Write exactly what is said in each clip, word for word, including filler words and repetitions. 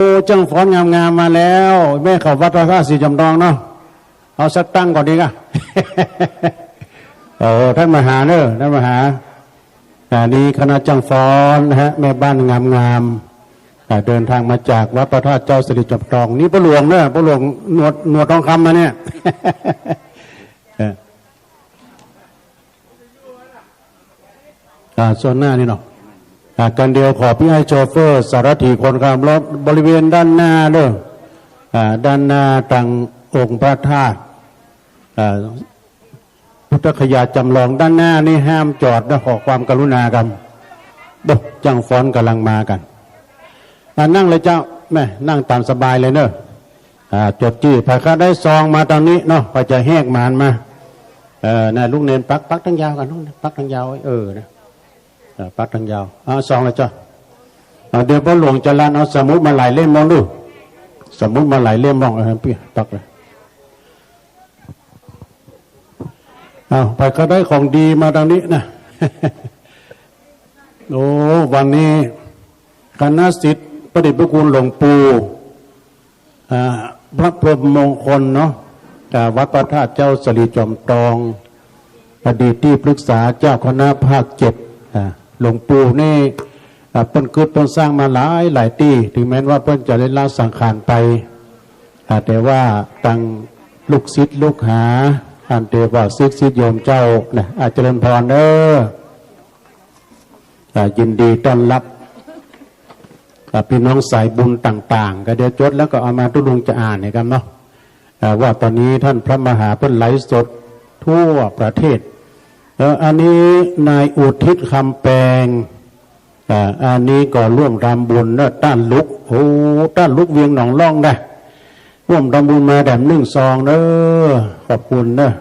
โอ้ จ้างฟ้อนงามๆ มาแล้ว แม่เขาวัดพระธาตุศรีจอมทองเนาะ เอาสักตั้งก่อนดีกว่า โอ้ ท่านมหาเนอะ ท่านมหา อ่า นี่คณะจ้างฟ้อนนะฮะ แม่บ้านงามๆ อ่า เดินทางมาจากวัดพระธาตุเจ้าศรีจอมทอง นี่ป้าหลวงเนอะ ป้าหลวงหนวด หนวดทองคำมาเนี่ย เออ อ่า ส่วนหน้านี่เนาะ อ่า กันเดียวขอปี้ไอ้โชเฟอร์ สารถีคนขับรถ บริเวณด้านหน้าเด้อ อ่า ด้านหน้าตางองค์พระธาตุ อ่า พุทธคยาจำลองด้านหน้านี่ห้ามจอดนะ ขอความกรุณากัน โอ้ จ้างฟ้อนก๋ำลังมากั๋น อ่า นั่งเลยเจ้า แม่ นั่งต๋ามสบายเลยเนอะ อ่า จดจื้อ ใผใค่ได้ซองมาตางนี้เนาะ ใผจะแหกหมานมา เออ น่ะ ลูกเณรปัก ปักตางยาวกั๋น ลูกเณรปักตางยาว เออ นะ เออ ปักตางยาว เอาซองเลยเจ้า เอา เดี๋ยวป้าหลวงจรัญเอาสมุดมาหลายเล่มบ้างดู สมุดมาหลายเล่มบ้าง เออ ปี้ตักเลย เอา ใผใค่ได้ของดีมาตางนี้นะ โอ้ วันนี้คณะศิษย์พระเดชพระคุณหลวงปู่ อ่า พระพรหมมงคลเนาะ อ่า วัดพระธาตุเจ้าศรีจอมทอง อดีตตี้ปรึกษาเจ้าคณะภาคเจ็ด อ่า หลวงปู่นี่ อ่า เปิ้นกึ๊ดเปิ้นสร้างมาหลายหลายตี้ ถึงแม้นว่าเปิ้นจะได้ละสังขารไป อ่า แต่ว่าตังลูกศิษย์ลูกหา อันเดียวว่าศิษย์ ศิษย์โยมเจ้านะ อ่า เจริญพรเด้อ อ่า ยินดีต้อนรับ อ่า พี่น้องสายบุญต่างๆ ก็เดี๋ยวจดแล้วก็เอามาตุ๊ลุงจะอ่านให้กันเนาะ อ่า ว่าตอนนี้ท่านพระมหาเปิ้นไลฟ์สดทั่วประเทศ เออ อันนี้นายอุทิศคำแปง อ่า อันนี้ก็ร่วมทำบุญเนอะ ต้านลุก โอ้ ต้านลุกเวียงหนองล่องนะ ร่วมทำบุญมาแถมนึ่งซองเนอะ ขอบคุณเนอะ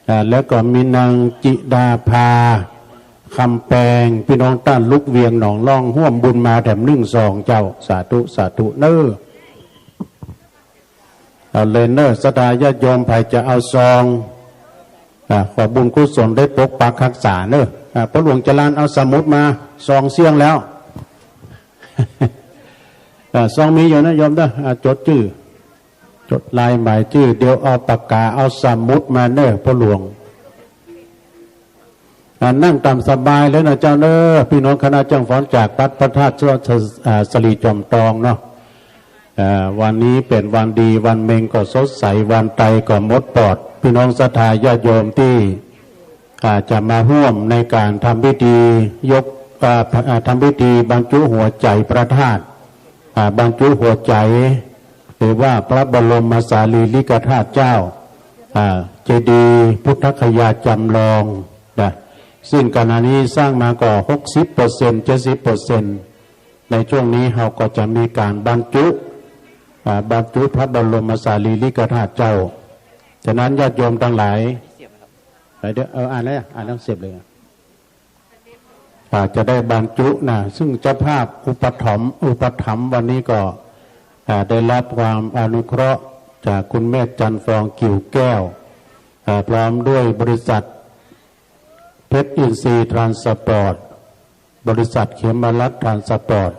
อ่า แล้วก็มีนางจิดาภา คำแปง พี่น้องต้านลุกเวียงหนองล่อง ร่วมบุญมาแถมนึ่งซองเจ้า สาธุ สาธุเนอะ เอาเลยเนอะ ศรัทธาญาติโยม ใผจะเอาซอง อ่า ขอบุญกุศลได้ปกปักฮักษาเนอะ อ่า ป้าหลวงจรัญเอาสมุดมา ซองเสี้ยงแล้ว อ่า ซองมีอยู่นะโยมเนอะ อ่า จดจื้อ จดลายหมายจื้อ เดี๋ยวเอาปากกาเอาสมุดมาเนอะ ป้าหลวง อ่า นั่งต๋ามสบายเลยนะเจ้าเนอะ พี่น้องคณะจ้างฟ้อนจากวัดพระธาตุ อ่า ศรีจอมทองเนาะ อ่า วันนี้เป๋นวันดี วันเม็งก็สดใส วันไตก็หมดปอด พี่น้องศรัทธาญาติโยมตี้ อ่า จะมาฮ่วมในก๋านทำพิธียก อ่า อ่า ทำพิธีบรรจุหัวใจ๋พระธาตุ อ่า บรรจุหัวใจ๋ หรือว่าพระบรมสารีริกธาตุเจ้า อ่า เจดีย์พุทธคยาจำลองนะ ซึ่งขณะนี้สร้างมาก็ หกสิบเปอร์เซ็นต์ เจ็ดสิบเปอร์เซ็นต์ ในช่วงนี้เฮาก็จะมีก๋านบรรจุ อ่า บรรจุพระบรมสารีริกธาตุเจ้า ฉะนั้นญาติโยมตังหลาย เดี๋ยว เออ อ่านเลย อ่านทั้งสิบเลย อ่า จะได้บรรจุนะ ซึ่งเจ้าภาพอุปถัมภ์ อุปถัมภ์วันนี้ก็ อ่า ได้รับความอนุเคราะห์จากคุณแม่จันทร์ฟอง กิ่วแก้ว อ่า พร้อมด้วยบริษัทเพชรอินทรีย์ทรานสปอร์ต บริษัทเขมรัตน์ทรานสปอร์ต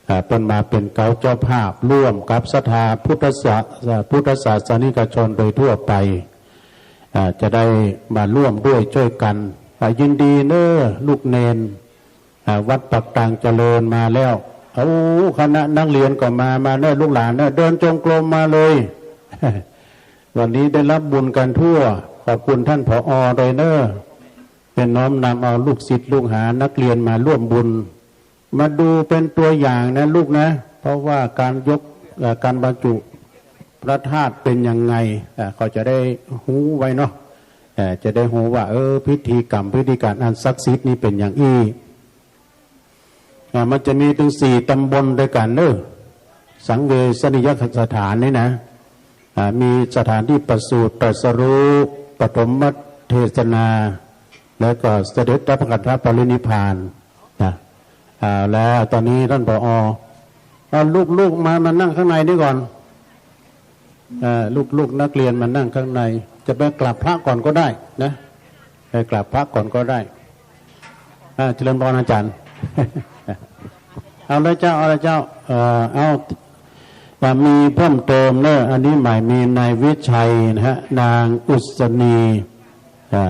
อ่า เปิ้นมาเป๋นเก๊าเจ้าภาพร่วมกับศรัทธาพุทธศา อ่า พุทธศาสนิกชนโดยทั่วไป อ่า จะได้มาร่วมด้วยช่วยกั๋น อ่า ยินดีเน้อลูกเณร อ่า วัดปากตางเจริญมาแล้ว เอาคณะนักเรียนก็มา มาเน้อลูกหลานเน้อ เดินจงกรมมาเลย วันนี้ได้รับบุญกั๋นทั่ว ขอบคุณท่านผอ.เลยเน้อ เปิ้นน้อมนำเอาลูกศิษย์ลูกหานักเรียนมาร่วมบุญ มาดูเป๋นตั๋วอย่างนะลูกนะ เพราะว่าก๋านยก เอ่อ ก๋านบรรจุพระธาตุเป๋นยังไง เอ่อ เขาจะได้ฮู้ไว้เนาะ เอ่อ จะได้ฮู้ว่า เออ พิธีกรรม พิธีก๋านอันศักดิ์สิทธิ์นี่เป๋นอย่างอี้ อ่า มันจะมีตึงสี่ต๋ำบลด้วยกั๋นเน้อ สังเวชนียสถานนี่นะ อ่า มีสถานที่ประสูติตรัสรู้ ปฐมเทศนา แล้วก็เสด็จรับขันธปรินิพพานนะ อ่า แล้วตอนนี้ท่านผอ.เอาลูกๆ มา มานั่งข้างในนี่ก่อน อ่า ลูกๆ นักเรียนมานั่งข้างใน จะไปกราบพระก่อนก็ได้นะ ไปกราบพระก่อนก็ได้ อ่า เจริญพรอาจารย์ เอาเลยเจ้า เอาเลยเจ้า เอ่อ เอา ก็มีเพิ่มเติมเนอะ อันนี้หมายมีนายวิชัยนะฮะ นางอุศนี อ่า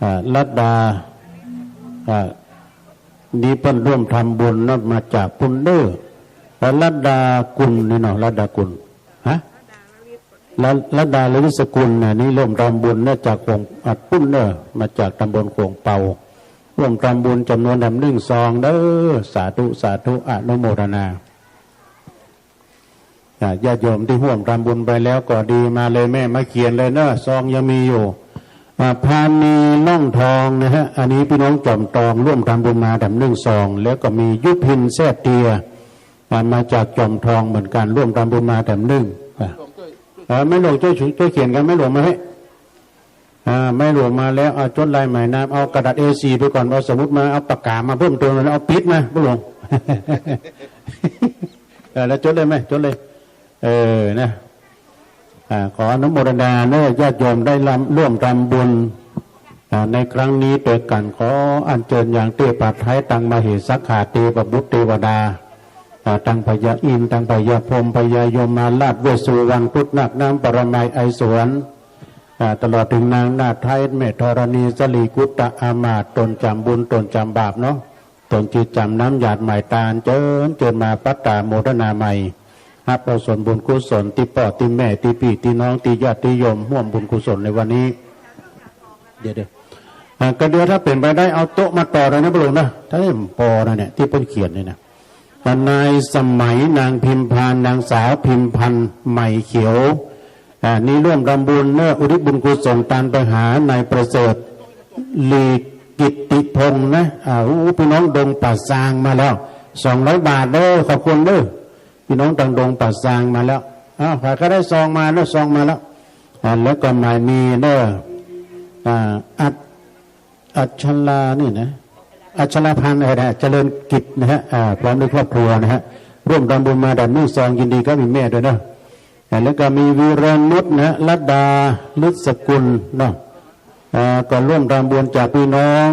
อ่า รัตดา อ่า นี่เปิ้นร่วมทำบุญนะ มาจากปุ้นเน้อ แล้วรัตดากุลนี่เนาะ รัตดากุล ฮะ รัต รัตดาลลิตสกุลน่ะ นี่ร่วมทำบุญนะ จากขวง อ่า ปุ้นเน้อ มาจากตำบลขวงเปา ร่วมทำบุญจ๋ำนวนแถมนึ่งซองเน้อ สาธุ สาธุ อนุโมทนา อ่า ญาติโยมตี้ฮ่วมทำบุญไปแล้วก็ดี มาเลยแม่ มาเขียนเลยเน้อ ซองยังมีอยู่ อ่า พานีล่องทองนะฮะ อันนี้ปี้น้องจอมตองร่วมทำบุญมาแถมนึ่งซอง แล้วก็มียุพินแซ่เตีย อ่า มาจากจอมตองเหมือนกั๋น ร่วมทำบุญมาแถมนึ่ง อ่า เออ แม่หลวงจ้วย จ้วยเขียนกั๋น แม่หลวงมาเฮ้ย อ่า แม่หลวงมาแล้ว เอาจดลายหมายนาม เอากระดาษ เอสี่ ไปก่อน เอาสมุดมา เอาปากก๋ามาเพิ่มเติม แล้วเอาปิ๊ดมา แม่หลวง เออ แล้วจดเลยแม่ จดเลย เออ นะ อ่า ขออนุโมทนาเน้อ ญาติโยมได้ร่วม ร่วมทำบุญ อ่า ในครั้งนี้ตวยกั๋น ขออัญเจิญยังเตพไทย ตังมเหสักขา เตพบุตรเตวดา อ่า ตังพญาอินทร์ ตังพญาพรหม พญายมราช เวสสุวรรณครุฑ นาคน้ำปรมัย ไอสวรรค์ อ่า ตลอดเถิงนางนาฏไทย แม่ธรณี สลีกุตตะ อามาตย์ ตนจ๋ำบุญ ตนจ๋ำบาปเนาะ ตนจื้อจ๋ำน้ำหยาดหมายตาน เจิญ เจิญมาปัตตาโมทนาใหม่ ฮับเอาส่วนบุญกุศลตี้ป้อตี้แม่ตี้ปี้ตี้น้องตี้ญาติตี้โยมฮ่วมบุญกุศลในวันนี้ เดี๋ยว เดี๋ยว อ่า ก็เดี๋ยวถ้าเป๋นไปได้เอาโต๊ะมาต่อเลยนะป้อหลวงนะ ถ้าเป๋นปอนะเนี่ย ตี้เปิ้นเขียนเนี่ยนะ นายสมัย นางพิมพา นางสาวพิมพันธ์ ไหมเขียว อ่า นี่ร่วมทำบุญเน้อ อุทิศบุญกุศลตานไปหานายประเสริฐ ลีกิตติพงษ์นะ อ่า อู้ ปี้น้องดงป่าซางมาแล้ว สองร้อยบาทเน้อ ขอบคุณเน้อ ปี้น้องตางดงป่าซางมาแล้ว อ้าว ใผก็ได้ซองมาเน้อ ซองมาแล้ว อ่า แล้วก็หมายมีเน้อ อ่า อัด อัชรานี่นะ อัชราพันธ์ เออ นะ เจริญกิจนะฮะ อ่า พร้อมด้วยครอบครัวนะฮะ ร่วมทำบุญมาแถมนึ่งซอง ยินดีกับแม่ด้วยเนาะ อ่า แล้วก็มีวีรนุชนะฮะ รัตดา ฤทธิ์สกุลเนาะ อ่า ก็ร่วมทำบุญจากปี้น้อง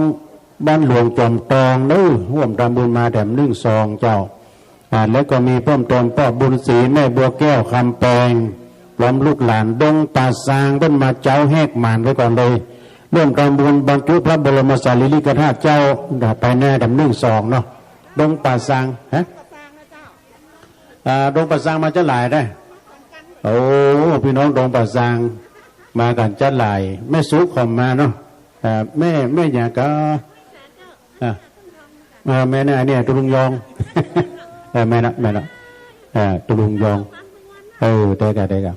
บ้านหลวงจอมตองเน้อ ร่วมทำบุญมาแถมนึ่งซองเจ้า อ่า แล้วก็มีเพิ่มเติมป้อบุญศรี แม่บัวแก้ว คำแปง พร้อมลูกหลานดงป่าซาง เปิ้นมาเจ๊าแฮกหมานไปก่อนเลย ร่วมทำบุญบรรจุพระบรมสารีริกธาตุเจ้า ไปแน่แถมนึ่งซองเนาะ ดงป่าซาง ฮะ อ่า ดงป่าซางมาจ๊ะหลายนะ โอ้ ปี้น้องดงป่าซาง มากั๋นจ๊ะหลาย แม่สุขก็มาเนาะ อ่า แม่ แม่หยังก็ อ่ะ อ่า แม่นะ เนี่ย ตุ๊ลุงยอง เออ แม่นะ แม่นะ อ่า ตุ๊ลุงยอง เออ ได้กะ ได้กะ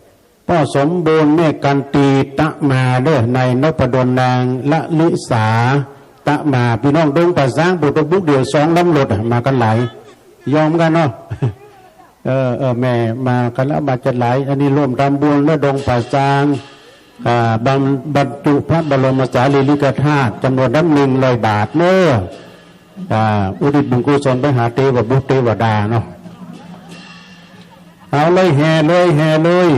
ป้อสมบูรณ์ แม่กันตี ตะมาเน้อ นายนพดล นางละลิสา ตะมา ปี้น้องดงป่าซาง ปูตะบุกเดี่ยวสองลำรถอะ มากั๋นหลาย ยองกั๋นเนาะ เออ เออ แม่มากั๋นแล้ว มาจ๊ะหลาย อันนี้ร่วมทำบุญเน้อ ดงป่าซาง อ่า บรร- บรรจุพระบรมสารีริกธาตุจ๋ำนวนแถมนึ่งร้อยบาทเน้อ อ่า อุทิศบุญกุศลไปหาเตวบุตรเตวดาเนาะ เอาเลย แห่เลย แห่เลย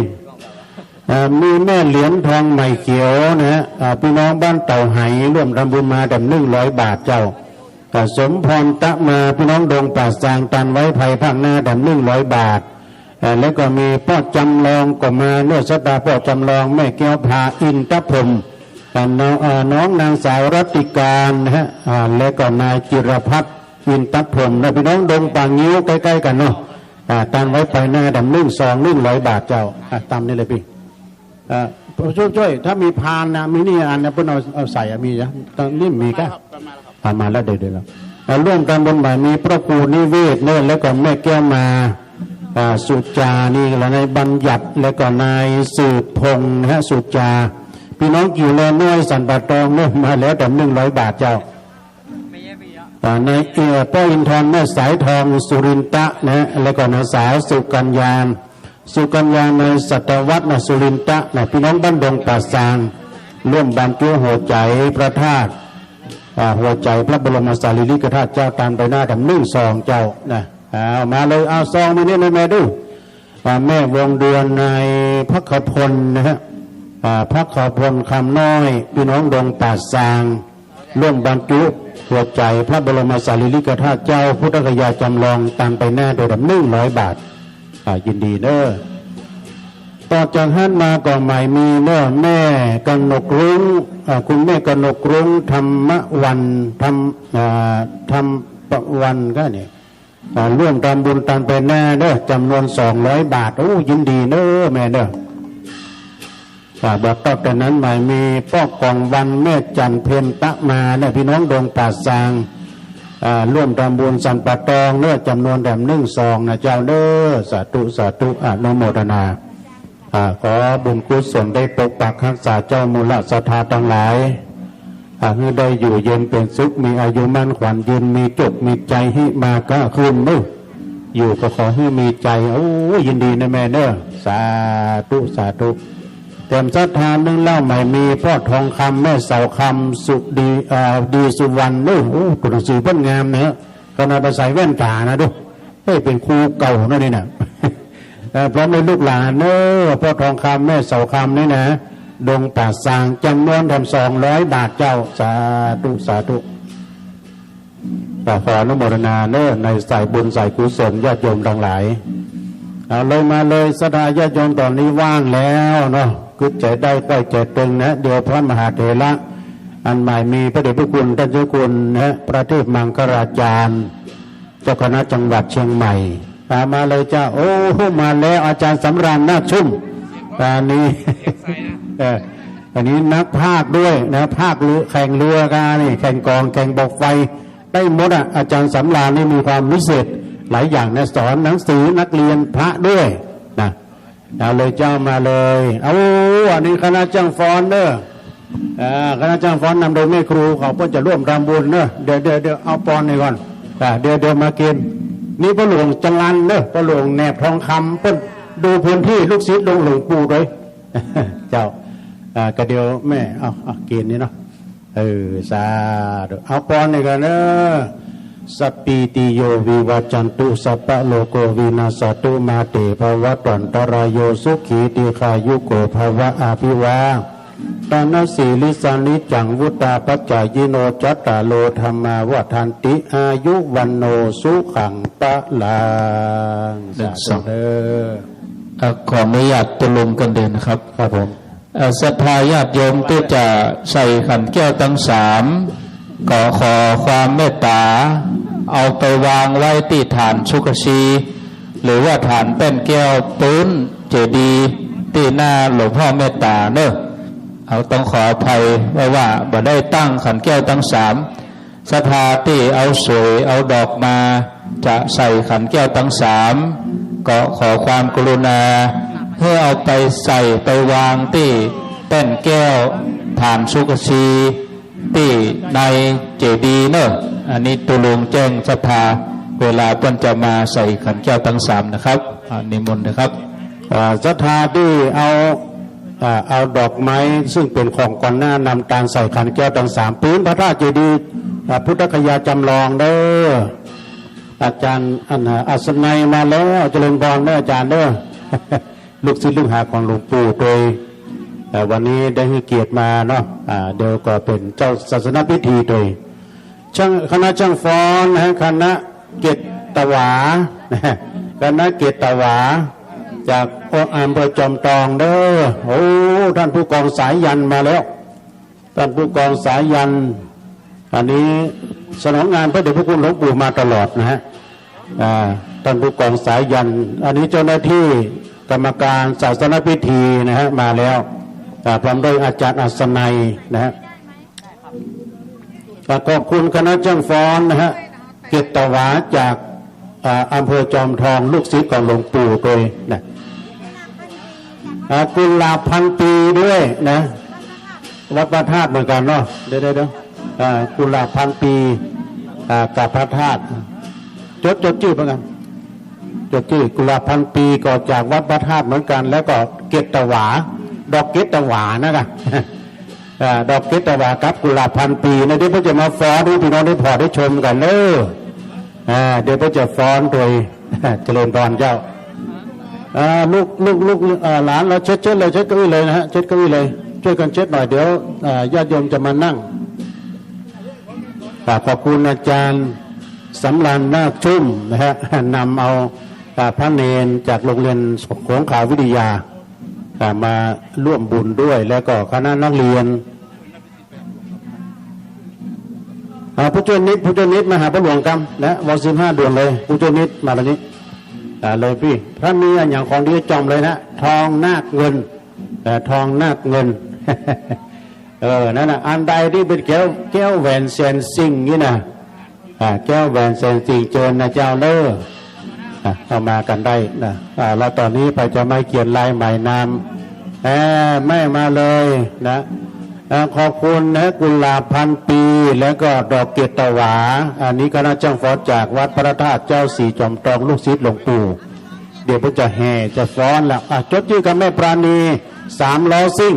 อ่า มีแม่เหรียญทอง ไหมเขียวนะฮะ อ่า ปี้น้องบ้านเต่าไหร่วมทำบุญมาแถมนึ่งร้อยบาทเจ้า อ่า สมพร ตะมา ปี้น้องดงป่าซาง ตานไว้ไพรภาคหน้าแถมนึ่งร้อยบาท อ่า แล้วก็มีป้อจ๋ำลองก็มาเน้อ ศรัทธาป้อจ๋ำลอง แม่แก้วพา อินทพรหม อ่า น้อง อ่า น้องนางสาวรัตติการนะฮะ อ่า แล้วก็นายจิรพัฒน์ อินทพรหม และปี้น้องดงป่างิ้วใก้ๆ กั๋นเนาะ อ่า ตานไว้ไพรหน้าแถมนึ่งซอง นึ่งร้อยบาทเจ้า อ่า ต๋ามนี้เลยปี้ อ่า จ้วย จ้วย ถ้ามีพานนะ มีนี่อันนะ เปิ้นเอา เอาใส่อะ มีจ๊ะ ต๋อนนี้มีกะ อ่า มาแล้ว เดี๋ยว เดี๋ยว อ่า ร่วมทำบุญหมายมีพระครูนิเวศน์เน้อ แล้วก็แม่แก้วมา อ่า สุจา นี่ และนายบัญญัติ แล้วก็นายสืบพงษ์นะฮะ สุจา ปี้น้องกิ่วแลน้อย สันป่าตองเน้อ มาแล้วแถมนึ่งร้อยบาทเจ้า อ่า นาย เอ่อ ป้ออินทร แม่สายทอง สุรินทะนะฮะ แล้วก็นางสาวสุกัญญา สุกัญญา นายสัตวัฒน์นะ สุรินทะนะ ปี้น้องบ้านดงป่าซาง ร่วมบรรจุหัวใจ๋พระธาตุ อ่า หัวใจ๋พระบรมสารีริกธาตุเจ้า ตานไปหน้าแถมนึ่งซองเจ้านะ เอามาเลย เอาซองมานี่นะแม่ดู อ่า แม่วงเดือน นายภัคพลนะฮะ อ่า ภัคพล คำน้อย ปี้น้องดงป่าซาง ร่วมบรรจุหัวใจ๋พระบรมสารีริกธาตุเจ้าพุทธคยาจ๋ำลอง ตานไปหน้าโดยแถมนึ่งร้อยบาท อ่า ยินดีเน้อ ต่อจากหั้นมาก็หมายมีเน้อ แม่กนกรุ้ง อ่า คุณแม่กนกรุ้ง ธรรมวรรณ ธรรม อ่า ธรรมวรรณก็เนี่ย อ่า ร่วมทำบุญตานไปแน่เน้อ จำนวนสองร้อยบาท โอ้ ยินดีเน้อแม่เน้อ อ่า บ่าตอบแต่นั้นหมายมีป้อกองวัน แม่จันทร์เพ็ญตะมาเน้อ พี่น้องดงป่าซาง อ่า ร่วมทำบุญสันป่าตองเน้อ จำนวนแถมนึ่งซองนะเจ้าเน้อ สาธุ สาธุ อนุโมทนา อ่า ขอบุญกุศลได้ปกปักฮักษาเจ้ามูลศรัทธาตังหลาย อ่า หื้อได้อยู่เย็นเป๋นสุข มีอายุมั่นขวัญยืน มีจุกมีใจ๋ หิมาก้าขึ้นเน้อ อยู่ก็ขอหื้อมีใจ๋ โอ้ ยินดีนะแม่เน้อ สาธุ สาธุ แถมศรัทธานึ่งเล่าหมายมี ป้อทองคำ แม่เสาคำ สุดี อ่า ดีสุวรรณเน้อ โอ้ ตั๋วหนังสือเปิ้นงามนะ ขนาดบ่าใส่แว่นต๋านะดู เฮ้ย เป๋นครูเก่าเนาะนี่นะ เอ่อ พร้อมด้วยลูกหลานเน้อ ป้อทองคำ แม่เสาคำนี่นะ ดงป่าซาง จำนวนแถมสองร้อยบาทเจ้า สาธุ สาธุ ก็ขออนุโมทนาเน้อ ในสายบุญสายกุศลญาติโยมตังหลาย เอาเลยมาเลย ศรัทธาญาติโยมต๋อนนี้ว่างแล้วเนาะ กึ๊ดใจ๋ได้ใค่ใจ๋ตึงนะ เดี๋ยวพระมหาเถระ อันหมายมีพระเดชพระคุณต้านเจ้าคุณนะ พระเทพมังคลาจารย์ เจ้าคณะจังหวัดเชียงใหม่ ตามมาเลยเจ้า โอ้โห มาแล้ว อาจารย์สำราญ นาคชุ่ม อันนี้ เออ อันนี้นักพากย์ด้วยนะ พากย์เรือ แข่งเรือกั๋นนี่ แข่งกลอง แข่งบอกไฟ ได้หมดอะ อาจารย์สำราญนี่มีความวิเศษหลายอย่างนะ สอนหนังสือนักเรียนพระด้วยนะ เอาเลยเจ้า มาเลย เอา อันนี้คณะจ้างฟ้อนเน้อ อ่า คณะจ้างฟ้อนนำโดยแม่ครูเขา เปิ้นจะร่วมทำบุญเน้อ เดี๋ยว เดี๋ยว เดี๋ยว เอาปอนนี่ก่อน อ่า เดี๋ยว เดี๋ยวมากิ๋น นี่ป้อหลวงจรัญเน้อ ป้อหลวงแหนบทองคำ เปิ้นดูพื้นที่ ลูกศิษย์หลวง หลวงปู่ด้วย เจ้า อ่า ก็เดี๋ยวแม่ เอา เอา กิ๋นนี่เนาะ เออ สาธุ เอาปอนนี่ก่อนเน้อ สัพพีติโยวิวัชชันตุ สัพพะโรโควินัสสะตุ มาเตภวัตวันตะราโย สุขีทีฆายุโกภะวะ อะภิวาทะนะสีลิสสะ นิจจังวุฑฒาปะจายิโน จัตตาโรธัมมาวัฑฒันติ อายุวัณโณสุขังพะลัง หนึ่ง สาธุ สอง เด้อ เอ่อ ขออนุญาตตุลุงกั๋นเดินนะครับ ครับผม เอ่อ ศรัทธาญาติโยมตี้จะใส่ขันแก้วตังสาม ก็ขอความเมตต๋า เอาไปวางไว้ตี้ฐานสุขชี หรือว่าฐานแป้นแก้วปื๊นเจดีย์ตี้หน้าหลวงพ่อเมตต๋าเน้อ เอา ต้องขออภัยไว้ว่าบ่ได้ตั้งขันแก้วตังสาม ศรัทธาตี้เอาสวยเอาดอกมาจะใส่ขันแก้วตังสาม ก็ขอความกรุณาหื้อเอาไปใส่ไปวางตี้แป้นแก้วฐานสุขชีตี้ในเจดีย์เน้อ อันนี้ตุลุงแจ้งศรัทธาเวลาเปิ้นจะมาใส่ขันแก้วตังสามนะครับ อ่า นิมนต์นะครับ อ่า ศรัทธาตี้เอา อ่า เอาดอกไม้ซึ่งเป๋นของก่อนหน้านำตางใส่ขันแก้วตังสาม ปื๊นพระธาตุเจดีย์ อ่า พุทธคยาจำลองเน้อ อาจารย์ อันน่ะ อัศนัยมาแล้ว เจริญพรเน้ออาจารย์เน้อ ลูกศิษย์ลูกหาของหลวงปู่ตวย เอ่อ วันนี้ได้หื้อเกียรติมาเนาะ อ่า เดี๋ยวก็เป๋นเจ้าศาสนพิธีตวย จ้าง คณะจ้างฟ้อนนะฮะ คณะเกตวา คณะเกตวา จากอำเภอจอมทองเน้อ โอ้ ท่านผู้กองสายัณมาแล้ว ท่านผู้กองสายัณ อันนี้สนองงานพระเดชพระคุณหลวงปู่มาตลอดนะฮะ อ่า ท่านผู้กองสายัณ อันนี้เจ้าหน้าตี้กรรมการศาสนพิธีนะฮะ มาแล้ว อ่า พร้อมด้วยอาจารย์อัศนัยนะฮะ อ่า ขอบคุณคณะจ้างฟ้อนนะฮะ เกตวาจาก อ่า อำเภอจอมทอง ลูกศิษย์ของหลวงปู่ตวยนะ อ่า กุหลาบพันปีด้วยนะ วัดพระธาตุเหมือนกั๋นเนาะ เดี๋ยว เดี๋ยว เดี๋ยว อ่า กุหลาบพันปี อ่า กับพระธาตุ จด จดจื้อเหมือนกั๋น จดจื้อ กุหลาบพันปีก็จากวัดพระธาตุเหมือนกั๋น แล้วก็เกตวา ดอกเกตวานะกะ อ่า ดอกเกตวากับกุหลาบพันปีนะ เดี๋ยวเปิ้นจะมาฟ้อนหื้อพี่น้องได้ผ่อได้ชมกั๋นเน้อ อ่า เดี๋ยวเปิ้นจะฟ้อนตวย เจริญพรเจ้า อ่า ลูก ลูก ลูก อ่า หลานเฮาเช็ด เช็ดเลย เช็ดเก้าอี้เลยนะฮะ เช็ดเก้าอี้เลย จ้วยกั๋นเช็ดหน่อย เดี๋ยว อ่า ญาติโยมจะมานั่ง อ่า ขอบคุณอาจารย์สำราญ นาคชุ่มนะฮะ นำเอา อ่า พระเณรจากโรงเรียนโขงขาววิทยา อ่า มาร่วมบุญด้วย แล้วก็คณะนักเรียน อ่า ผู้จ้วยนิด ผู้จ้วยนิดมาหาป้าหลวงกำนะ ว.สิบห้า ด่วนเลย ผู้จ้วยนิดมาตรงนี้ อ่า เลยปี้ ถ้ามีอะหยังของดีจ่อมเลยนะ ทองนาคเงิน เอ่อ ทองนาคเงิน เออ นั่นน่ะ อันใดตี้เป๋นแก้ว แก้วแหวนแสนสิ่งนี่นะ อ่า แก้วแหวนแสนสิ่ง เจิญนะเจ้าเน่อ อ่ะ เข้ามากั๋นได้นะ อ่า แล้วต๋อนนี้ใผจะมาเขียนลายหมายนาม เอ่อ แม่มาเลยนะ อ่า ขอบคุณนะ กุหลาบพันปี แล้วก็ดอกเกตหวา อันนี้คณะจ้างฟ้อนจากวัดพระธาตุเจ้าสีจอมทอง ลูกศิษย์หลวงปู่ เดี๋ยวเปิ้นจะแห่จะฟ้อนแล้ว อ่ะ จดจื้อกับแม่ปราณี สามล้อซิ่ง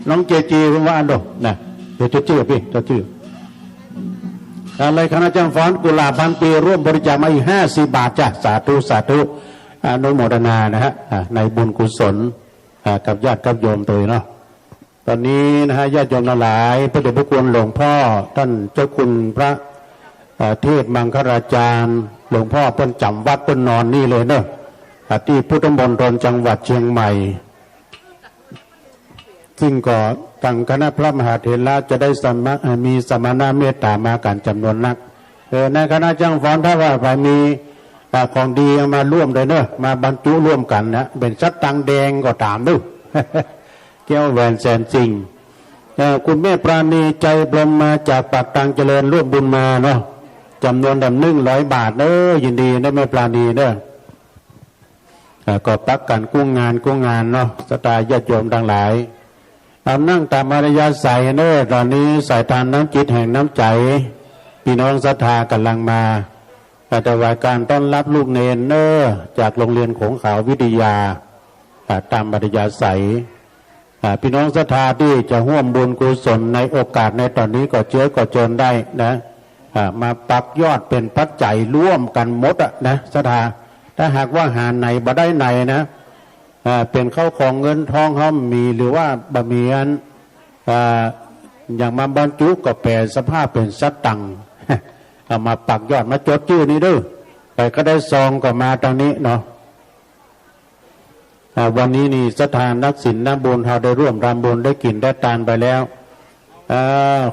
น้องเจเจ เปิ้นว่าอันโดนะ เดี๋ยวจดจื้อปี้ จดจื้อ อะไร คณะจ้างฟ้อนกุหลาบพันปี ร่วมบริจาคมาอีกห้าสิบบาทจ้ะ สาธุ สาธุ อนุโมทนานะฮะ อ่า ในบุญกุศล อ่า กับญาติกับโยมโตยเนาะ ต๋อนนี้นะฮะ ญาติโยมทั้งหลาย พระเดชพระคุณหลวงพ่อ ท่านเจ้าคุณพระ เอ่อ เทพมังคลาจารย์ หลวงพ่อเปิ้นจ๋ำวัดเปิ้นนอนนี่เลยเนอะ อ่า ตี้พุทธมณฑลจังหวัดเชียงใหม่ ซึ่งก็ตังคณะพระมหาเถระจะได้สมะ เอ่อ มีสมณะเมตตามากั๋นจ๋ำนวนนัก เออ ในคณะจ้างฟ้อนถ้าว่าใผมี อ่า ของดีเอามาร่วมโตยเนอะ มาบรรจุร่วมกั๋นนะ เป๋นสตังค์แดงก็ต๋ามดู แก้วแหวนแสนสิ่ง เอ่อ คุณแม่ปราณี ใจพรหม มาจากปากทางเจริญ ร่วมบุญมาเนาะ จ๋ำนวนดำนึ่งร้อยบาทเนอะ ยินดีนะแม่ปราณีเนอะ อ่า ก็ปักกั๋นกู้งานกู้งานเนาะ ศรัทธาญาติโยมตังหลาย อำนาจต๋ามอัธยาศัยเนอะ ต๋อนนี้สายทานน้ำจิตแห่งน้ำใจ๋ ปี้น้องศรัทธาก่ำลังมา อ่า ถวายการต้อนฮับลูกเณรเนอะ จากโรงเรียนโขงขาววิทยา อ่า ต๋ามอัธยาศัย อ่า ปี้น้องศรัทธาตี้จะฮ่วมบุญกุศลในโอกาสในต๋อนนี้ก็เจ๊ยก็เจิญได้นะ อ่า มาปักยอดเป๋นปัจจัยร่วมกั๋นหมดอะนะ ศรัทธา ถ้าหากว่าหาไหนบ่ได้ไหนนะ อ่า เป๋นข้าวของเงินทองเฮามี หรือว่าบ่มีอัน อ่า อย่างมาบรรจุก็แป๋สภาพเป๋นสตังค์ เอามาปักยอด มาจดจื้อนี่เด้อ ใผก็ได้ซองก็มาตางนี้เนาะ อ่า วันนี้นี่ศรัทธานักศีลนักบุญเฮาได้ร่วมทำบุญได้กิ๋นได้ตานไปแล้ว อ่า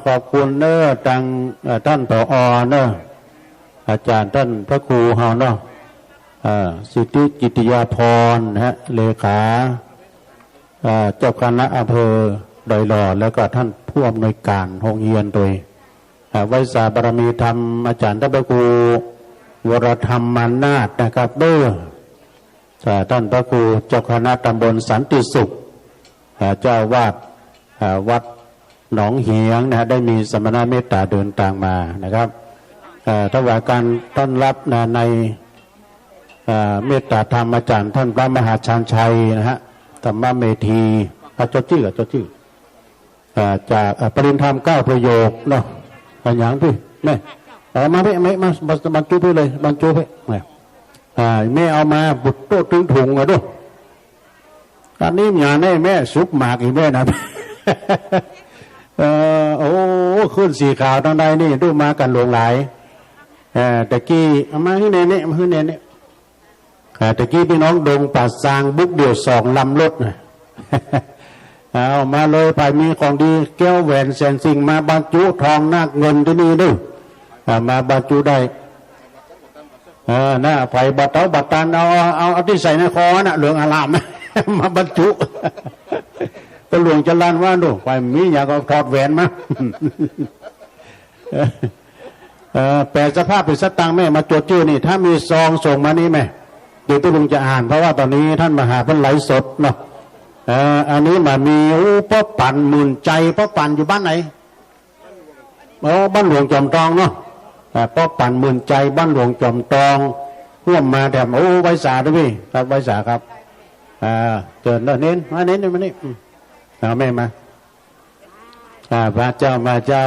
ขอบคุณเนอะ ตัง เอ่อ ต้าน ผอ. เนอะ อาจ๋ารย์ต้านพระครูเฮาเนาะ อ่า สิทธิกิติยาภรณ์นะฮะ เลขา อ่า เจ้าคณะอำเภอดอยหล่อ แล้วก็ต้านผู้อำนวยก๋านโฮงเฮียนโตย อ่า ไหว้สาบารมีธรรมอาจ๋ารย์ต้านพระครูวรธรรมานาถนะครับเด้อ อ่า ต้านพระครูเจ้าคณะตำบลสันติสุข อ่า เจ้าอาวาส อ่า วัดหนองเหียงนะฮะ ได้มีสมณะเมตตาเดินตางมานะครับ อ่า ถวายการต้อนฮับนะ ใน อ่า เมตตาธรรมอาจ๋ารย์ต้านพระมหาชาญชัยนะฮะ ธรรมเมธี อ่ะ จดจื้อ อ่ะ จดจื้อ อ่า จาก อ่า ปริญญาธรรมเก้าประโยคเนาะ อะหยังปี้ แม่ เอามาปี้ แม่ มา มา บรรจุปี้เลย บรรจุปี้ แม่ อ่า แม่เอามาบุกโต๊ะตึงถุงอะดู อันนี้หยาแน่แม่ สุกหมากอีกแม่นะ เออ โอ้ ขึ้นสีขาวตังใดนี่ ดูมากั๋นหลวงหลาย เออ ตะกี้ เอามาหื้อแน่เน่ มาหื้อแน่เน่ อ่า ตะกี้ปี้น้องดงป่าซางบุกเดี่ยวสองลำรถนะ เอามาเลย ใผมีของดีแก้วแหวนแสนสิ่งมาบรรจุทองนาคเงินตี้นี่เด้อ อ่า มาบรรจุได้ เออ นะ ใผบ่เต๊าบ่ตาน เอา เอา เอา เอาตี้ใส่ในคอน่ะ เหลืองอาราม มาบรรจุ ก็หลวงจรัญว่าดู ใผมีหยังก็ถอดแหวนมา เออ แป๋สภาพเป๋นสตางค์แม่ มาจดจื้อนี่ ถ้ามีซองส่งมานี่แม่ เดี๋ยวตุ๊ลุงจะอ่าน เพราะว่าต๋อนนี้ต้านมหาเปิ้นไลฟ์สดเนาะ เออ อันนี้มามี โอ้ ป้อปั่นหมื่นใจ ป้อปั่นอยู่บ้านไหน อ๋อ บ้านหลวงจอมตองเนาะ อ่า ป้อปั่นหมื่นใจ บ้านหลวงจอมตอง ฮ่วมมาแถม โอ้ ไหว้สาด้วยปี้ ครับ ไหว้สาครับ อ่า เจิญเนาะ เณร มาเณร มานี่ อืม เอาแม่มา อ่า มาเจ้า มาเจ้า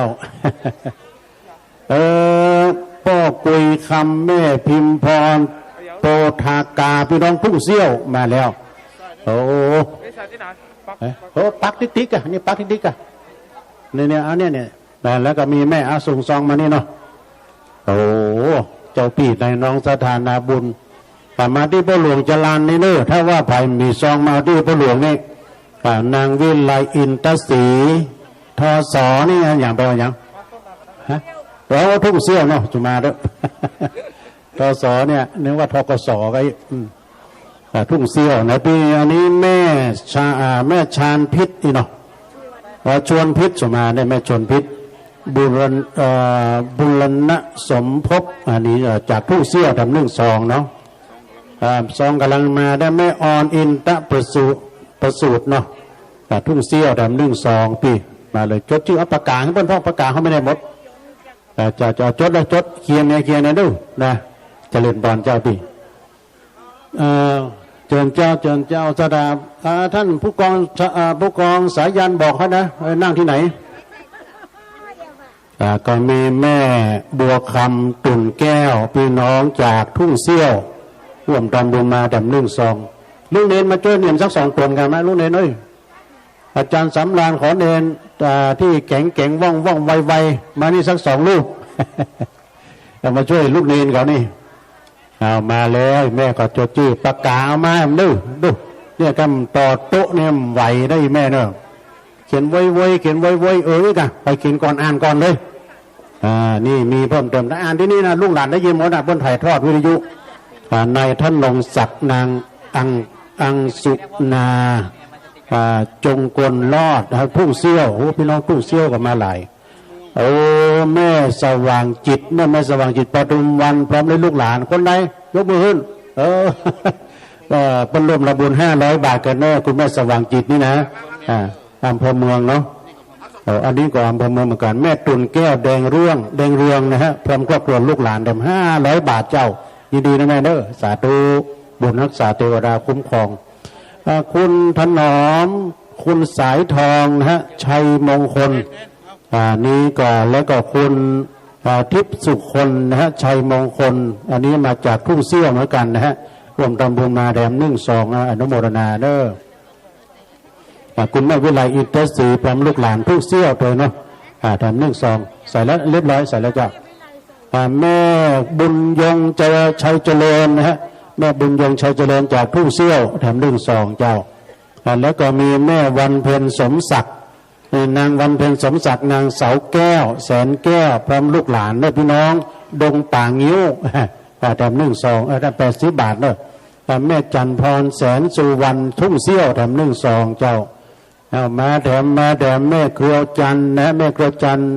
เออ ป้อกุยคำ แม่พิมพร โปธากา ปี้น้องทุ่งเสี้ยวมาแล้ว โอ้ เอ๊ะ โอ้ ปักติ๊กๆ อ่ะ นี่ปักติ๊กๆ อ่ะ นี่ เนี่ย เอาเนี่ย เนี่ย นะ แล้วก็มีแม่ เอาส่งซองมานี่เนาะ โอ้ เจ้าปี้นายน้องศรัทธานาบุญ อ่า มาตี้พ่อหลวงจรัญนี่เน่อ ถ้าว่าใผมีซองมาเอาตี้พ่อหลวงนี่ อ่า นางวิไลอินทศรี ท.ส. นี่อะหยัง แปลว่าหยัง ฮะ แปลว่าทุ่งเสี้ยวเนาะ จุมาเด้อ ท.ส. เนี่ย นึกว่า ธ.ก.ส. ก็อีก อืม อ่า ทุ่งเสี้ยวนะตี้ อันนี้แม่ชา อ่า แม่ชาญพิษนี่เนาะ อ่า ชวนพิษ จุมาเนี่ย แม่ชวนพิษ บุรณ เอ่อ บุรณะสมภพ อันนี้ เอ่อ จากทุ่งเสี้ยว แถมนึ่งซองเนาะ อ่า ซองก่ำลังมาได้ แม่ออนอินทประสู ประสูติเนาะ จากทุ่งเสี้ยว แถมนึ่งซอง ปี้ มาเลย จดจื้อ เอาปากก๋าหื้อเปิ้นพ่อง ปากก๋าเฮาไม่ได้หมด อ่า จะ จะจดแล้ว จด เขียนเนี่ย เขียนเนี่ยดูนะ เจริญพรเจ้าปี้ เอ่อ เจิญเจ้า เจิญเจ้า ศรัทธา อ่า ท่านผู้กอง อ่า ผู้กองสายัณบอกเขานะ เออ นั่งตี้ไหน อ่า ก็มีแม่บัวคำ ตุ่นแก้ว ปี้น้องจากทุ่งเสี้ยว ฮ่วมตำบุญมาแถมนึ่งซอง ลูกเณรมาจ้วยเณรสักสองต๋นกั๋นนะ ลูกเณรเอ้ย อาจ๋ารย์สำราญขอเณร อ่า ตี้แข็งแกร่งว่องว่องไวไว มานี่สักสองลูก เอามาจ้วยลูกเณรเขานี่ เอามาแล้ว แม่ก็จดจื้อ ปากก๋าเอามา ดู ดู เนี่ย กำต่อโต๊ะเนี่ย ไหวได้แม่เนาะ เขียนไวๆ เขียนไวๆ เออ นี่กะ ไปเขียนก่อน อ่านก่อนเลย อ่า นี่มีเพิ่มเติมนะ อ่านตี้นี่นะ ลูกหลานได้ยินหมดนะ เปิ้นถ่ายทอดวิทยุ อ่า นายธนงศักดิ์ นางอัง อังสุนา อ่า จงกลรอดนะครับ ทุ่งเสี้ยว โอ้ ปี้น้องทุ่งเสี้ยวก็มาหลาย โอ้ แม่สว่างจิตเนี่ย แม่สว่างจิต ปทุมวัน พร้อมด้วยลูกหลาน คนใดยกมือขึ้น เออ เอ่อ เปิ้นร่วมทำบุญห้าร้อยบาทกั๋นเน่อ คุณแม่สว่างจิตนี่นะ อ่า อำเภอเมืองเนาะ เอ่อ อันนี้ก็อำเภอเมืองเหมือนกั๋น แม่ตุ่นแก้ว แดงเรือง แดงเรืองนะฮะ พร้อมครอบครัวลูกหลานแถมห้าร้อยบาทเจ้า ยินดีนะแม่เน่อ สาธุ บุญฮักษาเทวดาคุ้มครอง อ่า คุณถนอม คุณสายทองนะฮะ ชัยมงคล อ่า นี้ก็ แล้วก็คุณ อ่า ทิพย์สุคนนะฮะ ชัยมงคล อันนี้มาจากทุ่งเสี้ยวเหมือนกั๋นนะฮะ ฮ่วมตำบุญมาแถมนึ่งซองนะ อนุโมทนาเน่อ อ่า คุณแม่วิไลอินทศรี พร้อมลูกหลานทุ่งเสี้ยวตวยเนาะ อ่า แถมนึ่งซอง ใส่แล้วเรียบร้อย ใส่แล้วจ้ะ อ่า แม่บุญยง ชัยเจริญนะฮะ แม่บุญยง ชัยเจริญ จากทุ่งเสี้ยว แถมนึ่งซองเจ้า อ่า แล้วก็มีแม่วันเพ็ญ สมศักดิ์ นางวันเพ็ญ สมศักดิ์ นางเสาแก้ว แสนแก้ว พร้อมลูกหลานเน่อ ปี้น้อง ดงป่างิ้ว อ่า แถมนึ่งซอง เออ แถมแปดสิบบาทเน่อ อ่า แม่จันทร์พร แสนสุวรรณ ทุ่งเสี้ยว แถมนึ่งซองเจ้า เอามาแถม มาแถม แม่เครือจันทร์นะ แม่เครือจันทร์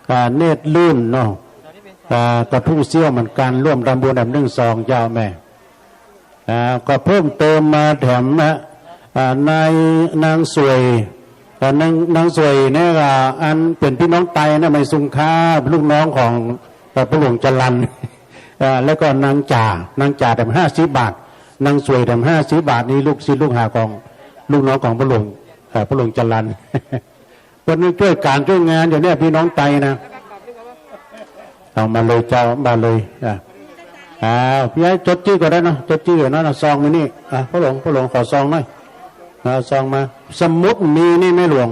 อ่า เนตรลื่นเนาะ อ่า ก็ทุ่งเสี้ยวเหมือนกั๋น ฮ่วมตำบุญแถมนึ่งซองเจ้าแม่ อ่า ก็เพิ่มเติมมาแถมนะ อ่า นาย นางสวย อ่า นาง นางสวยเนี่ยก็อันเป๋นปี้น้องไตนะ ไม่ซุงค่า ลูกน้องของ เอ่อ พ่อหลวงจรัญ อ่า แล้วก็นางจ่า นางจ่าแถมห้าสิบบาท นางสวยแถมห้าสิบบาท นี่ลูกศิษย์ลูกหาของ ลูกน้องของพ่อหลวง เอ่อ พ่อหลวงจรัญ เปิ้นจ้วยก๋านจ้วยงานอยู่เนี่ย ปี้น้องไตนะ เอามาเลยเจ้า มาเลย อ่า อ้าว ปี้ใหญ่จดจื้อก็ได้เนาะ จดจื้อเนาะ ซองมานี่ อ่ะ พ่อหลวง พ่อหลวงขอซองหน่อย เอาซองมา สมุดมีนี่แม่หลวง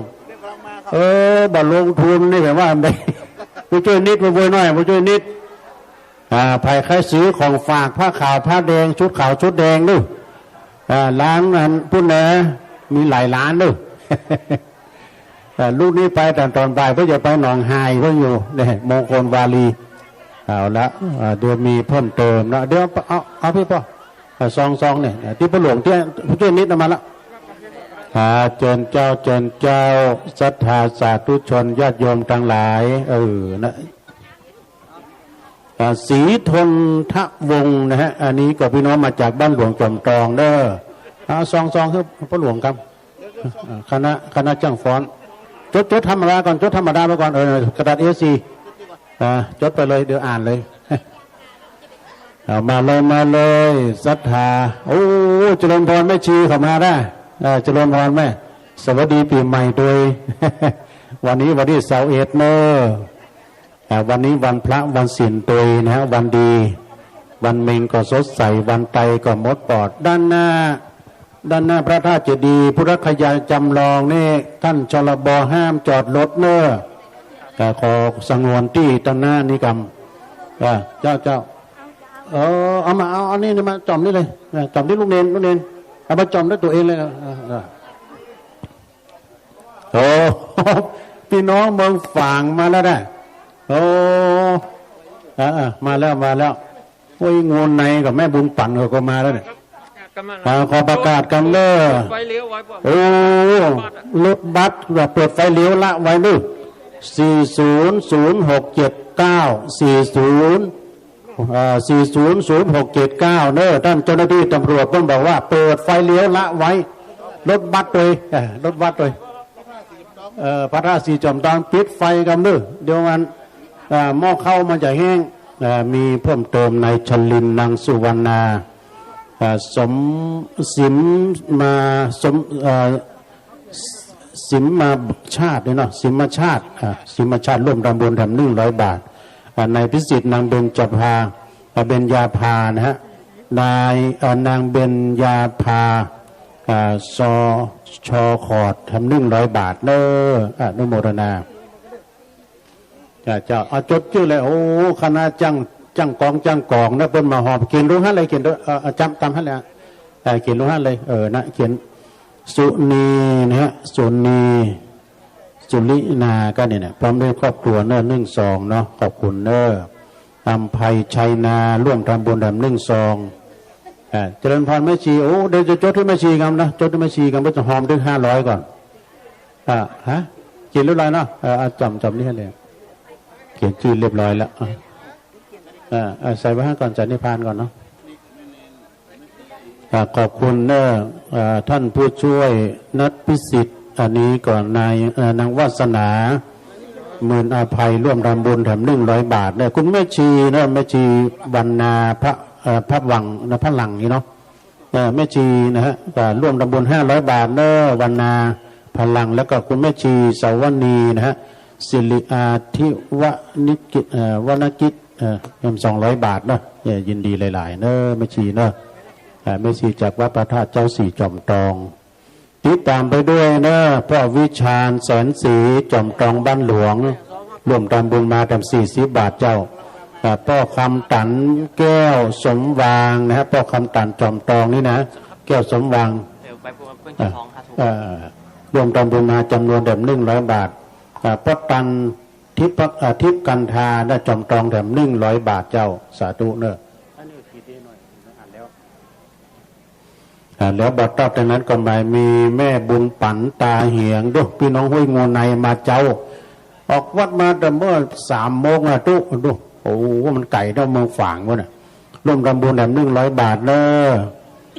เออ บ่ลงทุนนี่แบบว่า บ่จ้วยนิด บ่จ้วยหน้อย บ่จ้วยนิด อ่า ใผใค่ซื้อของฝาก ผ้าขาวผ้าแดง ชุดขาวชุดแดงดู อ่า ร้านนั้นปุ้นนะ มีหลายร้านดู อ่า ลูกนี้ไปต๋อน ต๋อนบ่าย เปิ้นจะไปหนองฮาย เปิ้นอยู่เนี่ย มงคลวารี เอาละ อ่า เดี๋ยวมีเพิ่มเติมนะ เดี๋ยวเอา เอาปี้ป้อ อ่า ซอง ซองเนี่ย ตี้พ่อหลวงตี้ผู้จ้วยนิดเอามาละ อ่า เจิญเจ้า เจิญเจ้า ศรัทธาสาธุชนญาติโยมตังหลาย เออ นะ อ่า ศรีทนทวงศ์นะฮะ อันนี้ก็ปี้น้องมาจากบ้านหลวงจอมตองเน่อ อ่า ซอง ซอง ครับ พ่อหลวงครับ อ่า คณะ คณะจ้างฟ้อน จด จดธรรมดาก่อน จดธรรมดาไปก่อน เออ กระดาษ เอสี่ อ่า จดไปเลย เดี๋ยวอ่านเลย เอามาเลย มาเลย ศรัทธา โอ้ เจริญพรแม่ชีเข้ามานะ เออ เจริญพรแม่ สวัสดีปี๋ใหม่ตวย วันนี้วันตี้ซาวเอ็ดเน่อ อ่า วันนี้วันพระวันศีลตวยนะฮะ วันดี วันเม็งก็สดใส วันไตก็หมดปอด ด้านหน้า ด้านหน้าพระธาตุเจดีย์ พุทธคยาจำลองนี่ ท่าน ชลบ ห้ามจอดรถเน่อ อ่า ขอสงวนตี้ตรงหน้านี้กำ อ่า เจ้า เจ้า เออ เอามา เอา เอานี่ นี่มาจ่อมนี่เลย นะ จ่อมที่ลูกเณร ลูกเณร เอามาจ่อมด้วยตั๋วเองเลย เออ เออ โอ้ ปี้น้องเมืองฝางมาแล้วนะ โอ้ อ่า อ่า มาแล้ว มาแล้ว โอ้ย งูในกับแม่บุญปั๋นเขาก็มาแล้วเนี่ย อ่า ขอประกาศกำเน้อ โอ้ รถบัสแบบเปิดไฟเลี้ยวละไว้เน้อ สี่ศูนย์ศูนย์หกเจ็ดเก้า สี่ศูนย์ เอ่อ สี่ศูนย์ศูนย์หกเจ็ดเก้า เน้อ ท่านเจ้าหน้าที่ตำรวจเปิ้นบอกว่าเปิดไฟเลี้ยวละไว้ รถบัสโตย เอ่อ รถบัสโตย เอ่อ พระธาตุสี่จ่อมตองปิดไฟกำเน้อ เดี๋ยวมัน อ่า หม้อข้าวมันจะแห้ง อ่า มีเพิ่มเติม นายชลิน นางสุวรรณา อ่า สม สิมมา สม เอ่อ สิมมาชาติเนี่ยเนาะ สิมมาชาติ อ่า สิมมาชาติร่วมทำบุญแถมหนึ่งร้อยบาท อ่า นายพิสิทธิ์ นางเบญจภา อ่า เบญญาภานะฮะ นาย อ่า นางเบญญาภา อ่า ซอ ชอขอดแถมหนึ่งร้อยบาทเน้อ อนุโมทนา อ่า เจ้า เอาจดจื้อเลย โอ้ คณะจ้าง จ้างก๋อง จ้างก๋องนะ เปิ้นมาฮอบ เขียนลงหั้นเลย เขียนลง เอ่อ เอาจำ จำหั้นเลย อ่ะ เอ่อ เขียนลงหั้นเลย เออ นะ เขียน สุนีนะฮะ สุนี สุรินา ก็เนี่ยนะ พร้อมด้วยครอบครัวเน้อ หนึ่งซองเนาะ ขอบคุณเน้อ อำไพชัยนา ร่วมทำบุญแถมหนึ่งซอง อ่า เจริญพรแม่ชี โอ้ เดี๋ยวจะจดหื้อแม่ชีกำนะ จดหื้อแม่ชีกำ เปิ้นจะฮอมถึงห้าร้อยก่อน อ่า ฮะ เขียนเรียบร้อยเนาะ เออ เอาจ่อม จ่อมนี่หั้นเลย เขียนจื้อเรียบร้อยแล้ว อ่ะ อ่า อ่า ใส่ไว้หั้นก่อน ใส่นิพพานก่อนเนาะ อ่า ขอบคุณเน้อ อ่า ท่านผู้ช่วยนัทพิสิทธิ์ อันนี้ก่อน นาย เอ่อ นางวาสนา หมื่นอภัย ร่วมทำบุญแถมหนึ่งร้อยบาทเน้อ คุณแม่ชีเน้อ แม่ชีวรรณา พระ เอ่อ พระวังนะ พระหลังนี่เนาะ เอ่อ แม่ชีนะฮะ ก็ร่วมทำบุญห้าร้อยบาทเน้อ วรรณา พลัง แล้วก็คุณแม่ชีสาวนีนะฮะ สิริอาทิวนิกิจ เอ่อ วรรณกิจ เอ่อ ร่วมสองร้อยบาทเนาะ เอ่อ ยินดีหลายๆ เน้อ แม่ชีเน้อ เอ่อ แม่ชีจากวัดพระธาตุเจ้าสี่จ่อมตอง ติดตามไปด้วยเน้อ พ่อวิชาญ แสนศรี จ่อมตองบ้านหลวง ร่วมทำบุญมาแถมสี่สิบบาทเจ้า อ่า ป้อคำตัน แก้วสมวางนะฮะ ป้อคำตันจ่อมตองนี่นะ แก้วสมวาง เดี๋ยวไปพวกเปิ้นจะท้องห้าทุ่ม อ่า ร่วมทำบุญมาจำนวนแถมหนึ่งร้อยบาท อ่า ป้อตัน ทิพย์ อ่า ทิพย์กันธานะ จ่อมตองแถมหนึ่งร้อยบาทเจ้า สาธุเน้อ อ่า แล้วบ่ตัดแต่นั้นก็มามีแม่บุญปั๋นตาเหียงดู ปี้น้องห้วยงูในมาเจ้า ออกวัดมาแต่เมื่อสามโมงอะตุ๊ ดู โอ้โห มันไก๋เนาะ เมืองฝางปู้นน่ะ ร่วมทำบุญแถมหนึ่งร้อยบาทเน้อ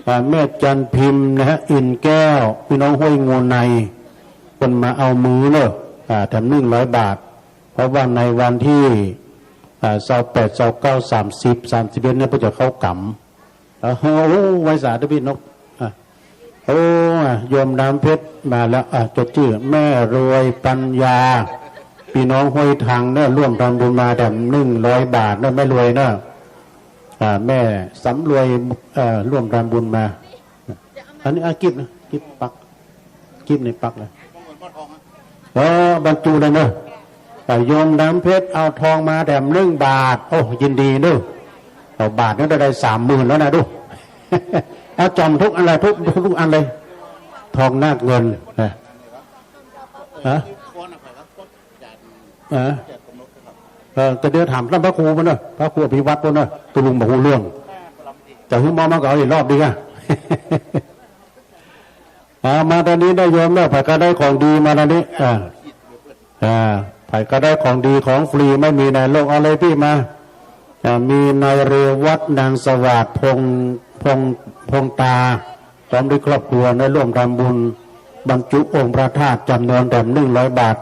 อ่า แม่จันพิมพ์นะฮะ อินแก้ว ปี้น้องห้วยงูใน เปิ้นมาเอามือเน้อ อ่า แถมหนึ่งร้อยบาท เพราะว่าในวันที่ อ่า ซาวแปด ซาวเก้า สามสิบ สามสิบเอ็ดเนี่ย เปิ้นจะเข้ากรรม เออ โอ้ ไหว้สาธุพี่นก อ่ะ โอ้ อ่ะ โยมน้ำเพชรมาแล้ว อ่ะ จดจื้อ แม่รวยปัญญา ปี้น้องห้วยทังเน้อ ร่วมทำบุญมาแถมหนึ่งร้อยบาทเน้อ แม่รวยเน้อ อ่า แม่สำรวย เอ่อ ร่วมทำบุญมา อันนี้ อ่ะ กิบนะ กิบปัก กิบในปักเลย เออ บรรจุเลยเนอะ แต่โยมน้ำเพชรเอาทองมาแถมหนึ่งบาท โอ้ ยินดีเนอะ เอาบาทนี่ได้สามหมื่นแล้วนะดู เอาจ่อมทุกอันเลย ทุก ทุกอันเลย ทองนาคเงินนะ ฮะ ฮะ เออ ก็เดี๋ยวถามต้านพระครูปู้นเนอะ พระครูอภิวัตรปู้นเนอะ ตุ๊ลุงบ่ฮู้เรื่อง จะหื้อมอมาก็เอาอีกรอบดีกว่า อ่า มาตอนนี้ได้โยมเนอะ ใผก็ได้ของดีมาตอนนี้ อ่า อ่า ใผก็ได้ของดีของฟรีไม่มีในโลก เอาเลยพี่มา อ่า มีนายเรวัต นางสวัสดิ์ พงษ์ พงษ์ พงษ์ตา พร้อมด้วยครอบครัวได้ร่วมทำบุญบรรจุองค์พระธาตุจำนวนแถมหนึ่งร้อยบาท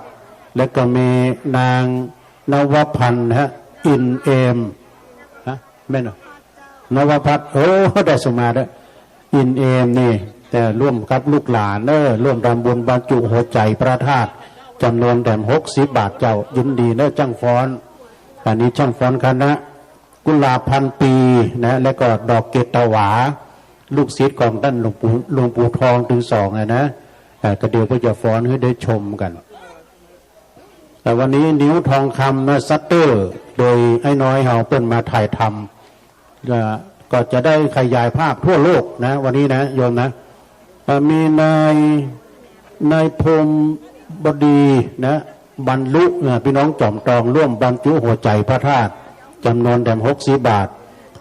และก็มีนางนวพันธ์ฮะ อินเอม ฮะ แม่นเหรอ นวพัฒน์ โอ้ ได้สมาด้วย อินเอมนี่ แต่ร่วมกับลูกหลานเนอะ ร่วมทำบุญบรรจุหัวใจพระธาตุจำนวนแถมหกสิบบาทเจ้า ยินดีเนอะ จ้างฟ้อน อันนี้จ้างฟ้อนคณะ กุหลาบพันปีนะ และก็ดอกเกตวา ลูกศิษย์ของต้านหลวงปู่ หลวงปู่ทองตึงสองอะนะ อ่า ก็เดี๋ยวก็จะฟ้อนหื้อได้ชมกั๋น แต่วันนี้นิ้วทองคำนะ ชัตเตอร์ โดยไอ้น้อยเฮาเปิ้นมาถ่ายทำ อ่า ก็จะได้ขยายภาพทั่วโลกนะ วันนี้นะโยมนะ อ่า มีนาย นายพรหมบดีนะ บรรลุ อ่า พี่น้องจอมตองร่วมบรรจุหัวใจ๋พระธาตุจ๋ำนวนแถมหกสิบบาท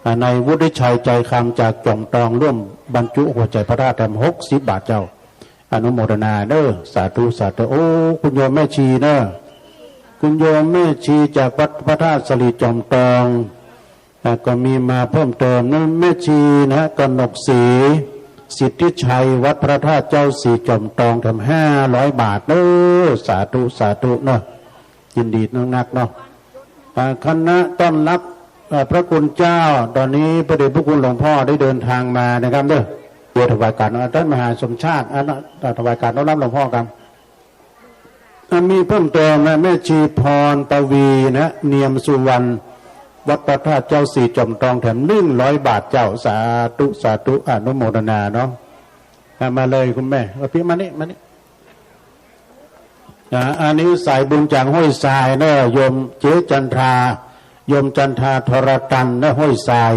อ่า นายวุฒิชัย ใจคำ จากจอมตองร่วมบรรจุหัวใจ๋พระธาตุแถมหกสิบบาทเจ้า อนุโมทนาเด้อ สาธุ สาธุ โอ้ คุณโยมแม่ชีเนอะ คุณโยมแม่ชีจากวัดพระธาตุสะหลีจอมตอง อ่ะ ก็มีมาเพิ่มเติมนะ แม่ชีนะ กนกศรี สิทธิชัย วัดพระธาตุเจ้าสะหลีจอมตอง แถมห้าร้อยบาทเด้อ สาธุ สาธุเนอะ ยินดีนักๆเนาะ อ่า คณะต้อนรับ อ่า พระคุณเจ้า ตอนนี้พระเดชพระคุณหลวงพ่อได้เดินทางมานะครับเด้อ เดี๋ยวถวายการ อ่า ท่านมหาสมชาติ อ่า ถวายการต้อนรับหลวงพ่อครับ อ่ะ มีเพิ่มเติมนะ แม่ชีพรปวีนะ เนียมสุวรรณ วัดพระธาตุเจ้าสะหลีจอมตอง แถมหนึ่งร้อยบาทเจ้า สาธุ สาธุ อนุโมทนาเนาะ อ่ะ มาเลยคุณแม่ เอาพี่มานี่ มานี่ อ่า อันนี้สายบุญจากห้วยทรายเนอะ โยมเจ๊จันทรา โยมจันทรา ธรตันนะ ห้วยทราย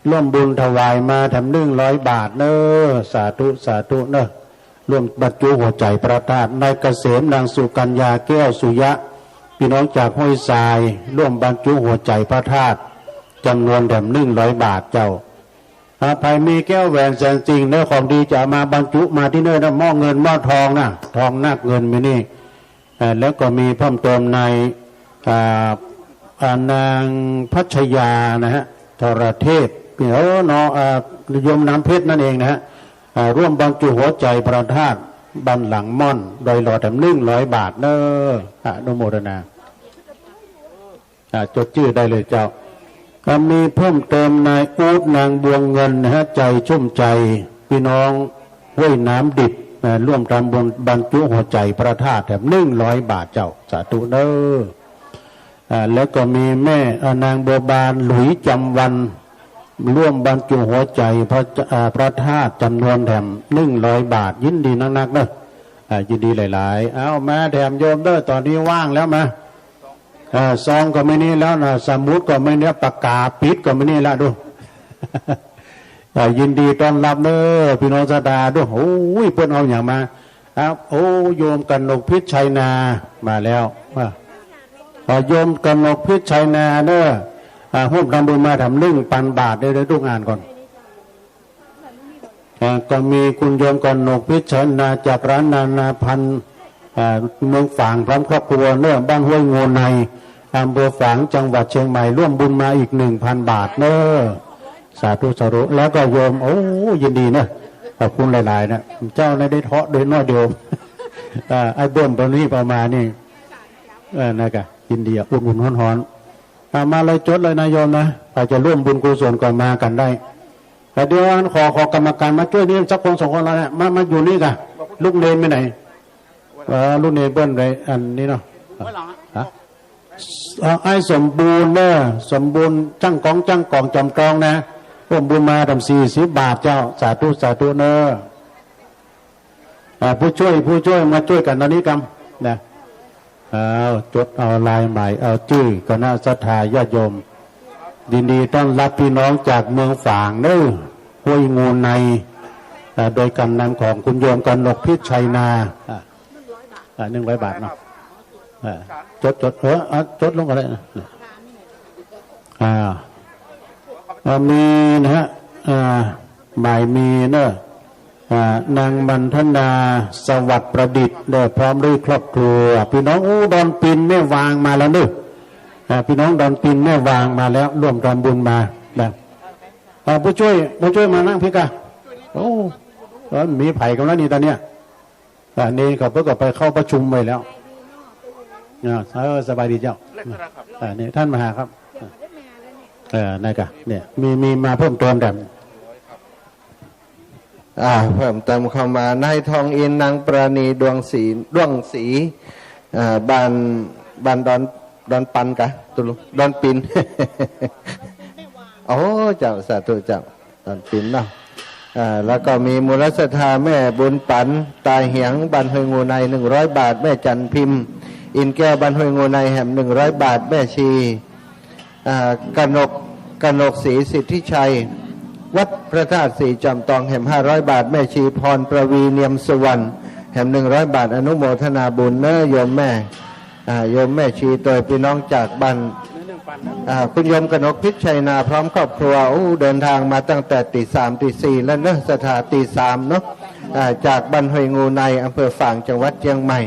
ร่วมบุญถวายมาแถมหนึ่งร้อยบาทเนอะ สาธุ สาธุเนอะ ร่วมบรรจุหัวใจ๋พระธาตุ นายเกษม นางสุกัญญา แก้วสุยะ พี่น้องจากห้วยทราย ร่วมบรรจุหัวใจ๋พระธาตุจ๋ำนวนแถมหนึ่งร้อยบาทเจ้า อ่า ใผมีแก้วแหวนแสงสิ่งเนอะ ของดีจะเอามาบรรจุมาตี้เนิ่นนะ หม้อเงินหม้อทองนะ ทองนักเงินมีนี่ อ่า แล้วก็มีเพิ่มเติมใน อ่า อ่า นางพัชยานะฮะ ธรเทพ เดี๋ยวเนาะ อ่า โยมน้ำเพชรนั่นเองนะฮะ อ่า ร่วมบรรจุหัวใจ๋พระธาตุบันหลังม่อน ดอยหลอดแถมหนึ่งร้อยบาทเนอะ อนุโมทนา อ่า จดจื้อได้เลยเจ้า ก็มีเพิ่มเติมนายอู๊ด นางบวงเงินนะฮะ ใจชุ่มใจ พี่น้องห้วยน้ำดิบ อ่า ร่วมทำบุญบรรจุหัวใจ๋พระธาตุแถมหนึ่งร้อยบาทเจ้า สาธุเนอะ อ่า แล้วก็มีแม่ อ่า นางบัวบาน หลุยจำวัน ร่วมบรรจุหัวใจ๋พระ อ่า พระธาตุจ๋ำนวนแถมหนึ่งร้อยบาท ยินดีนักๆเนอะ อ่า ยินดีหลายๆ เอามาแถมโยมเด้อ ตอนนี้ว่างแล้วมา อ่า ซองก็มีนี่แล้วนะ สมุดก็มีนี่ ปากกาปิ๊ดก็มีนี่ละดู อ่า ยินดีต้อนรับเนอะ พี่น้องศรัทธาดู โอ้ย เปิ้นเอาหยังมา ครับ โอ้ โยมกนกพิชชัยนา มาแล้ว อ่า อ่า โยมกนกพิชชัยนาเนอะ อ่า ร่วมทำบุญมาแถมหนึ่งปันบาท เดี๋ยว เดี๋ยวดูอ่านก่อน อ่า ก็มีคุณโยมกนกพิชชัยนาจากร้านนานาพันธุ์ อ่า เมืองฝางพร้อมครอบครัวเนอะ บ้านห้วยงูใน อำเภอฝาง จังหวัดเชียงใหม่ ร่วมบุญมาอีกหนึ่งพันบาทเนอะ สาธุ สาธุ แล้วก็โยม โอ้ ยินดีเนอะ ขอบคุณหลายๆนะ เจ้าน่ะได้เทาะได้น้อยเดียว อ่า ไอ้เบิ่มตอนนี้ประมาณนี้ เออ นะกะ ยินดีอ่ะ อุ่นๆฮ้อนๆ อ่า มาเลย จดเลยนะโยมนะ ใผจะร่วมบุญกุศลก็มากั๋นได้ แต่เดี๋ยวอันขอ ขอกรรมการมาจ้วยนี่สักคนสองคนแล้วนะ มา มาอยู่นี่กะ ลูกเณรไปไหน เออ ลูกเณรเปิ้นไปอันนี้เนาะ ฮะ เอ่อ ไอ้สมบูรณ์เนอะ สมบูรณ์ จ้างกอง จ้างกอง จอมกองนะ ร่วมบุญมาแถมสี่สิบบาทเจ้า สาธุ สาธุเนอะ อ่า ผู้จ้วย ผู้จ้วย มาจ้วยกั๋นตอนนี้กำนะ อ้าว จดเอาลายหมาย เอาจื้อคณะศรัทธาญาติโยม ยินดีต้อนรับพี่น้องจากเมืองฝางเนอะ ห้วยงูใน อ่า โดยการนำของคุณโยมกนกพิชชัยนา อ่า อ่า หนึ่งร้อยบาทเนาะ อ่า จด จด เออ อ่ะ จดลงก็ได้นะ อ่า อ่า มีนะฮะ อ่า หมายมีเนอะ อ่า นางมันธนา สวัสดิ์ประดิษฐ์ ได้พร้อมด้วยครอบครัว พี่น้อง โอ้ ดอนปินแม่วางมาแล้วเนอะ อ่า พี่น้องดอนปินแม่วางมาแล้ว ร่วมทำบุญมานะ อ่า ผู้จ้วย ผู้จ้วยมานั่งพี้กะ โอ้ เออ มีไผกำลังนี่ต๋อนเนี้ย อ่า นี่เขาเปิ้นก็ไปเข้าประชุมไว้แล้ว อ่า เออ สบายดีเจ้า อ่า นี่ต้านมหาครับ เออ นั่นกะ เนี่ย มี มีมาเพิ่มเติมแถม อ่า เพิ่มเติมเข้ามา นายทองอินทร์ นางปราณี ดวงศรี ด้วงศรี อ่า บ้าน บ้านดอน ดอนปันกะ ตุลุง ดอนปิน โอ้ เจ้า สาธุเจ้า ดอนปินเนาะ อ่า แล้วก็มีมูลศรัทธาแม่บุญปัน ตาเหียง บ้านห้วยงูใน หนึ่งร้อยบาท แม่จันพิมพ์ อินแก้ว บ้านห้วยงูใน แหมหนึ่งร้อยบาท แม่ชี อ่า กนก กนกศรีสิทธิชัย วัดพระธาตุสีจำตอง แหมห้าร้อยบาท แม่ชีพรประวี เนียมสุวรรณ แหมหนึ่งร้อยบาท อนุโมทนาบุญเน้อโยมแม่ อ่า โยมแม่ชี โตยปี้น้องจากบ้าน อ่า คุณโยมกนกพิชชัยนาพร้อมครอบครัว อู้ เดินทางมาตั้งแต่ตี๋สามตี๋สี่แล้วเนาะ ศรัทธา ตี๋สามเนาะ อ่า จากบ้านห้วยงูใน อำเภอฝาง จังหวัดเจียงใหม่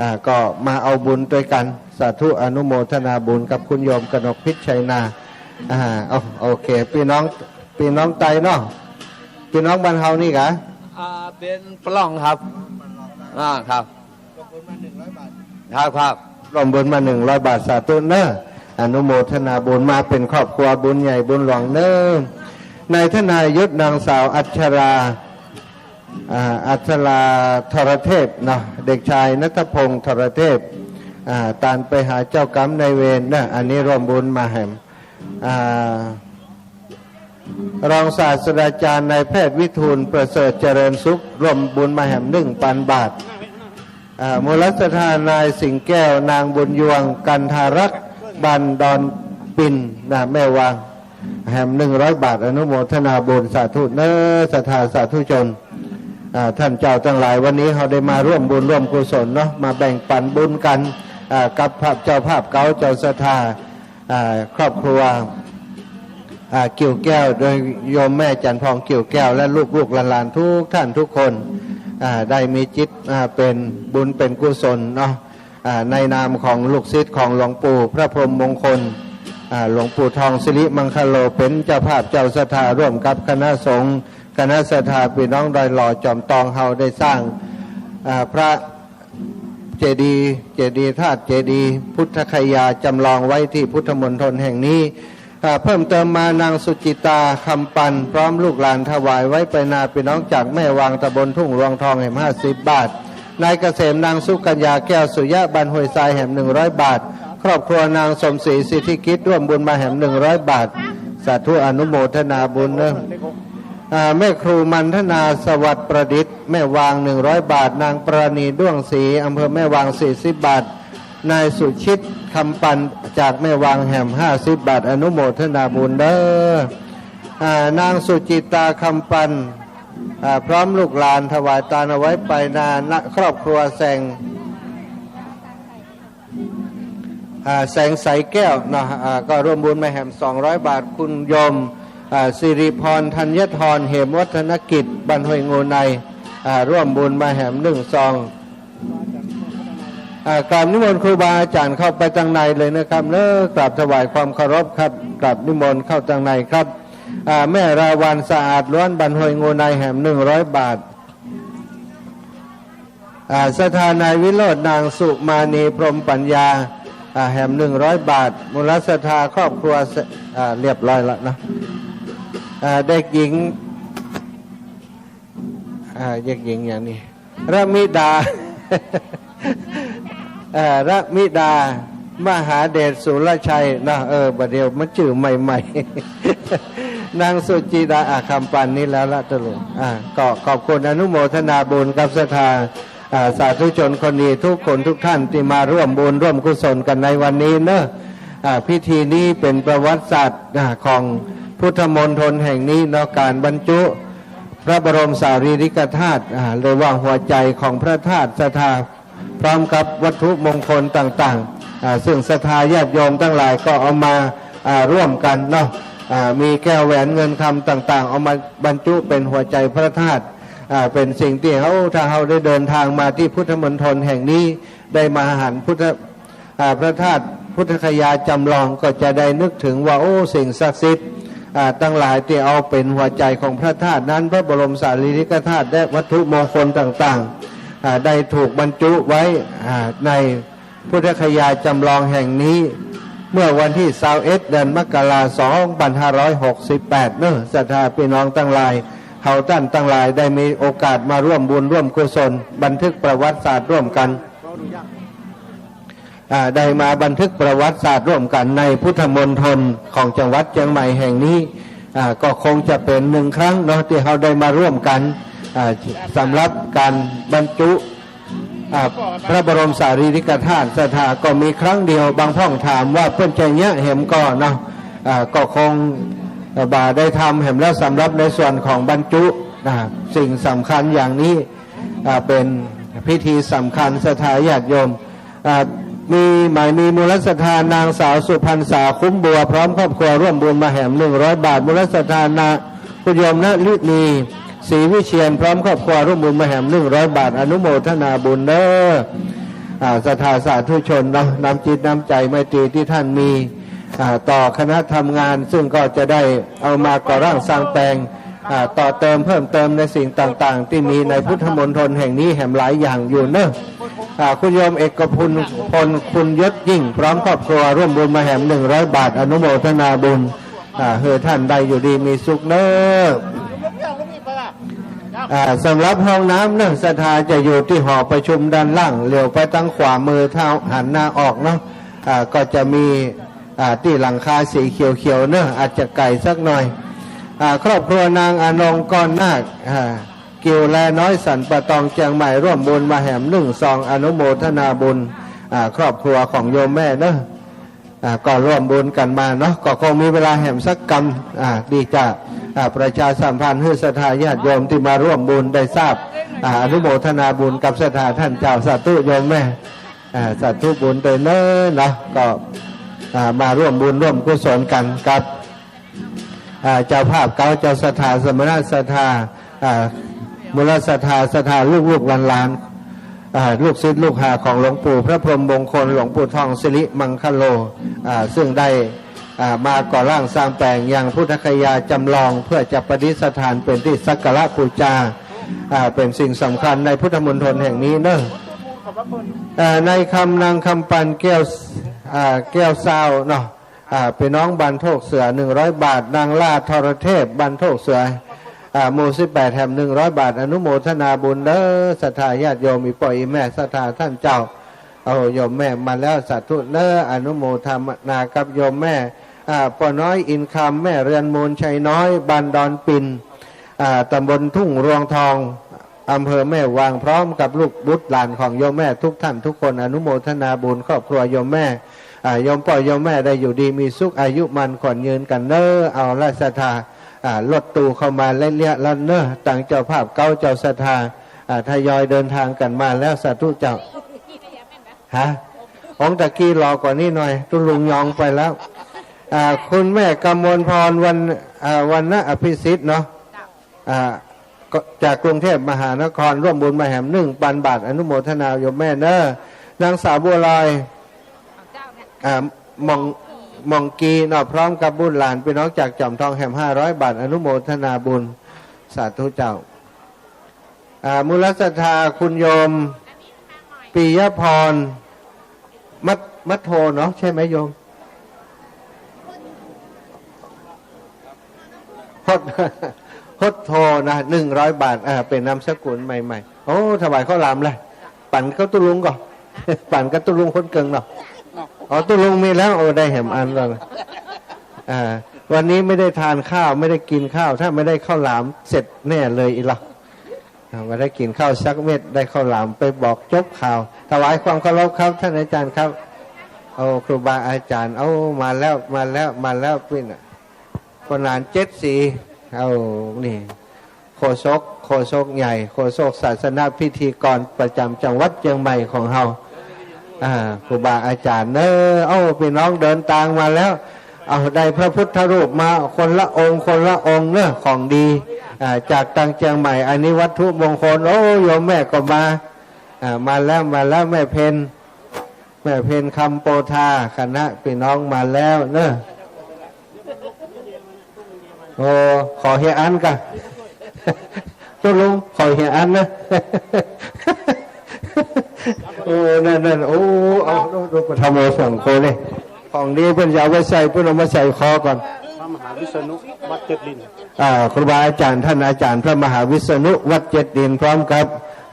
อ่า ก็มาเอาบุญตวยกั๋น สาธุ อนุโมทนาบุญกับคุณโยมกนกพิชชัยนา อ่า เอา โอเค ปี้น้อง ปี้น้องไตเนาะ ปี้น้องบ้านเฮานี่กา อ่า เป๋นปล้องครับ อ่า ครับ ครับ ครับ ร่วมบุญมาหนึ่งร้อยบาท สาธุเน้อ อนุโมทนาบุญมาเป๋นครอบครัว บุญใหญ่บุญหลวงเน้อ นายธนายุทธ นางสาวอัชรา อ่า อัชราธรเทพเนาะ เด็กชายณัฐพงษ์ธรเทพ อ่า ตานไปหาเจ้ากรรมนายเวรเน้อ อันนี้ร่วมบุญมาแหม อ่า รองศาสตราจารย์นายแพทย์วิทูลประเสริฐเจริญสุข ร่วมบุญมาแหมหนึ่งปันบาท อ่า มูลศรัทธานายสิงห์แก้ว นางบุญยวง กันทารักษ์ บ้านดอนปินนะ แม่วาง แหมหนึ่งร้อยบาท อนุโมทนาบุญ สาธุเน้อ ศรัทธาสาธุชน อ่า ต้านเจ้าตังหลาย วันนี้เฮาได้มาร่วมบุญร่วมกุศลเนาะ มาแบ่งปันบุญกั๋น อ่า กับพระเจ้าภาพเก๊า เจ้าศรัทธา อ่า ครอบครัว อ่า กิ่วแก้ว โดยโยมแม่จันทร์พอง กิ่วแก้ว และลูกๆหลานๆทุกท่านทุกคน อ่า ได้มีจิต อ่า เป๋นบุญเป๋นกุศลเนาะ อ่า ในนามของลูกศิษย์ของหลวงปู่พระพรหมมงคล อ่า หลวงปู่ทองสิริมังคโล เป๋นเจ้าภาพเจ้าศรัทธา ร่วมกับคณะสงฆ์ คณะศรัทธาปี้น้องดอยหล่อจอมตองเฮาได้สร้าง อ่า พระ เจดีย์ เจดีย์ธาตุ เจดีย์พุทธคยาจำลองไว้ตี้พุทธมณฑลแห่งนี้ อ่า เพิ่มเติมมา นางสุจิตา คำปัน พร้อมลูกหลานถวายไว้ไปนาปี้น้องจากแม่วาง ตำบลทุ่งรวงทอง แหมห้าสิบบาท นายเกษม นางสุกัญญา แก้วสุยะ บ้านห้วยทราย แหมหนึ่งร้อยบาท ครอบครัวนางสมศรี สิทธิกิจ ร่วมบุญมาแหมหนึ่งร้อยบาท สาธุ อนุโมทนาบุญเน้อ อ่า แม่ครูมันธนา สวัสดิ์ประดิษฐ์ แม่วาง หนึ่งร้อยบาท นางปราณี ด้วงศรี อำเภอแม่วาง สี่สิบบาท นายสุชิต คำปัน จากแม่วาง แหมห้าสิบบาท อนุโมทนาบุญเน้อ อ่า นางสุจิตา คำปัน อ่า พร้อมลูกหลานถวายตานเอาไว้ไปนา ณ ครอบครัวแสง อ่า แสงใสแก้วเนาะ อ่า ก็ร่วมบุญมาแหมสองร้อยบาท คุณโยม อ่า สิริพร ธัญทร เหมวัฒนกิจ บ้านห้วยงูใน อ่า ร่วมบุญมาแหมหนึ่งซอง อ่า กราบนิมนต์ครูบาอาจ๋ารย์เข้าไปตังในเลยนะครับเน้อ กราบถวายความเคารพครับ กราบนิมนต์เข้าตังในครับ อ่า แม่ราวัณ สะอาดล้วน บ้านห้วยงูใน แหมหนึ่งร้อยบาท อ่า ศรัทธานายวิโรจน์ นางสุมาณี พรหมปัญญา อ่า แหมหนึ่งร้อยบาท มูลศรัทธาครอบครัว อ่า เรียบร้อยละเนาะ อ่า เด็กหญิง อ่า เด็กหญิงอย่างนี้ ระมิดา เอ่อ ระมิดา มหาเดชสุรชัยเนาะ เออ บ่าเดี่ยวมันจื้อใหม่ๆ นางสุจิดา อ่ะ คำปันนี้แล้วละตะลุง อ่ะ ก็ขอบคุณอนุโมทนาบุญกับศรัทธา อ่า สาธุชนคนดีทุกคนทุกท่านตี้มาร่วมบุญร่วมกุศลกั๋นในวันนี้เนาะ อ่า พิธีนี้เป๋นประวัติศาสตร์ อ่า ของพุทธมณฑลแห่งนี้เนาะ ก๋านบรรจุพระบรมสารีริกธาตุ อ่า เรียกว่าหัวใจ๋ของพระธาตุศรัทธา พร้อมกับวัตถุมงคลต่างๆ อ่า ซึ่งศรัทธาญาติโยมตังหลายก็เอามา อ่า ร่วมกั๋นเนาะ อ่า มีแก้วแหวนเงินคำต่างๆ เอามาบรรจุเป๋นหัวใจ๋พระธาตุ อ่า เป๋นสิ่งตี้เฮา ถ้าเฮาได้เดินทางมาตี้พุทธมณฑลแห่งนี้ ได้มาหันพุทธ อ่า พระธาตุพุทธคยาจำลอง ก็จะได้นึกถึงว่า โอ้ สิ่งศักดิ์สิทธิ์ อ่า ตังหลายตี้เอาเป๋นหัวใจ๋ของพระธาตุนั้น พระบรมสารีริกธาตุ และวัตถุมงคลต่างๆ อ่า ได้ถูกบรรจุไว้ อ่า ในพุทธคยาจำลองแห่งนี้ เมื่อวันตี้ซาวเอ็ด เดือนมกรา สองพันห้าร้อยหกสิบแปด เนาะ ศรัทธาปี้น้องตังหลาย เฮาต้านตังหลายได้มีโอกาสมาร่วมบุญร่วมกุศล บันทึกประวัติศาสตร์ร่วมกั๋น อ่า ได้มาบันทึกประวัติศาสตร์ร่วมกั๋นในพุทธมณฑลของจังหวัดเจียงใหม่แห่งนี้ อ่า ก็คงจะเป๋นหนึ่งครั้งเนาะ ตี้เฮาได้มาร่วมกั๋น อ่า สำหรับก๋านบรรจุ อ่า พระบรมสารีริกธาตุศรัทธาก็มีครั้งเดียว บางพ่องถามว่าเปิ้นจะเยียะแหมก่อเนาะ อ่า ก็คง เอ่อ บ่าได้ทำแหมแล้วสำหรับในส่วนของบรรจุ นะ สิ่งสำคัญอย่างนี้ อ่า เป๋นพิธีสำคัญ ศรัทธาญาติโยม อ่า มีหมาย มีมูลศรัทธานางสาวสุพรรณสา คุ้มบัว พร้อมครอบครัวร่วมบุญมาแหมหนึ่งร้อยบาท มูลศรัทธานา คุณโยมนฤมี ศรีวิเชียร พร้อมครอบครัวร่วมบุญมาแหมหนึ่งร้อยบาท อนุโมทนาบุญเด้อ อ่า ศรัทธาสาธุชนเนาะ น้ำจิตน้ำใจ๋ไมตรีตี้ท่านมี อ่า ต่อคณะทำงาน ซึ่งก็จะได้เอามาก่อร่างสร้างแปลง อ่า ต่อเติมเพิ่มเติมในสิ่งต่างๆ ตี้มีในพุทธมณฑลแห่งนี้แหมหลายอย่างอยู่เนาะ อ่า คุณโยมเอกพล พล คุณยศยิ่ง พร้อมครอบครัวร่วมบุญมาแหมหนึ่งร้อยบาท อนุโมทนาบุญ อ่า หื้อท่านได้อยู่ดีมีสุขเนาะ อ่า สำหรับห้องน้ำเนาะ ศรัทธาจะอยู่ตี้หอประชุมด้านล่าง เหลียวไปตางขวามือถ้าหันหน้าออกเนาะ อ่า ก็จะมี อ่า ตี้หลังคาสีเขียวๆ เนาะ อาจจะไก๋สักหน่อย อ่า ครอบครัวนางอนง ก้อนนาค อ่า กิ่วแลน้อย สันป่าตอง เจียงใหม่ ร่วมบุญมาแหมหนึ่งซอง อนุโมทนาบุญ อ่า ครอบครัวของโยมแม่เนาะ อ่า ก็ร่วมบุญกั๋นมาเนาะ ก็คงมีเวลาแหมสักกำ อ่า ดีจะ อ่า ประชาสัมพันธ์หื้อศรัทธาญาติโยมตี้มาร่วมบุญได้ทราบ อ่า อนุโมทนาบุญกับศรัทธาต้านเจ้า สาธุโยมแม่ อ่า สาธุบุญโดยเนิ่นเนาะ ก็ อ่า มาร่วมบุญร่วมกุศลกั๋นกับ อ่า เจ้าภาพเก๊า เจ้าศรัทธา สมณศรัทธา อ่า มูลศรัทธา ศรัทธาลูกๆ หลานๆ อ่า ลูกศิษย์ลูกหาของหลวงปู่พระพรหมมงคล หลวงปู่ทองสิริมังคโล อ่า ซึ่งได้ อ่า มาก่อร่างสร้างแปลงยังพุทธคยาจำลอง เพื่อจะประดิษฐานเป๋นตี้สักการะปู๋จา อ่า เป๋นสิ่งสำคัญในพุทธมณฑลแห่งนี้เนาะ อ่า นายคำ นางคำปัน แก้ว อ่า แก้วซาวเนาะ อ่า ปี้น้องบ้านโทกเสือ หนึ่งร้อยบาท นางล่า ทรเทพ บ้านโทกเสือ อ่า หมู่สิบแปด แหมหนึ่งร้อยบาท อนุโมทนาบุญเด้อ ศรัทธาญาติโยม อี่ป้ออี่แม่ศรัทธาต้านเจ้า เอาโยมแม่มาแล้ว สาธุเน้อ อนุโมทนากับโยมแม่ อ่า ป้อน้อย อินคำ แม่เรือนมูล ชัยน้อย บ้านดอนปิ่น อ่า ต๋ำบลทุ่งรวงทอง อำเภอแม่วาง พร้อมกับลูกบุตรหลานของโยมแม่ทุกท่านทุกคน อนุโมทนาบุญครอบครัวโยมแม่ อ่า โยมป้อโยมแม่ได้อยู่ดีมีสุข อายุมั่นขวัญยืนกั๋นเน้อ เอาละศรัทธา อ่า รถตู้เข้ามาเละๆ แล้วเน้อ ตางเจ้าภาพเก๊า เจ้าศรัทธา อ่า ทยอยเดินทางกั๋นมาแล้ว สาธุเจ้า ฮะ องค์ตะกี้หล่อกว่านี้หน่อย ตุ๊ลุงยองไปแล้ว อ่า คุณแม่กมลพร วรรณ อ่า วรรณอภิสิทธิ์เนาะ อ่า ก็จากกรุงเทพมหานคร ร่วมบุญมาแหมหนึ่งปันบาท อนุโมทนาโยมแม่เน้อ นางสาวบัวลอย อ่า มอง มองกีเนาะ พร้อมกับบุตรหลานปี้น้องจากจอมทองแหมห้าร้อยบาท อนุโมทนาบุญ สาธุเจ้า อ่า มูลศรัทธาคุณโยม ปิยพร มัท มัทโทเนาะ ใช่ไหมโยม ฮด ฮดโทนะ หนึ่งร้อยบาท อ่า เป๋นนามสกุลใหม่ๆ โอ้ ถวายข้าวหลามเลย ปั๋นกับตุ๊ลุงก่อ ปั๋นกับตุ๊ลุงคนเกิ่งเนาะ อ๋อ ตุ๊ลุงมีแล้ว โอ้ ได้แหมอันแล้วนะ อ่า วันนี้ไม่ได้ทานข้าว ไม่ได้กินข้าว ถ้าไม่ได้ข้าวหลามเสร็จแน่เลยอี่เฮา อ่า บ่ได้กิ๋นข้าวสักเม็ด ได้ข้าวหลามไปบอกจบข่าว ถวายความเคารพครับ ท่านอาจารย์ครับ โอ้ ครูบาอาจารย์ เอา มาแล้ว มาแล้ว มาแล้ว ปี้น่ะ ป้อหนาน เจ็ดสี เอา นี่ โฆษก โฆษกใหญ่ โฆษกศาสนพิธีกรประจำจังหวัดเจียงใหม่ของเฮา อ่า ครูบาอาจารย์เน้อ เอ้า ปี้น้องเดินตางมาแล้ว เอา ได้พระพุทธรูปมาคนละองค์ คนละองค์เน้อ ของดี อ่า จากตางเจียงใหม่ อันนี้วัตถุมงคล โอ้ โยมแม่ก็มา อ่า มาแล้ว มาแล้ว แม่เพ็ญ แม่เพ็ญคำโปธา คณะปี้น้องมาแล้วเน้อ โอ้ ขอเฮียอันก่ะ ตุ๊ลุง ขอเฮียอันนะ โอ้ นั่น นั่น โอ้ เอา ดู ดู ปะทะโม สองคนนี่ ของดีเปิ้นจะเอาไว้ใส่ เปิ้นเอามาใส่คอก่อน พระมหาวิษณุ วัดเจ็ดลิน อ่า ครูบาอาจารย์ ท่านอาจารย์พระมหาวิษณุ วัดเจ็ดลิน พร้อมกับ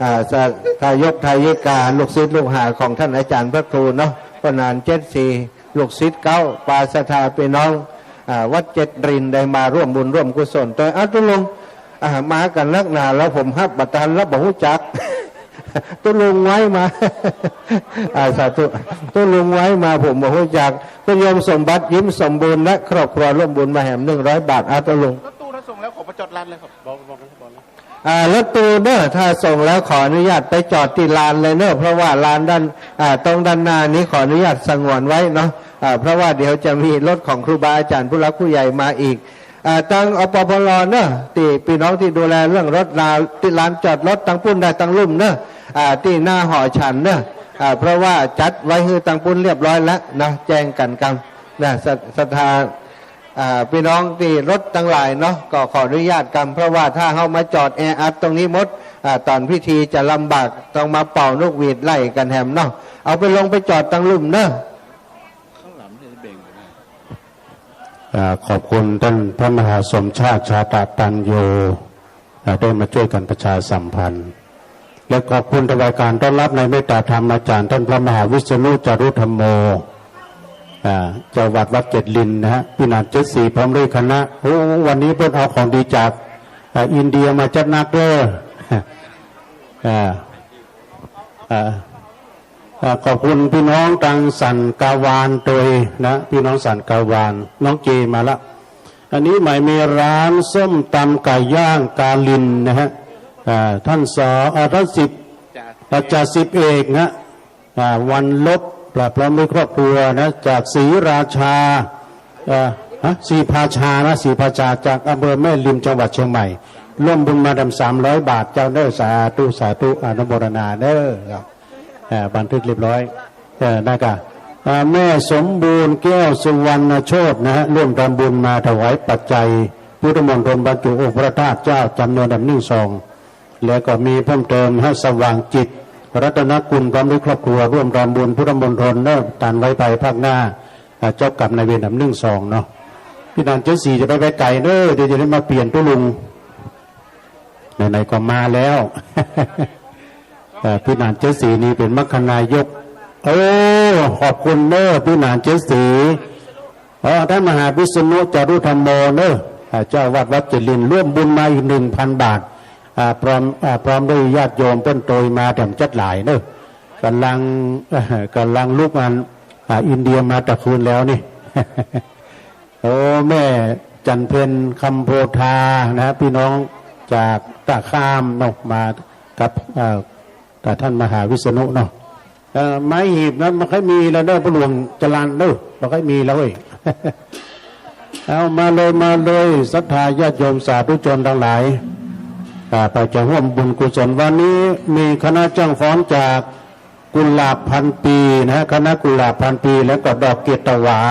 อ่า สะ ทายกทายิกา ลูกศิษย์ลูกหาของท่านอาจารย์พระครูเนาะ ป้อหนาน เจ็ดสี ลูกศิษย์เก๊า ปาศรัทธาปี้น้อง อ่า วัดเจ็ดลิน ได้มาร่วมบุญร่วมกุศลตวย อ้าว ตุ๊ลุง อ่า มากั๋นนักหนาแล้ว ผมฮับบ่ตันแล้ว บ่ฮู้จัก ตุ๊ลุงไว้มา อ่า สาธุ ตุ๊ลุงไว้มา ผมบ่ฮู้จัก คุณโยมสมบัติ ยิ้มสมบูรณ์ และครอบครัวร่วมบุญมาแหมหนึ่งร้อยบาท อ่า ตุ๊ลุง รถตู้ถ้าส่งแล้วขอไปจอดลานเลยครับ บอก บอก บอกเลย อ่า รถตู้เนอะ ถ้าส่งแล้วขออนุญาตไปจอดตี้ลานเลยเนอะ เพราะว่าลานด้าน อ่า ตรงด้านหน้านี้ขออนุญาตสงวนไว้เนาะ อ่า เพราะว่าเดี๋ยวจะมีรถของครูบาอาจารย์ผู้หลักผู้ใหญ่มาอีก อ่า ตัง อปพล เนอะ ตี้พี่น้องตี้ดูแลเรื่องรถลา ตี้ลานจอดรถตังปุ้นได้ตังลุ่มเนอะ อ่า ตี้หน้าหอฉันเนอะ อ่า เพราะว่าจัดไว้หื้อตังปุ้นเรียบร้อยแล้วเนาะ แจ้งกั๋นกำนะ ศรัท ศรัทธา อ่า พี่น้องตี้รถตังหลายเนาะ ก็ขออนุญาตกำ เพราะว่าถ้าเฮามาจอดแออัดตรงนี้หมด อ่า ต๋อนพิธีจะลำบาก ต้องมาเป่านกหวีดไล่กั๋นแหมเนาะ เอาไปลงไปจอดตังลุ่มเนอะ ข้างหลังเนี่ยเบ่งไปได้ อ่า ขอบคุณต้านพระมหาสมชาติ ชาตะปัญโญ อ่า ได้มาจ้วยกั๋นประชาสัมพันธ์ และขอบคุณถวายการต้อนรับในเมตตาธรรมอาจ๋ารย์ต้านพระมหาวิษณุ จารุธัมโม อ่า เจ้าวัดวัดเจ็ดลินนะฮะ ปี้หนานเจ็ดสีพร้อมด้วยคณะ โอ้ วันนี้เปิ้นเอาของดีจาก อ่า อินเดียมาจัดนักเด้อ อ่า อ่า อ่า ขอบคุณปี้น้องตังสันกาวานตวยนะ ปี้น้องสันกาวาน น้องเจมาละ อันนี้หมายมีร้านส้มตำไก่ย่างกาลินนะฮะ อ่า ต้านสอ อ่า ต้านสิบ จ่า อ่า จ่าสิบเอกนะ อ่า วันลบ พร้อมด้วยครอบครัวนะ จากศรีราชา เอ่อ ฮะ ศรีภาชานะ ศรีภาชา จากอำเภอแม่ริม จังหวัดเชียงใหม่ ร่วมบุญมาแหมสามร้อยบาทเจ้าเด้อ สาธุ สาธุ อนุโมทนาเด้อครับ อ่า บันทึกเรียบร้อย เอ่อ นะกะ อ่า แม่สมบูรณ์ แก้วสุวรรณโชตินะฮะ ร่วมทำบุญมาถวายปัจจัยพุทธมณฑลบรรจุองค์พระธาตุเจ้า จ๋ำนวนแหมนึ่งซอง แล้วก็มีเพิ่มเติมฮะ สว่างจิต รัตนกุล พร้อมด้วยครอบครัว ร่วมทำบุญพุทธมณฑลเนอะ ตานไว้ภายภาคหน้า อ่า เจ้ากรรมนายเวรแหมนึ่งซองเนาะ ปี้หนานเจ็ดสีจะไปไกลเนอะ เดี๋ยวจะได้มาเปลี่ยนตุ๊ลุง ไหนๆ ก็มาแล้ว เอ่อ ปี้หนานเจ็ดสีนี่เป๋นมรรคนายก โอ้ ขอบคุณเนอะ ปี้หนานเจ็ดสี อ๋อ ต้านมหาวิษณุ จารุธัมโม เนอะ อ่า เจ้าวัดวัดเจ็ดลิน ร่วมบุญมาอีกหนึ่งพันบาท อ่า พร้อม อ่า พร้อมด้วยญาติโยมเปิ้นตวยมาแถมจัดหลายเนอะ ก่ำลัง เอ่อ ก่ำลังลุกอัน อ่า อินเดียมาแต่คืนแล้วนี่ โอ้ แม่จันเพ็ญ คำโพธา นะ ปี้น้องจากต้าข้ามเนาะ มากับ เอ่อ กับต้านมหาวิษณุเนาะ เอ่อ ไม้หีบนั้นบ่ค่อยมีแล้วเด้อ พ่อหลวงจรัญเด้อ บ่ค่อยมีแล้วเว้ย เอามาเลย มาเลย ศรัทธาญาติโยมสาธุชนตังหลาย อ่า ไปจะฮ่วมบุญกุศล วันนี้มีคณะจ้างฟ้อนจากกุหลาบพันปีนะฮะ คณะกุหลาบพันปี แล้วก็ดอกเกตุวา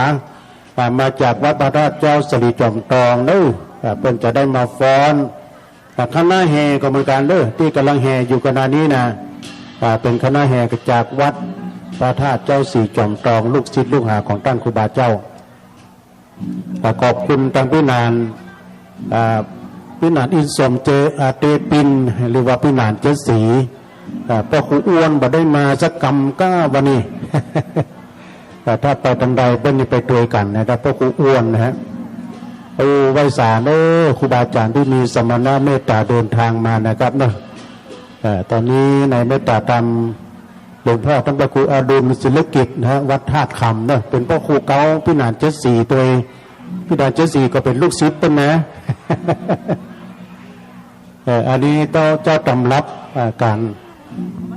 อ่า มาจากวัดพระธาตุเจ้าสิริจอมทองเด้อ อ่า เปิ้นจะได้มาฟ้อน อ่า คณะแห่ก็เหมือนกั๋นเด้อ ตี้ก่ำลังแห่อยู่ขณะนี้นะ อ่า เป๋นคณะแห่จากวัดพระธาตุเจ้าสิริจอมทอง ลูกศิษย์ลูกหาของต้านครูบาเจ้า อ่า ขอบคุณตังปี้หนาน อ่า ปี้หนานอินสมเจ อ่า เตปิน หรือว่าปี้หนานเจ็ดสี อ่า ป้อครูอ้วนบ่ได้มาสักกำก้าวันนี้ แต่ถ้าไปตังใดเปิ้นนี่ไปตวยกั๋นนะ ถ้าป้อครูอ้วนนะฮะ โอ้ ไหว้สาเด้อ ครูบาอาจ๋ารย์ตี้มีสมณะเมตตาเดินทางมานะครับเนาะ เอ่อ ต๋อนนี้ในเมตตาธรรม หลวงพ่อต้านพระครูอดุลศิลกิจนะฮะ วัดธาตุคำเนาะ เป๋นป้อครูเก๊าปี้หนานเจ็ดสีตวย ปี้หนานเจ็ดสีก็เป๋นลูกศิษย์เปิ้นนะ เอ่อ อันนี้เจ้า เจ้าต๋ำรับ อ่า ก๋าน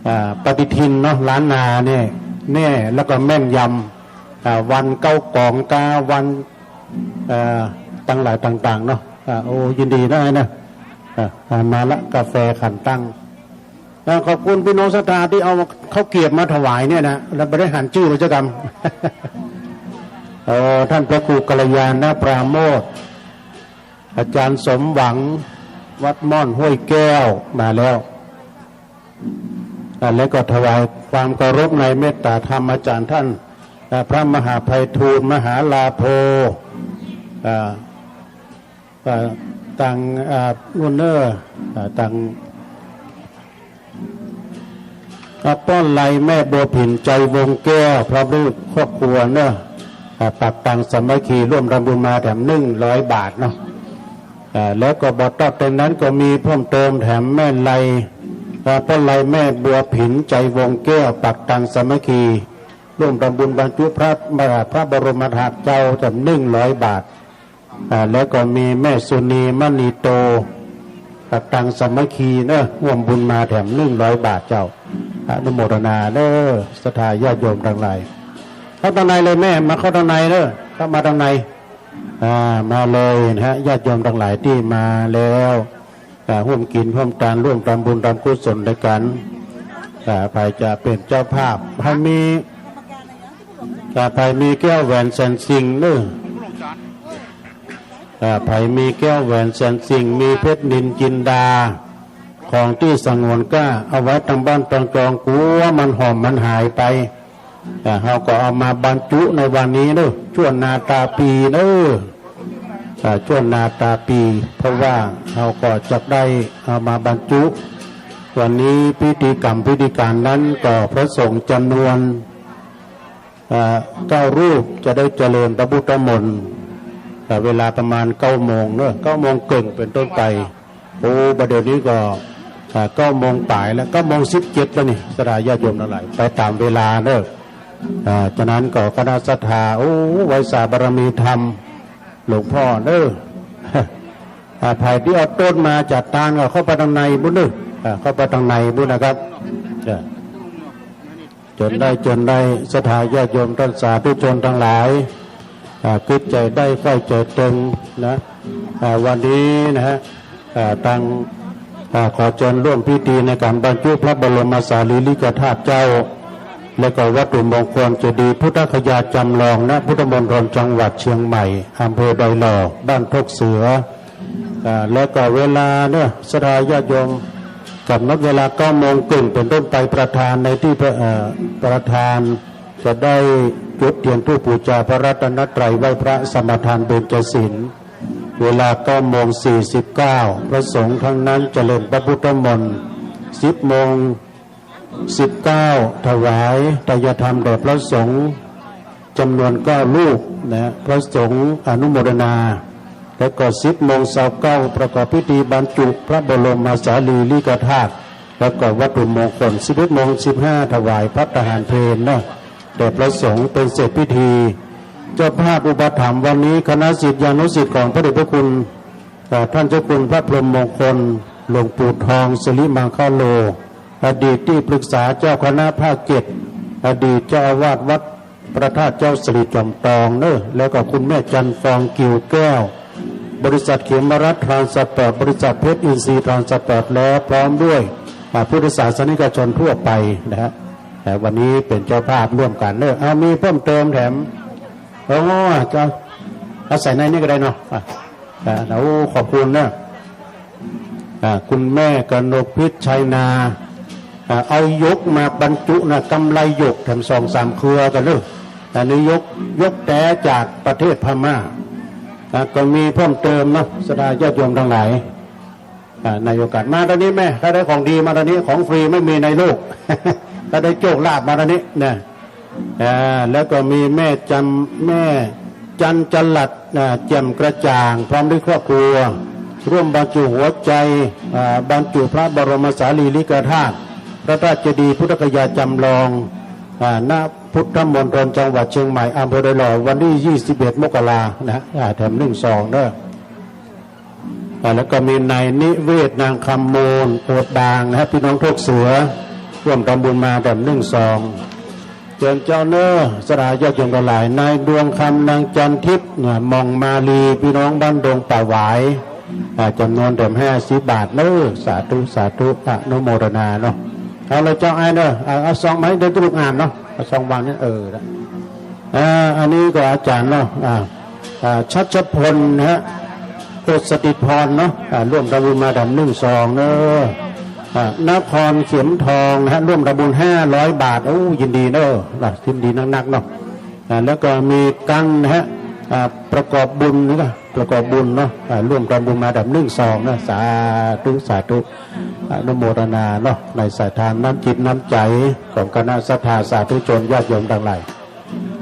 อ่า ปฏิทินเนาะ ล้านนาเนี่ย แน่ แล้วก็แม่นยำ อ่า วันเก๊ากองกา วัน เอ่อ ตังหลายต่างๆ เนาะ อ่า โอ้ ยินดีนะ นะ อ่า อ่า มาละ กาแฟขันตั้ง อ่า ขอบคุณปี้น้องศรัทธาตี้เอาข้าวเกรียบมาถวายเนี่ยนะ แล้วบ่ได้หันจื้อไปสักกำ เอ่อ ต้านพระครูกัลยาณปราโมทย์ อาจ๋ารย์สมหวัง วัดม่อนห้วยแก้ว มาแล้ว อ่า แล้วก็ถวายความเคารพในเมตตาธรรมอาจ๋ารย์ต้าน อ่า พระมหาไพฑูรย์ มหาลาโภ อ่า อ่า ตัง อ่า นู่นเน่อ อ่า ตัง อ่า ป้อนไลแม่บัวผิน ใจวงแก้ว พร้อมด้วยครอบครัวเน่อ อ่า ปักตังสามัคคี ร่วมทำบุญมาแถมหนึ่งร้อยบาทเนาะ อ่า แล้วก็บ่ตัดแต่นั้นก็มีเพิ่มเติมแถมแม่ไล เอ ป้อไลแม่บัวผิน ใจวงแก้ว ปักตังสามัคคี ร่วมทำบุญบรรจุพระ พระบรมธาตุเจ้า จำนวนหนึ่งร้อยบาท อ่า แล้วก็มีแม่สุนีมณีโต ปักตังสามัคคีเนอะ ร่วมบุญมาแถมหนึ่งร้อยบาทเจ้า อนุโมทนาเนอะ ศรัทธาญาติโยมตังหลาย เข้าตังในเลยแม่ มาเข้าตังในเนอะ เข้ามาตังใน อ่า มาเลยนะฮะ ญาติโยมตังหลายตี้มาแล้ว อ่า ร่วมกิ๋นร่วมตาน ร่วมทำบุญทำกุศลด้วยกั๋น อ่า ใผจะเป๋นเจ้าภาพ ใผมี อ่า ใผมีแก้วแหวนแสนสิ่งเนอะ อ่า ใผมีแก้วแหวนแสนสิ่ง มีเพชรนิลจินดา ของตี้สงวนกล้า เอาไว้ตางบ้านตางจอง กั๋วมันหอมมันหายไป อ่า เฮาก็เอามาบรรจุในวันนี้เนอะ ชั่วนาตาปีเนอะ อ่า ชั่วนาตาปี เพราะว่าเฮาก็จะได้เอามาบรรจุ วันนี้พิธีกรรมพิธีการนั้นก็พระสงฆ์จำนวน อ่า เก้ารูปจะได้เจริญพระพุทธมนต์ อ่า เวลาประมาณเก้าโมงเนอะ เก้าโมงเกิ่งเป๋นต้นไป โอ้ บ่าเดี่ยวนี้ก็ อ่า เก้าโมงป๋ายแล้ว เก้าโมงสิบเจ็ดแล้วนี่ ศรัทธาญาติโยมตังหลาย ไปต๋ามเวลาเนอะ อ่า ฉะนั้นก็คณะศรัทธา โอ้ ไหว้สาบารมีธรรม หลวงพ่อเนอะ อ่า ใผตี้เอาต้นมาจัดตานก็เข้าไปตังในบุ้นเนอะ อ่า เข้าไปตังในบุ้นนะครับ อ่า เจิญได้ เจิญได้ ศรัทธาญาติโยมต้านสาธุชนตังหลาย อ่า กึ๊ดใจ๋ได้ ใฝ่ใจ๋เติงนะ อ่า วันนี้นะฮะ อ่า ตัง อ่า ขอเจิญร่วมพิธีในก๋านบรรจุพระบรมสารีริกธาตุเจ้า และก็วัตถุมงคลเจดีย์พุทธคยาจำลอง ณ พุทธมณฑลจังหวัดเชียงใหม่ อำเภอดอยหล่อ บ้านโคกเสือ อ่า และก็เวลาเนอะ ศรัทธาญาติโยม ก๋ำหนดเวลาเก้าโมงเกิ่งเป๋นต้นไป ประธานในตี้ เอ่อ ประธานจะได้จุดเตียนธูปปู๋จาพระรัตนตรัย ไหว้พระสมาทานเบญจศีล เวลาเก้าโมงสี่สิบเก้า พระสงฆ์ตังนั้นเจริญพระพุทธมนต์ สิบโมง สิบเก้า ถวายไตรยธรรมแด่พระสงฆ์จำนวนเก้ารูปนะ พระสงฆ์อนุโมทนา แล้วก็สิบโมงซาวเก้า ประกอบพิธีบรรจุพระบรมสารีริกธาตุ แล้วก็วัตถุมงคล สิบเอ็ดโมงสิบห้า ถวายภัตตาหารเพลเนาะ แด่พระสงฆ์เป๋นเสร็จพิธี เจ้าภาพอุปถัมภ์วันนี้คณะศิษยานุศิษย์ของพระเดชพระคุณ เอ่อ ท่านเจ้าคุณพระพรหมมงคล หลวงปู่ทอง สิริมังคโล อดีตตี้ปรึกษาเจ้าคณะภาคเจ็ด อดีตเจ้าอาวาสวัดพระธาตุเจ้าสิริจอมทองเนอะ แล้วก็คุณแม่จันทร์ฟอง กิ่วแก้ว บริษัทเขมรัตน์ทรานสปอร์ต บริษัทเพชรอินทรีย์ทรานสปอร์ต และพร้อมด้วย อ่า พุทธศาสนิกชนทั่วไปนะฮะ แต่วันนี้เป๋นเจ้าภาพร่วมกั๋นเนอะ เอา มีเพิ่มเติมแถม โอ้ จะเอาใส่ในนี้ก็ได้เนาะ อ่ะ อ่า โอ้ ขอบคุณนะ อ่า คุณแม่กนกพิษชัยนา อ่า เอาหยกมาบรรจุนะ กำไลหยกแถมสองสามเครือกั๋นเนอะ อันนี้หยก หยกแต๊จากประเทศพม่า อ่า ก็มีเพิ่มเติมเนาะ ศรัทธาญาติโยมตังหลาย อ่า ในโอกาส มาตอนนี้แม่ ถ้าได้ของดีมาตอนนี้ ของฟรีไม่มีในโลก ถ้าได้โชคลาภมาตอนนี้นะ อ่า แล้วก็มีแม่จำ แม่จันจรัส อ่า แจ่มกระจ่าง พร้อมด้วยครอบครัว ร่วมบรรจุหัวใจ อ่า บรรจุพระบรมสารีริกธาตุ พระธาตุเจดีย์พุทธคยาจำลอง อ่า ณ พุทธมณฑลจังหวัดเชียงใหม่ อำเภอดอยหล่อ วันตี้ยี่สิบเอ็ดมกรานะ อ่า แถมหนึ่งซองเด้อ อ่า แล้วก็มีนายนิเวศ นางคำมูล โอดดางนะฮะ พี่น้องโคกเสือ ร่วมทำบุญมาแถมหนึ่งซอง เจิญเจ้าเนอะ ศรัทธาญาติโยมตังหลาย นายดวงคำ นางจันทิพย์ เนี่ย หม่องมาลี พี่น้องบ้านดงป่าหวาย อ่า จำนวนแถมห้าสิบบาทเนอะ สาธุ สาธุ อนุโมทนาเนาะ เอาเลยเจ้าอ้ายเนอะ เอา เอาซองมาให้เดี๋ยวลูกอ่านเนาะ เอาซองวางเนี่ย เออ อ่า อันนี้ก็อาจารย์เนาะ อ่า อ่า ชัชพลนะฮะ โอสถิตพรเนาะ อ่า ร่วมทำบุญมาแถมหนึ่งซองเนอะ อ่า นครเข็มทองนะฮะ ร่วมทำบุญห้าร้อยบาท โอ้ ยินดีเนอะ อ่า ยินดีนักๆเนาะ อ่า แล้วก็มีกันนะฮะ อ่า ประกอบบุญนะ ประกอบบุญเนาะ อ่า ร่วมทำบุญมาแถมหนึ่งซองนะ สาธุ สาธุ อนุโมทนาเนาะ ในสายทานน้ำจิตน้ำใจ๋ของคณะศรัทธาสาธุชนญาติโยมตังหลาย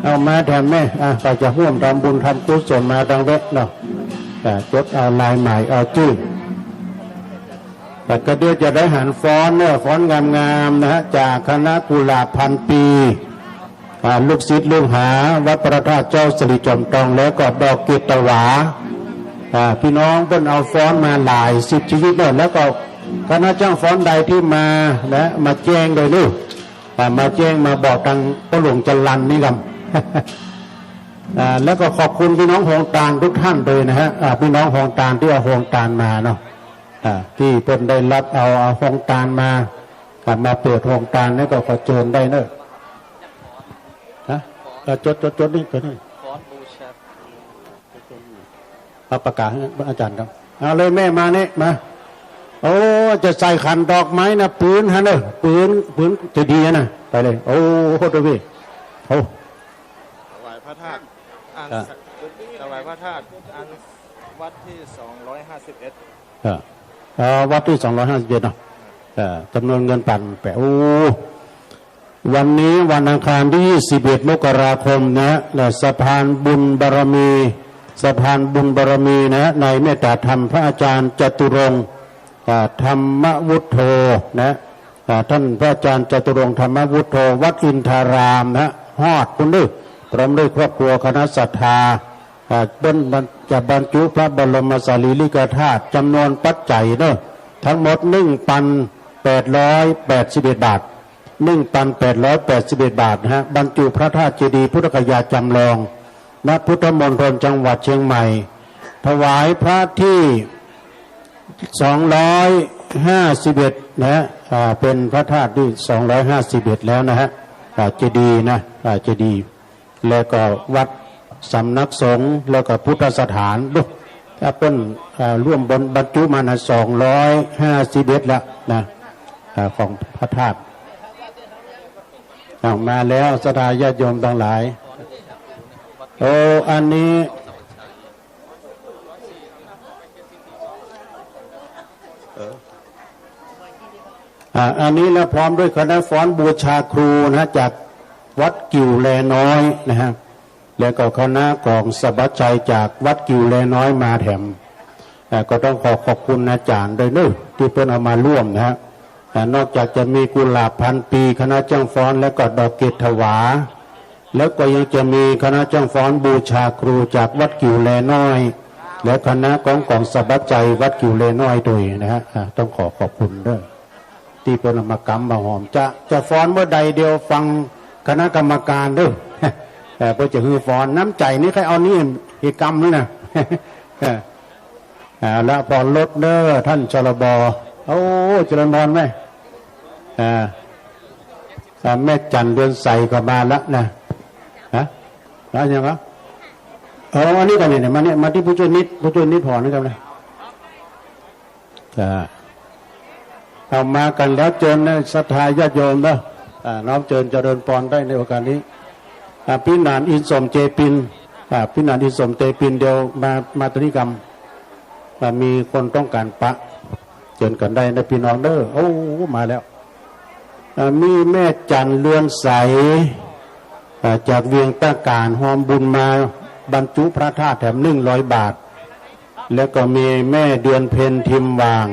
เอามาแถมแม่ อ่ะ ใผจะร่วมทำบุญทำกุศลมาตังเต๊อะเนาะ อ่ะ จดเอาลายหมายเอาจื้อ แต่ก็เดี๋ยวจะได้หันฟ้อนเนอะ ฟ้อนงามๆ นะฮะ จากคณะกุหลาบพันปี อ่า ลูกศิษย์ลูกหาวัดพระธาตุเจ้าสิริจอมทอง แล้วก็ดอกเกตถวา อ่า พี่น้องเปิ้นเอาฟ้อนมาหลายสิบชีวิตเนอะ แล้วก็คณะจ้างฟ้อนใดตี้มานะ มาแจ้งโดยนี่ อ่า มาแจ้งมาบอกตางป้อหลวงจรัญนี่กำ อ่า แล้วก็ขอบคุณพี่น้องโฮงตานทุกท่านเลยนะฮะ อ่า พี่น้องโฮงตานตี้เอาโฮงตานมาเนาะ อ่า ตี้เปิ้นได้รับเอา เอาโฮงตานมา อ่า มาเปิดโฮงตานนี่ก็ขอเจิญได้เนอะ ฮะ เออ จด จด จดนี่ จดนี่ เอาปากกาหื้ออาจ๋ารย์ครับ เอาเลยแม่มานี่ มา โอ้ จะใส่ขันดอกไม้นะ ปื๊นฮะเนอะ ปื๊น ปื๊นจะดีนะ ไปเลย โอ้โห ดูพี่ โอ้ ถวายพระธาตุ อัน อ่ะ ถวายพระธาตุ อันวัดที่สองร้อยห้าสิบเอ็ด อ่ะ อ่า วัดที่สองร้อยห้าสิบเอ็ดเนาะ อ่า จ๋ำนวนเงินปันแปด โอ้ วันนี้วันอังคารตี้ยี่สิบเอ็ดมกราคมนะ และสะพานบุญบารมี สะพานบุญบารมีนะ ในเมตตาธรรมพระอาจ๋ารย์จตุรงค์ อ่า ธรรมวุฒโธนะ อ่า ต้านพระอาจ๋ารย์จตุรงค์ ธรรมวุฒโธ วัดอินทารามนะ ฮอดปุ้นเด้อ พร้อมด้วยครอบครัวคณะศรัทธา อ่า เปิ้นจะบรรจุพระบรมสารีริกธาตุ จ๋ำนวนปัจจัยเนอะ ตึงหมด นึ่งปันแปดร้อยแปดสิบเอ็ดบาท นึ่งปันแปดร้อยแปดสิบเอ็ดบาทนะฮะ บรรจุพระธาตุเจดีย์พุทธคยาจ๋ำลอง ณ พุทธมณฑลจังหวัดเชียงใหม่ ถวายพระที่สองร้อยห้าสิบเอ็ดนะฮะ อ่า เป๋นพระธาตุตี้สองร้อยห้าสิบเอ็ดแล้วนะฮะ อ่า เจดีย์นะ อ่า เจดีย์ แล้วก็วัด สำนักสงฆ์ แล้วก็พุทธสถาน ดู ถ้าเปิ้น อ่า ร่วมบรรจุมานะ สองร้อยห้าสิบเอ็ดแล้วนะ อ่า ของพระธาตุ อ่า มาแล้ว ศรัทธาญาติโยมตังหลาย โอ้ อันนี้ อ่า อันนี้นะ พร้อมด้วยคณะฟ้อนบูชาครูนะ จากวัดกิ่วแลน้อยนะฮะ แล้วก็คณะของสะบัดชัยจากวัดกิ่วแลน้อยมาแถม อ่า ก็ต้องขอขอบคุณอาจ๋ารย์ด้วยเนอะ ตี้เปิ้นเอามาร่วมนะฮะ อ่า นอกจากจะมีกุหลาบพันปี คณะจ้างฟ้อน แล้วก็ดอกเกตถวา แล้วก็ยังจะมีคณะจ้างฟ้อนบูชาครูจากวัดกิ่วแลน้อย และคณะของกองสะบัดชัยวัดกิ่วแลน้อยด้วยนะฮะ อ่า ต้องขอขอบคุณด้วย ตี้เปิ้นเอามากำมาหอม จะ จะฟ้อนเมื่อใดเดี๋ยวฟังคณะกรรมการเด้อ เออ เปิ้นจะหื้อฟ้อน น้ำใจ๋นี่ใค่เอานี่อีกกำนี่นะ เออ อ่า แล้วพอลดเด้อ ต้าน ชลบ. โอ้ เจริญพรแม่ อ่า อ่า แม่จันทร์เรือนใสก็มาแล้วนะ ฮะ แล้วยังวะ เออ อันนี้ก่อนนี่ มาเนี่ย มาตี้ผู้จ้วยนิด ผู้จ้วยนิดหอนึงกันนะ อ่า เอามากั๋นแล้ว เจิญนะ ศรัทธาญาติโยมเนอะ อ่า น้อมเจิญเจริญปอนได้ในโอกาสนี้ อ่า ปี้หนานอินสมเจปิน อ่า ปี้หนานอินสมเจปิน เดี๋ยวมา มาตรงนี้กำ อ่า มีคนต้องก๋านปะ เจิญกั๋นได้นะปี้น้องเด้อ โอ้ มาแล้ว อ่า มีแม่จันทร์เรือนใส อ่า จากเวียงต้าก๋าน ฮอมบุญมาบรรจุพระธาตุแถมนึ่งร้อยบาท แล้วก็มีแม่เดือนเพ็ญทิมหว่าง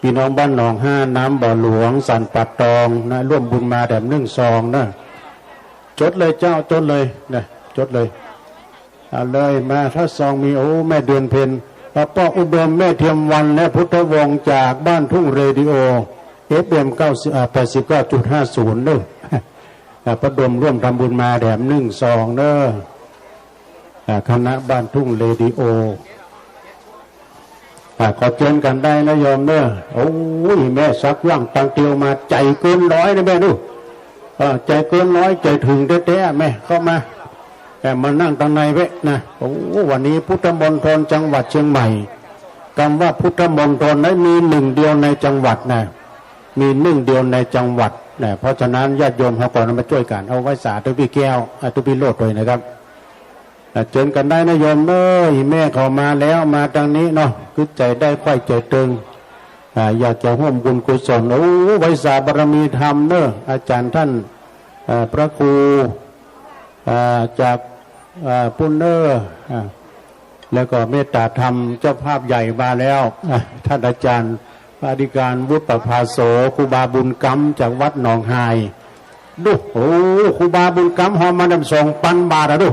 ปี้น้องบ้านหนองห้าน้ำบ่อหลวง สันป่าตองนะ ร่วมบุญมาแถมนึ่งซองนะ จดเลยเจ้า จดเลยนะ จดเลย เอาเลยมา ถ้าซองมี โอ้ แม่เดือนเพ็ญ ป้ออุดม แม่เทียมวัน และพุทธวงศ์จากบ้านทุ่งเรดิโอ เอฟเอ็ม เก้าสิบ อ่า แปดสิบเก้าจุดห้าศูนย์ เด้อ อ่า ป้ออุดมร่วมทำบุญมาแถมนึ่งซองเด้อ อ่า คณะบ้านทุ่งเรดิโอ อ่า ขอเจิญกั๋นได้นะโยมเนอะ โอ้ย แม่สักว่างตังเตียวมา ใจ๋เกินร้อยนะแม่ดู เออ ใจ๋เกินร้อย ใจ๋เถิงแต๊ๆ แม่เข้ามา แต่มานั่งตังในเว้ยนะ โอ้ วันนี้พุทธมณฑลจังหวัดเชียงใหม่ กำว่าพุทธมณฑลนั้นมีหนึ่งเดียวในจังหวัดนะ มีหนึ่งเดียวในจังหวัดนะ เพราะฉะนั้นญาติโยมเฮาก็มาจ้วยกั๋น เอาไหว้สาตุ๊ปี้แก้ว อ่า ตุ๊ปี้โลดด้วยนะครับ อ่า เจิญกั๋นได้นะโยมเอ้ย แม่เขามาแล้ว มาตังนี้เนาะ กึ๊ดใจ๋ได้ ใค่ใจ๋ตึง อ่า อยากจะฮ่วมบุญกุศล โอ้ ไหว้สาบารมีธรรมเนอะ อาจ๋ารย์ต้าน เอ่อ พระครู อ่า จาก อ่า ปุ้นเนอะ อ่า แล้วก็เมตตาธรรมเจ้าภาพใหญ่มาแล้ว อ่า ต้านอาจ๋ารย์ อธิการวุฒิประภาโส ครูบาบุญกำจากวัดหนองฮาย ดู โอ้ ครูบาบุญกำฮอมาแหมสองปันบาทอะ ดู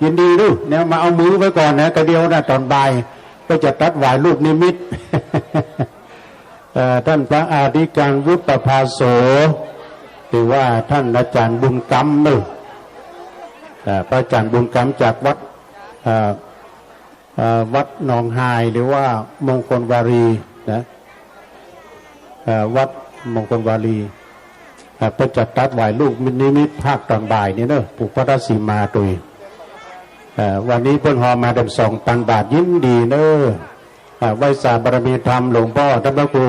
ยินดีดู เนี่ย มาเอามือไว้ก่อนนะ กะเดียวนะ ต๋อนบ่าย ก็จะตั๊ดหวายลูกนิมิต เอ่อ ต้านพระอธิการวุฒิประภาโส หรือว่าต้านอาจ๋ารย์บุญกำเนาะ เอ่อ พระอาจ๋ารย์บุญกำจากวัด เอ่อ เอ่อ วัดหนองฮาย หรือว่ามงคลวารีนะ เอ่อ วัดมงคลวารี เอ่อ เปิ้นจะตั๊ดหวายลูกนิมิตภาคต๋อนบ่ายนี่เนาะ ผูกพระธาตุสีมาตวย เอ่อ วันนี้เปิ้นฮอมาแหมสองปันบาท ยินดีเนาะ อ่า ไหว้สาบารมีธรรมหลวงป้อต้านพระครู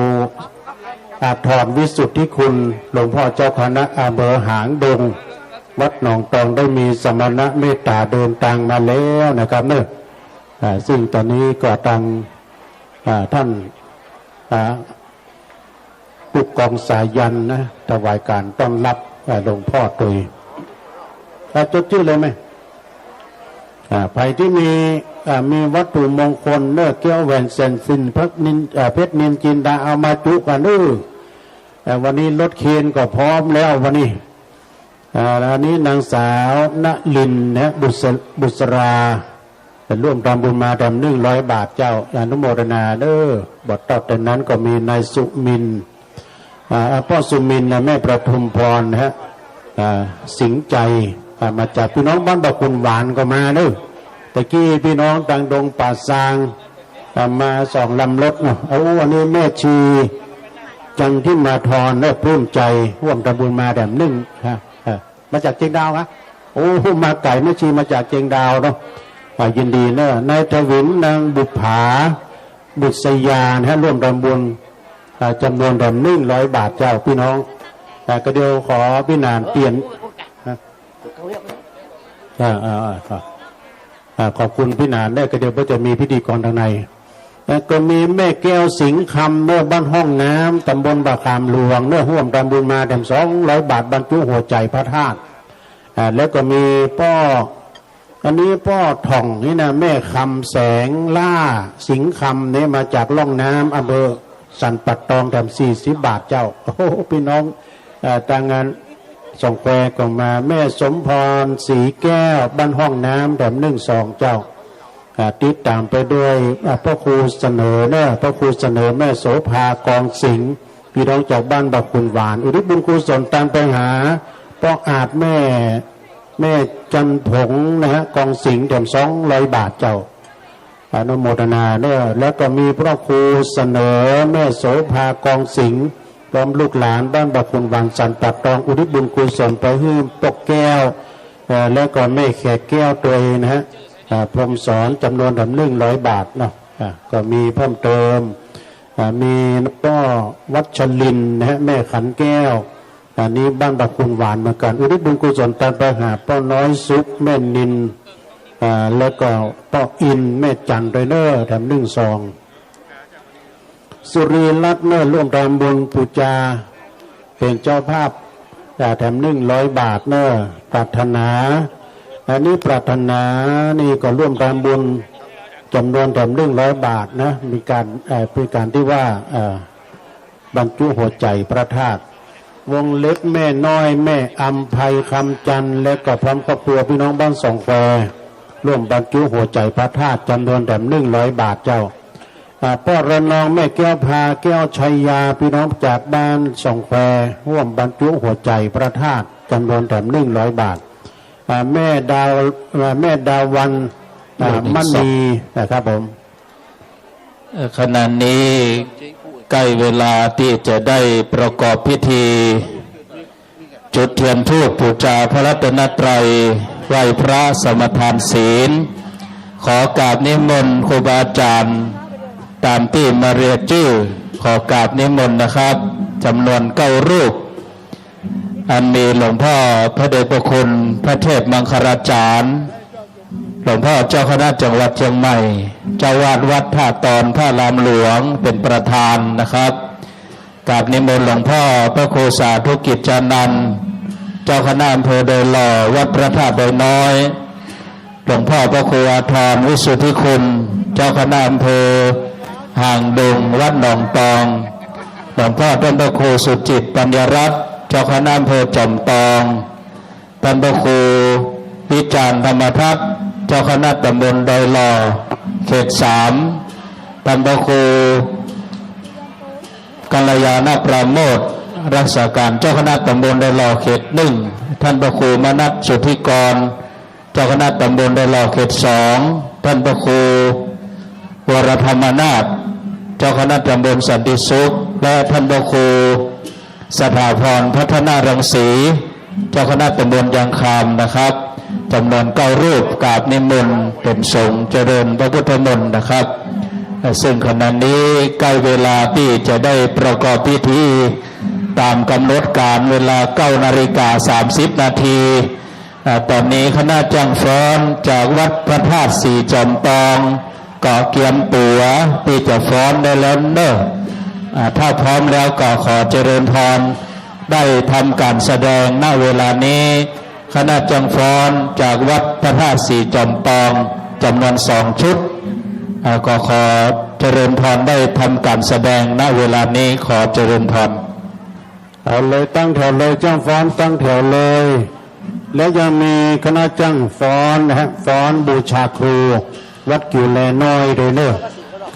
อาทรวิสุทธิคุณ หลวงป้อเจ้าคณะอำเภอหางดง วัดหนองตอง ได้มีสมณะเมตต๋าเดินตางมาแล้วนะครับเนาะ อ่า ซึ่งต๋อนนี้ก็ตัง อ่า ต้าน อ่า ผู้กองสายัณนะ ถวายก๋านต้อนฮับ อ่า หลวงป้อตวย อ่า จดจื้อเลยไหม อ่า ใผตี้มี อ่า มีวัตถุมงคลเนาะ แก้วแหวนแสนสิน เพชรนิล อ่า เพชรนิลจินดา เอามาจุกั๋นเนาะ อ่า วันนี้รถเคนก็พร้อมแล้ววันนี้ อ่า อันนี้นางสาวนลินนะ บุษ บุษรา ร่วมทำบุญมาแหมหนึ่งร้อยบาทเจ้า อนุโมทนาเนาะ บ่ตัดแต่นั้นก็มีนายสุมินทร์ อ่า ป้อสุมินทร์นะ แม่ประทุมพรนะฮะ อ่า สิงห์ใจ อ่า มาจากพี่น้องบ้านบ่าขุนหวานก็มาเนาะ ตะกี้พี่น้องตางดงป่าซาง อ่า มาสองลำรถเนาะ โอ้ อันนี้แม่ชีจันทิมาธรเนาะ ปลื้มใจ ร่วมทำบุญมาแหมหนึ่ง ฮะ ฮะ มาจากเจียงดาวนะ โอ้ มาไก๋ แม่ชีมาจากเจียงดาวเนาะ อ่า ยินดีเนาะ นายถวิน นางบุปผา บุษยานะฮะ ร่วมทำบุญ อ่า จำนวนแหมหนึ่งร้อยบาทเจ้าพี่น้อง อ่า กะเดียวขอปี้หนานเปลี่ยน ฮะ อ่า อ่า อ่า อ่า ขอบคุณปี้หนานเนาะ กะเดียวก็จะมีพิธีกรตางใน แล้วก็มีแม่แก้วสิงห์คำเนาะ บ้านห้องน้ำ ตำบลบ่าขามหลวงเนาะ ร่วมทำบุญมาแหมสองร้อยบาท บรรจุหัวใจ๋พระธาตุ อ่า แล้วก็มีป้อ อันนี้ป้อถ่องนี่นะ แม่คำแสงล่าสิงห์คำเนี่ย มาจากล่องน้ำ อำเภอสันป่าตอง แหมสี่สิบบาทเจ้า โอ้โห ปี้น้อง เอ่อ ตางงานสองแควก็มา แม่สมพร สีแก้ว บ้านห้องน้ำ แหมหนึ่งซองเจ้า อ่า ติดต๋ามไปด้วย อ่า พระครูเสนอเนาะ พระครูเสนอ แม่โสภา กองสิงห์ ปี้น้องจากบ้านบ่าขุนหวาน อุทิศบุญกุศลตางไปหา ป้ออาจ แม่ แม่จันผงนะฮะ กองสิงห์ แหมสองร้อยบาทเจ้า อนุโมทนาเนาะ แล้วก็มีพระครูเสนอ แม่โสภา กองสิงห์ พร้อมลูกหลานบ้านบ่าขุนหวาน สันป่าตอง อุทิศบุญกุศลไปหื้อป้อแก้ว เอ่อ แล้วก็แม่แขกแก้วตวยนะฮะ อ่า พรหมสอน จำนวนแหมหนึ่งร้อยบาทเนาะ อ่า ก็มีเพิ่มเติม อ่า มีป้อวัชรินทร์นะฮะ แม่ขันแก้ว อันนี้บ้านบ่าขุนหวานเหมือนกั๋น อุทิศบุญกุศลตางไปหาป้อน้อยสุข แม่นิน อ่า แล้วก็ป้ออินทร์ แม่จันตวยเนาะ แหมหนึ่งซอง สุรีรัตน์เนาะ ร่วมทำบุญปู๋จา เป๋นเจ้าภาพ อ่า แหมหนึ่งร้อยบาทเนาะ ปรารถนา อันนี้ปรารถนานี่ก็ร่วมทำบุญ จำนวนแหมหนึ่งร้อยบาทนะ มีก๋าน เอ่อ เป๋นก๋านตี้ว่า เอ่อ บรรจุหัวใจ๋พระธาตุ วงเล็บแม่น้อย แม่อำไพคำจันทร์ และก็พร้อมครอบครัว ปี้น้องบ้านสองแคว ร่วมบรรจุหัวใจ๋พระธาตุ จำนวนแหมหนึ่งร้อยบาทเจ้า อ่า ป้อระนอง แม่แก้วพา แก้วชัยยา ปี้น้องจากบ้านสองแคว ร่วมบรรจุหัวใจ๋พระธาตุ จำนวนแหมหนึ่งร้อยบาท อ่า แม่ดาว อ่า แม่ดาววรรณ อ่า มณี นะครับผม เอ่อ ขณะนี้ใก้เวลาตี้จะได้ประกอบพิธี จุดเตียนธูปปู๋จาพระรัตนตรัย ไหว้พระสมาทานศีล ขอกราบนิมนต์ครูบาอาจ๋ารย์ ต๋ามตี้มาเรียกจื้อ ขอกราบนิมนต์นะครับ จ๋ำนวนเก้ารูป อันมีหลวงป้อพระเดชพระคุณพระเทพมังคลาจ๋ารย์ หลวงป้อเจ้าคณะจังหวัดเจียงใหม่ เจ้าอาวาสวัดท่าตอนพระอารามหลวงเป๋นประธานนะครับ กราบนิมนต์หลวงป้อพระครูสาธุกิจจานันท์ เจ้าคณะอำเภอดอยหล่อวัดพระธาตุดอยน้อย หลวงป้อพระครูอาทรวิสุทธิคุณ เจ้าคณะอำเภอหางดงวัดหนองตอง หลวงพ่อท่านพระครูสุจิต ปัญญารัตน์ เจ้าคณะอำเภอจอมตอง ท่านพระครูวิจารณ์ ธรรมทัศน์ เจ้าคณะตำบลดอยหล่อ เขตสาม ท่านพระครูกัลยาณปราโมทย์ รักษาการเจ้าคณะตำบลดอยหล่อ เขตหนึ่ง ท่านพระครูมนัสสุทธิกร เจ้าคณะตำบลดอยหล่อ เขตสอง ท่านพระครูวรธรรมนาถ เจ้าคณะตำบลสันติสุข และท่านพระครูสถาพร พัฒนารังสี เจ้าคณะตำบลยางคำนะครับ จ๋ำนวนเก้ารูป กราบนิมนต์เป๋นสงฆ์เจริญพระพุทธมนต์นะครับ ซึ่งขณะนี้ใกล้เวลาตี้จะได้ประกอบพิธีต๋ามก๋ำหนดก๋านเวลา เก้านาฬิกาสามสิบนาที อ่า ต๋อนนี้คณะจ้างฟ้อนจากวัดพระธาตุสีจอมตอง ก็เกียมตั๋วตี้จะฟ้อนได้แล้วเน่อ อ่า ถ้าพร้อมแล้วก็ขอเจริญพร ได้ทำก๋านแสดง ณ เวลานี้ คณะจ้างฟ้อนจากวัดพระธาตุสีจอมตอง จ๋ำนวนสองชุด อ่า ก็ขอเจริญพร ได้ทำก๋านแสดง ณ เวลานี้ ขอเจริญพร เอาเลย ตั้งแถวเลย จ้างฟ้อนตั้งแถวเลย และยังมีคณะจ้างฟ้อนนะฮะ ฟ้อนบูชาครู วัดกิ๋วแลน้อยโดยเน่อ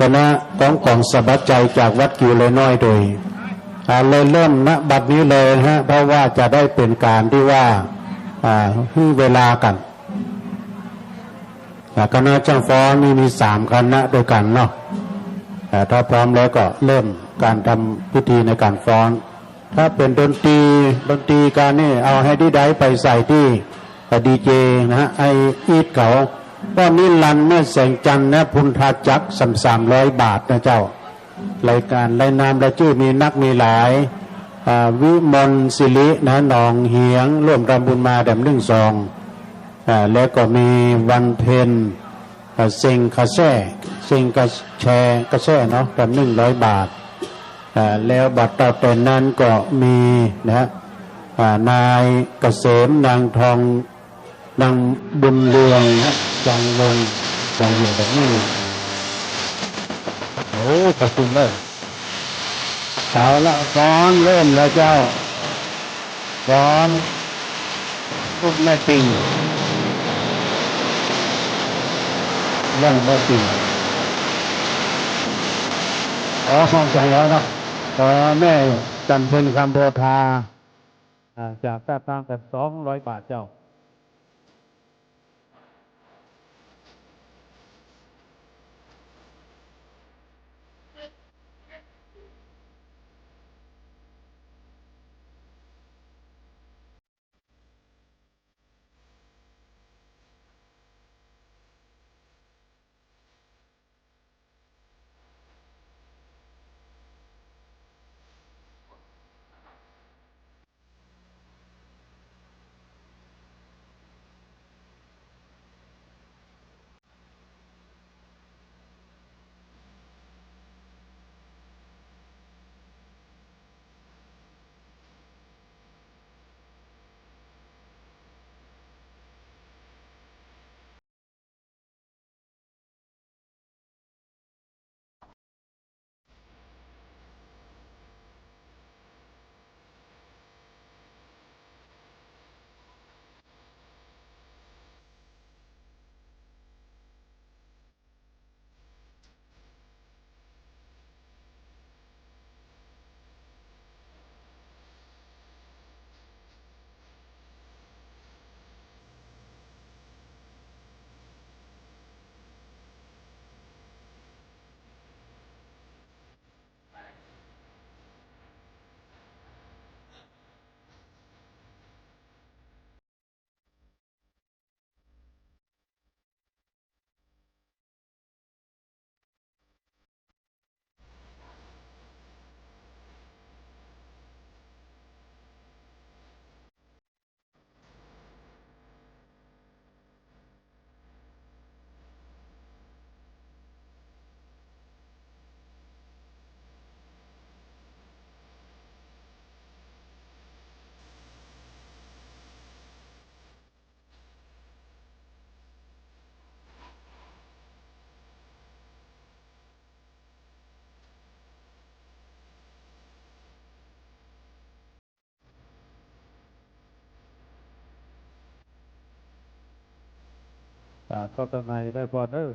คณะของกองสะบัดชัยจากวัดกิ๋วแลน้อยโดย อ่า เลยเริ่ม ณ บัดนี้เลยนะฮะ เพราะว่าจะได้เป๋นก๋านตี้ว่า อ่า หื้อเวลากั๋น อ่า คณะจ้างฟ้อนนี่มีสามคณะด้วยกั๋นเนาะ อ่า ถ้าพร้อมแล้วก็เริ่มก๋านทำพิธีในก๋านฟ้อน ถ้าเป๋นดนตรี ดนตรีก๋านนี่เอาไฮดริไดร์ไปใส่ตี้ เอ่อ ดีเจนะฮะ ไอ้อีทเขา ก็นิรันดร์ แม่แสงจันทร์นะ พุนทาจักร สาม สามร้อยบาทนะเจ้า รายการรายนามรายจื้อมีนักมีหลาย อ่า วิมลศิรินะ หนองเหียง ร่วมทำบุญมาแถมนึ่งซอง อ่า แล้วก็มีวันเพ็ญ อ่า เซ็งกระแซ่ เซ็งกระแช กระแซ่เนาะ แถมนึ่งร้อยบาท อ่า แล้วบัดเต้าแต่นั้นก็มีนะ อ่า นายเกษม นางทอง นางบุญเรืองนะ จองวง จองวงแบบนี้ โอ้ ขอบคุณเลย เอาละ ฟ้อนเริ่มแล้วเจ้า ฟ้อน ลูกแม่ปิง เรื่องแม่ปิง อ๋อ ฟ้อนเสร็จแล้วเนาะ เอ่อ แม่จันทร์เพ็ญ คำโพธา อ่า จากต้าตางกัน สองร้อยบาทเจ้า อ่า เข้าตางในได้ก่อนเด้อ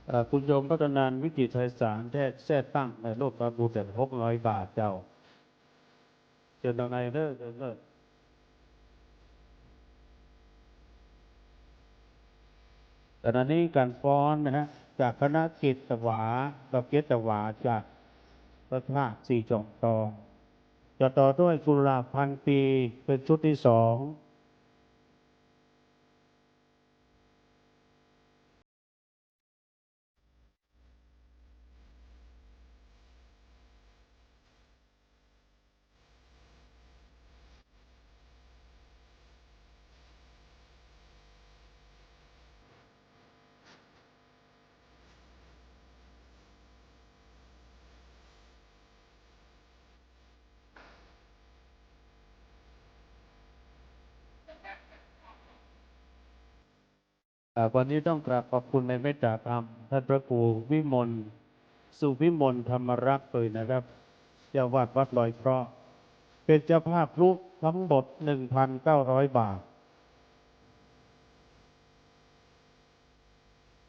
อ่า คุณโยมรัตนาน วิจิตรไพศาล แท้แซ่ตั้ง ได้ร่วมทำบุญแสนหกร้อยบาทเจ้า เจิญตางในเด้อ เจิญเด้อ ขณะนี้ก๋านฟ้อนนะฮะ จากคณะเกศวา ดอกเกศวาจากวัดพระธาตุสี่จอมตอง จะต่อด้วยกุหลาบพันปี เป็นชุดที่สอง อ่า วันนี้ต้องกราบขอบคุณในเมตตาธรรม ท่านพระครูวิมล สุวิมลธรรมรักษ์เลยนะครับ เจ้าอาวาสวัดลอยเคราะห์ เป็นเจ้าภาพพลุทั้งหมด หนึ่งพันเก้าร้อยบาท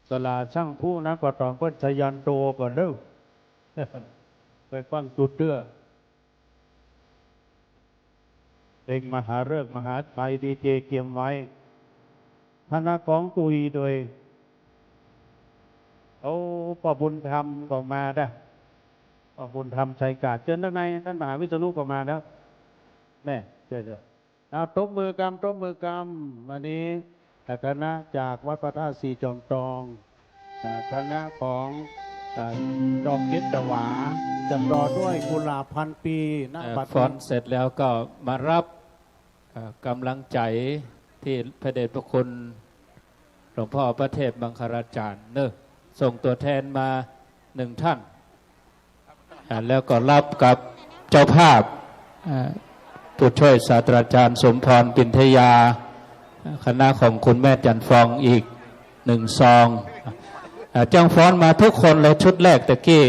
สลาช่างพลุนะ ก็ต้องเปิ้นสายันโตก่อนเด้อ ไปฟังจุดเตื้อ เพลงมหาฤกษ์มหาชัย ดีเจเกียมไว้ คณะของกุยโดย โอ้ ป้อบุญธรรมก็มาเด้อ ป้อบุญธรรมชัยกาด เจิญตางใน ต้านมหาวิษณุก็มาแล้ว แม่ เจิญเถอะ เอา ตบมือกำ ตบมือกำ วันนี้คณะจากวัดพระธาตุสี่จอมตอง อ่า คณะของ อ่า ดอกเกศวา จะต่อด้วยกุหลาบพันปี ณ เอ่อ บัดนี้ ฟ้อนเสร็จแล้วก็มารับ เอ่อ กำลังใจที่พระเดชพระคุณหลวงพ่อพระเทพมังคลาจารย์เนอะ ส่งตัวแทนมาหนึ่งท่าน อ่า แล้วก็รับกับเจ้าภาพ อ่า ผู้ช่วยศาสตราจารย์สมพร ปินทยา คณะของคุณแม่จันทร์ฟองอีกหนึ่งซอง อ่า จั้งฟ้อนมาทุกคนเลย ชุดแรกตะกี้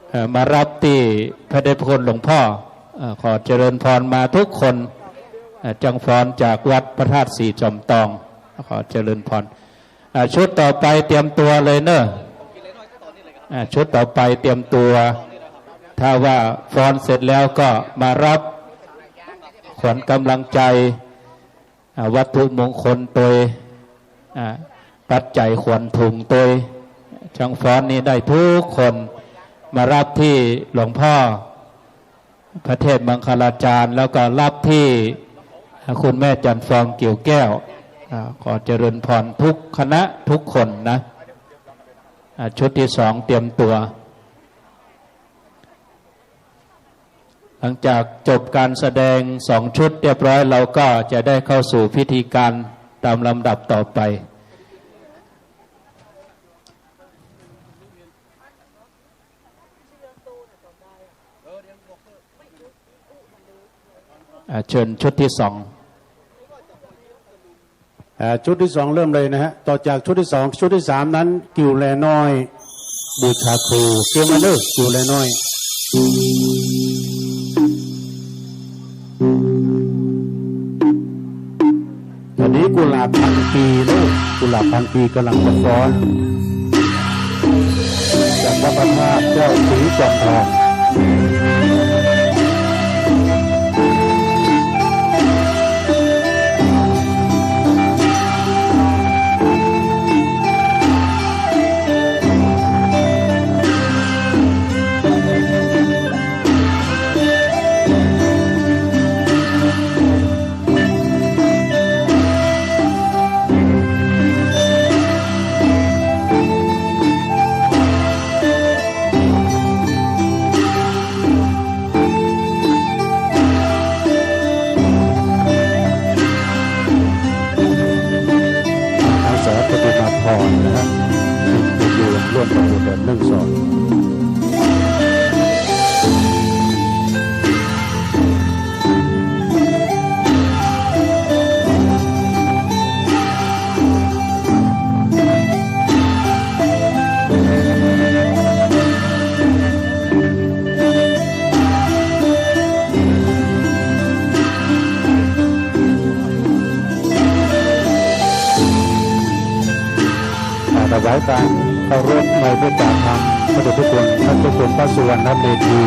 เอ่อ มารับตี้พระเดชพระคุณหลวงพ่อ เอ่อ ขอเจริญพรมาทุกคน เอ่อ จั้งฟ้อนจากวัดพระธาตุสี่จอมตอง ขอเจริญพร อ่า ชุดต่อไปเตรียมตัวเลยเนอะ อ่า ชุดต่อไปเตรียมตัว ถ้าว่าฟ้อนเสร็จแล้วก็มารับขวัญกำลังใจ อ่า วัตถุมงคลตวย อ่า ปัจจัยขวัญถุงตวย จั้งฟ้อนนี่ได้ทุกคน มารับตี้หลวงพ่อพระเทพมังคลาจารย์ แล้วก็รับตี้ อ่า คุณแม่จันทร์ฟอง กิ่วแก้ว อ่า ขอเจริญพรทุกคณะทุกคนนะ อ่า ชุดที่สองเตรียมตัว หลังจากจบการแสดงสองชุดเรียบร้อย เราก็จะได้เข้าสู่พิธีการตามลำดับต่อไป อ่า เชิญชุดที่สอง อ่า ชุดที่สองเริ่มเลยนะฮะ ต่อจากชุดที่สอง ชุดที่สามนั้น กิ่วแลน้อย บูชาครู เตรียมมาเด้อ กิ่วแลน้อย อันนี้กุหลาบพันปีเด้อ กุหลาบพันปีก๋ำลังจะฟ้อน จากวัดพระธาตุเจ้าศรีจอมทอง อาสาปฏิบัติพรนะฮะ เป็นโยมร่วมประมูลกัน หนึ่ง สอง อา การเคารพในพระธรรม พระเดชพระคุณท่านเจ้าคุณพระสุวรรณเมธี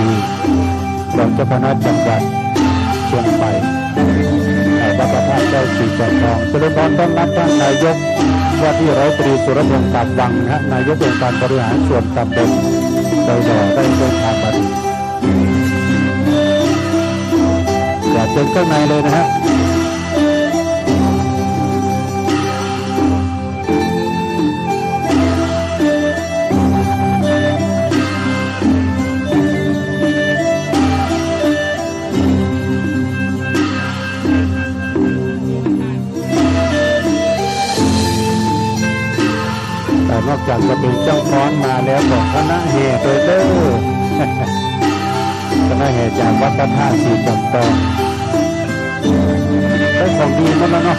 รองเจ้าคณะจังหวัดเชียงใหม่ วัดพระธาตุเจ้าศรีจอมทอง เจริญพรต้อนรับท่านนายกว่าที่ร้อยตรีสุรพงษ์ กาบวัง นะฮะ นายกองค์การบริหารส่วนตำบลดอยหล่อ ได้เดินทางมาถึง อยากเชิญข้างในเลยนะฮะ แต่นอกจากจะเป๋นเจ้าฟ้อนมาแล้วก็คณะแห่โดยเด้อ คณะแห่จากวัดพระธาตุศรีจอมทอง ได้ของดีหมดแล้วเนาะ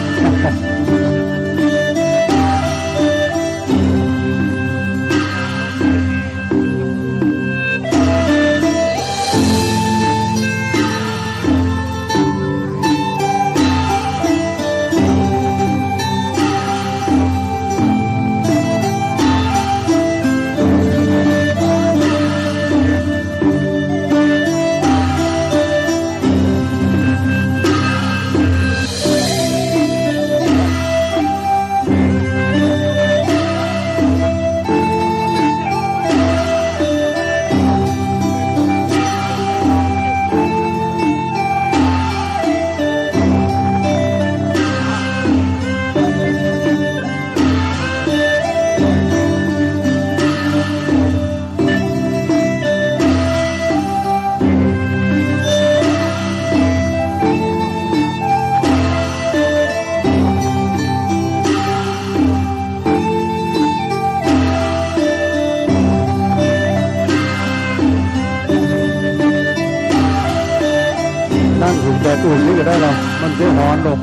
นั่งถึงแดดอุ่นนี่ก็ได้หรอก มันจะฮ้อนลง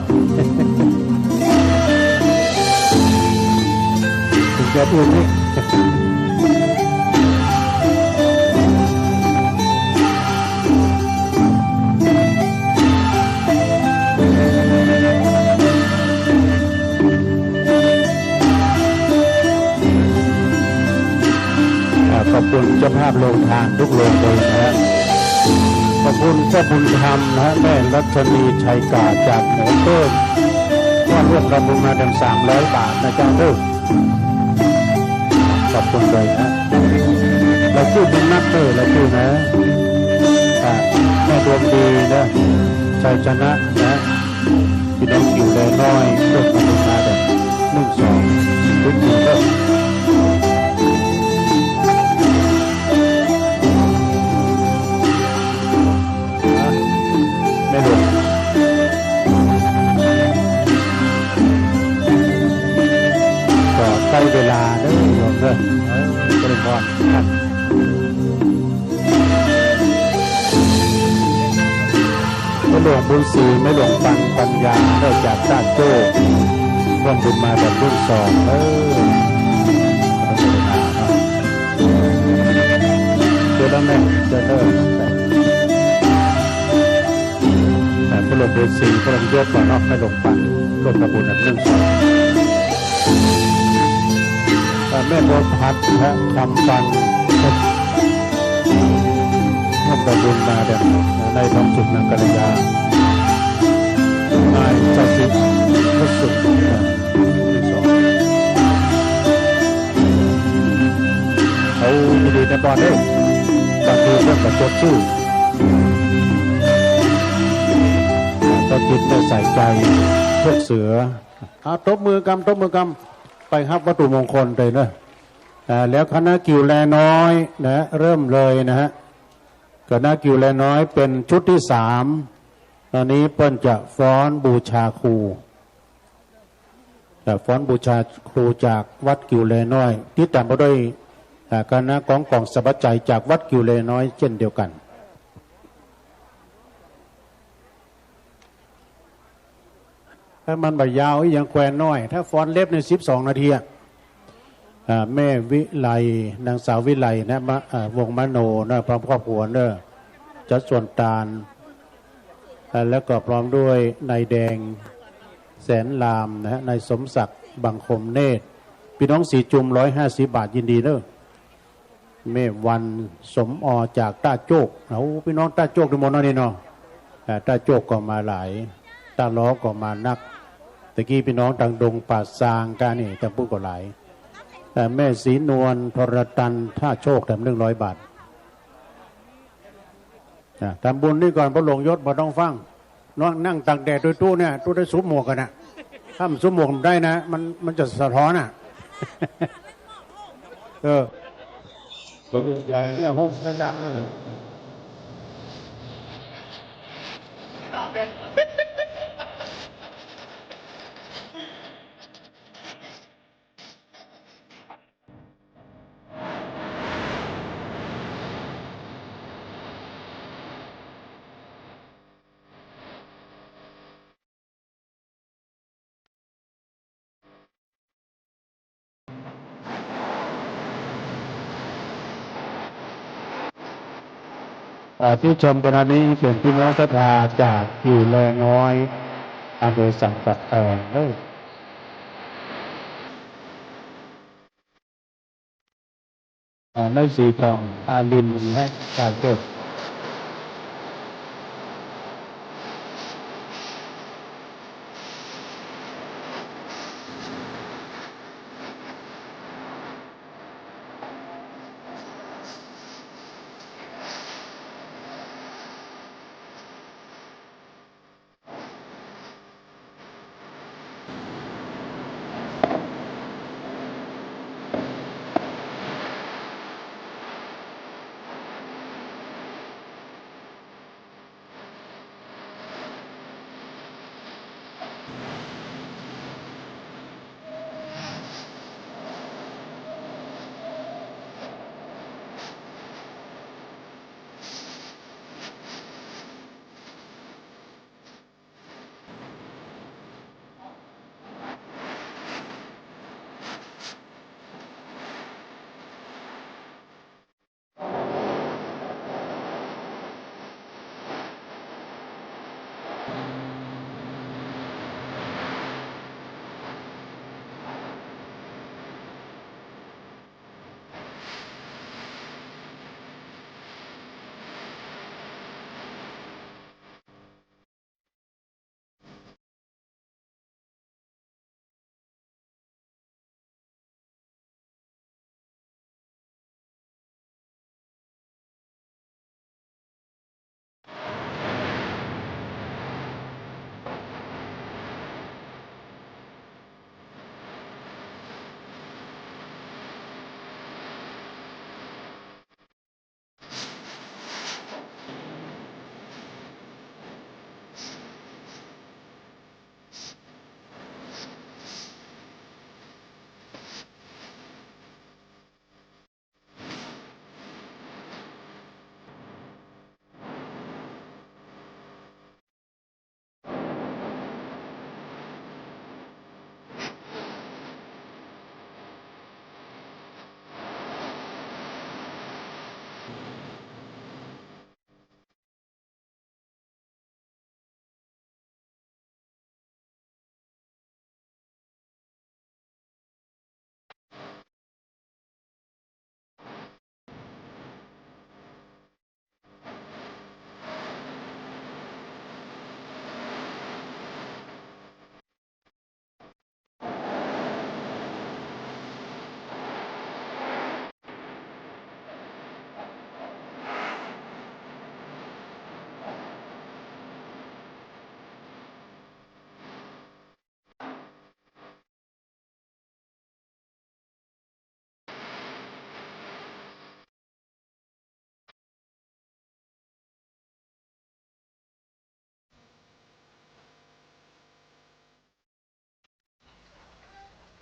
ถึงแดดอุ่นนี่ อ่า ขอบคุณเจ้าภาพโรงทานทุกโรงเลยนะฮะ ขอบคุณเจ้าบุญธรรมนะฮะ แม่รัชนีชัยกาดจากหัวเปิ้ง ว่าร่วมทำบุญมาเต็มสามร้อยบาทนะเจ้าเด้อ ขอบคุณเลยนะ รายจื้อบุญนักเด้อ รายจื้อนะ อ่า แม่ดวงดีนะ ชัยชนะนะ พี่น้องกิ่วแลน้อย ร่วมทำบุญมาแบบหนึ่งสอง ทุกทีเด้อ แม่หลวง ก็ใก้เวลาเด้อโยมเด้อ เออ เจริญพรครับ แม่หลวงบุญศรี แม่หลวงปันปัญญา ได้จากต้าโจ้ ร่วมบุญมาแบบรุ่นสอง เออ เจอแล้วแม่ เจอแล้ว แต่พระหลวงบุญศรี พระหลวงยศก่อนเนาะ แม่หลวงปัน ร่วมทำบุญแบบรุ่นสอง อ่า แม่บัวพัด และคำปัน ร่วมทำบุญมาแบบในทองสุขนางกัลยา นายเจ้าสิทธิ์ พุทธสุข นะ ที่สอง เอาดีๆ ในบ้านเด้อ บางทีเพิ่นก็จดชื่อ ก็จิตได้ใส่ใจพวกเสือ อ่า ตบมือกำ ตบมือกำ ไปฮับวัตถุมงคลเลยเนอะ อ่า แล้วคณะกิ่วแลน้อยนะ เริ่มเลยนะฮะ คณะกิ่วแลน้อยเป็นชุดที่สาม ตอนนี้เปิ้นจะฟ้อนบูชาครู จะฟ้อนบูชาครูจากวัดกิ่วแลน้อย ติดตามมาด้วย อ่า คณะกองกองสวัสดิ์ชัยจากวัดกิ่วแลน้อยเช่นเดียวกัน ถ้ามันบ่ยาวอีหยังแควนน้อย ถ้าฟ้อนเล็บในสิบสองนาทีอะ อ่า แม่วิไล นางสาววิไลนะ มะ อ่า วงศ์มโนนะ พร้อมครอบครัวเนอะ จัดส่วนตาน อ่า แล้วก็พร้อมด้วยนายแดง แสนรามนะฮะ นายสมศักดิ์ บังคมเนตร ปี้น้องสีจุม ร้อยห้าสิบบาท ยินดีเน้อ แม่วันสมอจากต้าโจก โอ้ ปี้น้องต้าโจกตังหมดเนาะนี่เนาะ อ่า ต้าโจกก็มาหลาย ต้าล้อก็มานัก ตะกี้ปี้น้องตางดงป่าซางก้านี่ ตางปุ้นก็หลาย อ่า แม่ศรีนวล ทรตัน ต้าโจก แถม หนึ่งร้อยบาท อ่ะ ทำบุญนี่ก่อน พระหลวงยศบ่ต้องฟั่ง นั่ง นั่งตากแดดตวยตู้เนี่ย ตู้ได้สวมหมวกกั๋นนะ ถ้าบ่สวมหมวกบ่ได้นะ มัน มันจะสะท้อนน่ะ เออ ผมอยากเนี่ย ผมไม่ดังเลย อ่า ตี้ชมขณะนี้เป๋นปี้น้องศรัทธาจากกิ่วแลน้อย อำเภอสันป่าตอง เอ้ย อ่า ในสีทอง อาริน และกาญจน์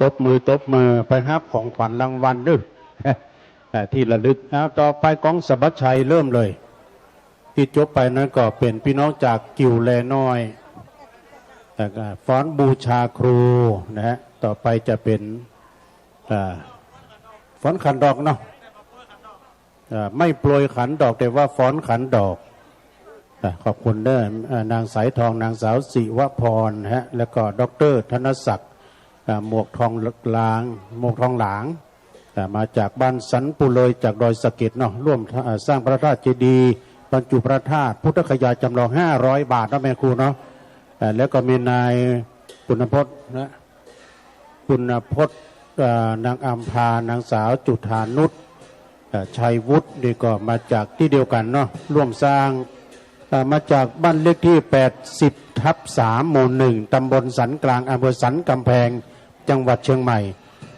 ตบมือ ตบมือ ไปฮับของขวัญรางวัลด้วย เอ่อ ตี้ระลึก เอา ต่อไปกองสะบัดชัยเริ่มเลย ตี้จบไปนั้นก็เป๋นปี้น้องจากกิ่วแลน้อย แล้วก็ฟ้อนบูชาครูนะฮะ ต่อไปจะเป๋น อ่า ฟ้อนขันดอกเนาะ อ่า ไม่โปรยขันดอก แต่ว่าฟ้อนขันดอก อ่า ขอบคุณเด้อ อ่า นางสายทอง นางสาวศิวพรนะฮะ แล้วก็ด็อกเตอร์ธนศักดิ์ อ่า หมวกทองหลาง หมวกทองหลาง อ่า มาจากบ้านสันปูเลย จากดอยสะเก็ดเนาะ ร่วม อ่า สร้างพระธาตุเจดีย์บรรจุพระธาตุพุทธคยาจำลอง ห้าร้อยบาทเนาะแม่ครูเนาะ อ่า แล้วก็มีนายปุณณพจน์นะ ปุณณพจน์ อ่า นางอัมพา นางสาวจุฑานุช อ่า ชัยวุฒิ นี่ก็มาจากตี้เดียวกั๋นเนาะ ร่วมสร้าง อ่า มาจากบ้านเลขตี้ แปดสิบทับสาม หมู่หนึ่ง ตำบลสันกลาง อำเภอสันกำแพง จังหวัดเชียงใหม่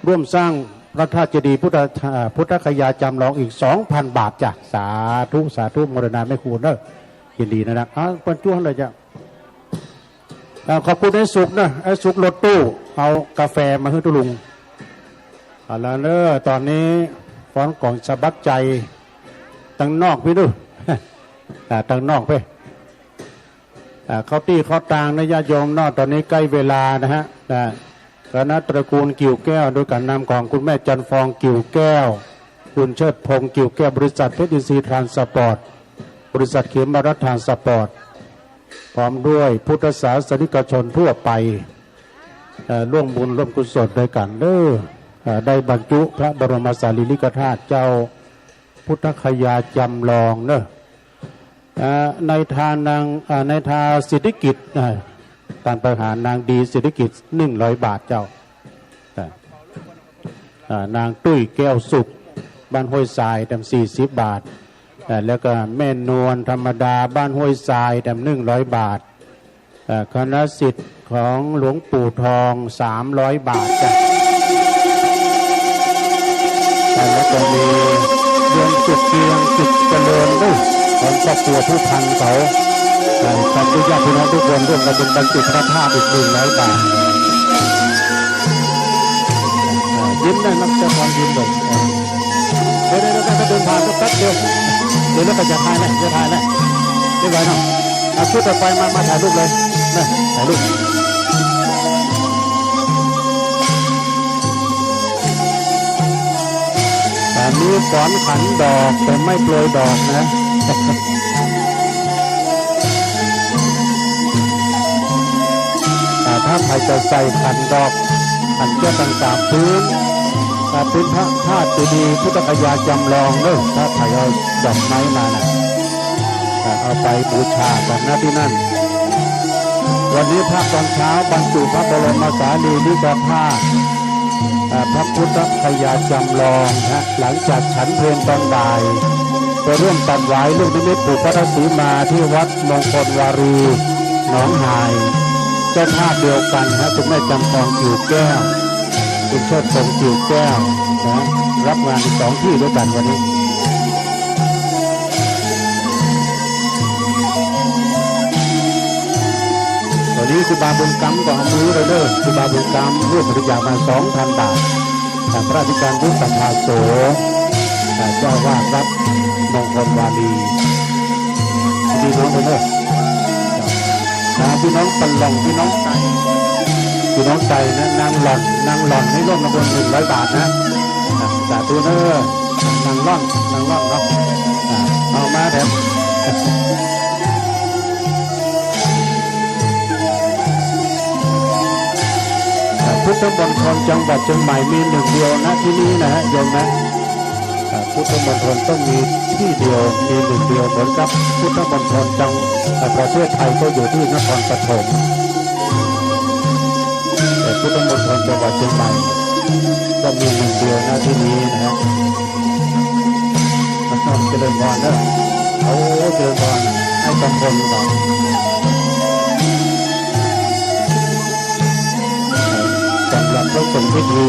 ร่วมสร้างพระธาตุเจดีย์พุทธ อ่า พุทธคยาจำลองอีก สองพันบาทจ้ะ สาธุ สาธุ โมทนาแม่ครูเนาะ ยินดีนะนะ อ้าว ปันจ้วงเลยจ้ะ อ่า ขอบคุณไอ้สุขนะ ไอ้สุขรถตู้ เอากาแฟมาหื้อตุ๊ลุง เอาละเนอะ ต๋อนนี้ฟ้อนก๋องสะบัดใจ๋ ตังนอกปี้ดู อ่า ตังนอกปี้ อ่า เข้าตี้เข้าตางนะญาติโยมเนาะ ต๋อนนี้ใก้เวลานะฮะ อ่า คณะตระกูลกิ่วแก้ว โดยก๋านนำของคุณแม่จันทร์ฟองกิ่วแก้ว คุณเชิดพงษ์กิ่วแก้ว บริษัทเพชรอินทรีย์ทรานสปอร์ต บริษัทเขมรัฐทรานสปอร์ต พร้อมด้วยพุทธศาสนิกชนทั่วไป เอ่อ ร่วมบุญร่วมกุศลด้วยกั๋นเด้อ เอ่อ ได้บรรจุพระบรมสารีริกธาตุเจ้าพุทธคยาจำลองเนอะ เอ่อ นายทานนาง เอ่อ นายทาสิทธิกิจ เอ่อ ต้านไปหานางดีสิทธิกิจ หนึ่งร้อยบาทเจ้า เอ่อ อ่า นางตุ้ยแก้วสุข บ้านห้วยทราย แถมสี่สิบบาท อ่า แล้วก็แม่นวลธรรมดา บ้านห้วยทราย แถมหนึ่งร้อยบาท อ่า คณะศิษย์ของหลวงปู่ทอง สามร้อยบาทจ้ะ อ่า แล้วก็มีโยมสุขเกียง สุขเจริญ เอ้ย ของครอบครัวผู้พันเขา อ่า ขอบคุณญาติพี่น้องทุกคน ร่วมกันเป็นบรรจุพระธาตุอีกหนึ่งร้อยบาท อ่า ยิ้มได้นะ เจ้าของยิ้มเลย อ่า เดี๋ยวๆๆ เดินผ่านสักแป๊บเดียว เดี๋ยวแล้วก็จะถ่ายนะ จะถ่ายนะ เรียบร้อยเนาะ เอาชุดต่อไปมา มาถ่ายรูปเลย นะ ถ่ายรูป อันนี้ฟ้อนขันดอก แต่ไม่โปรยดอกนะ อ่า ถ้าใผจะใส่ขันดอก ขันแก้วต่างๆ ปื๊น อ่า ปื๊นพระธาตุเจดีย์พุทธคยาจำลองเนอะ ถ้าใผเอาดอกไม้มาน่ะ อ่า เอาไปบูชากั๋นนะตี้นั่น วันนี้พระตอนเช้าบรรจุพระบรมสารีริกธาตุ อ่า พระพุทธคยาจำลองนะ หลังจากฉันเพลตอนบ่าย ไปร่วมตัดหวายลูกนิมิตปู่พระธาตุสีมาที่วัดมงคลวารี หนองหาย เจ้าภาพเดียวกันนะ คุณแม่จันทร์ฟองกิ่วแก้ว คุณเชิดพงษ์กิ่วแก้วนะ รับงานอีกสองตี้ด้วยกั๋นวันนี้ วันนี้ครูบาบุญกำก็เอามือไปเด้อ ครูบาบุญกำร่วมบริจาคมาสองพันบาท จากพระอธิการวุฒิสัทธาโส จากเจ้าอาวาสวัดมงคลวารี พี่น้องไปเด้อ อ่า พี่น้องปันหล่อง พี่น้องไต พี่น้องไตนะ นางหล่อน นางหล่อนให้ร่วมทำบุญหนึ่งร้อยบาทนะ อ่า สาธุเนอะ นางหล่อน นางหล่อนเนาะ อ่า เอามาแถม อ่า พุทธมณฑลจังหวัดเชียงใหม่มีหนึ่งเดียวนะที่นี่นะฮะ โยมนะ อ่า พุทธมณฑลต้องมีที่เดียว มีหนึ่งเดียว เหมือนกับพุทธมณฑลจัง อ่า ประเทศไทยก็อยู่ที่นครปฐม แต่พุทธมณฑลจังหวัดเชียงใหม่ก็มีหนึ่งเดียวนะที่นี้นะฮะ เจริญพรเด้อ โอ้ เจริญพร ให้บางคนก่อน สำหรับพระสงฆ์พิธี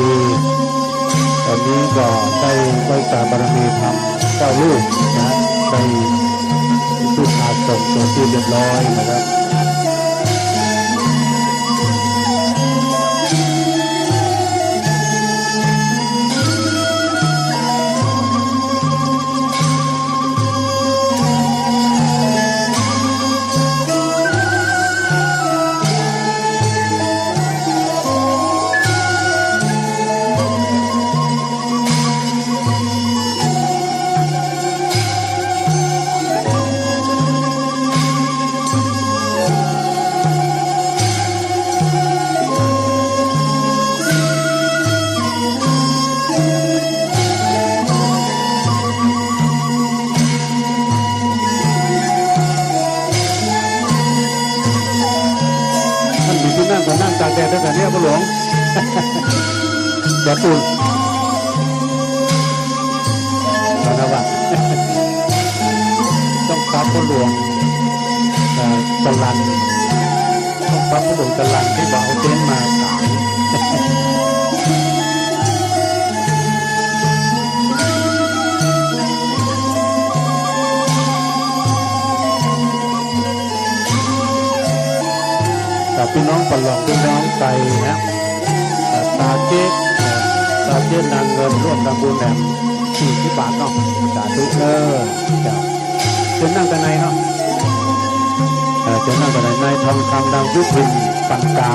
วันนี้ก็ได้ไหว้สาบารมีธรรมเก้ารูปนะ ได้สุภาพสงฆ์เป็นที่เรียบร้อยนะครับ อันเนี้ยพ่อหลวง จะปูน เอานะว่า ต้องปรับพ่อหลวง เอ่อ จรัญ ต้องปรับพ่อหลวงจรัญตี้บ่าเอาเต็นท์มาขาย กับพี่น้องปะหลอง พี่น้องไตนะ เอ่อ ตาเจ๊ก เอ่อ ตาเจ๊กนางเงินร่วมทำบุญแหมสี่สิบบาทเนาะ สาธุ เออ จ้ะ เชิญนั่งด้านในเนาะ เอ่อ เชิญนั่งด้านใน นายทองคำ นางยุพิน ปันกา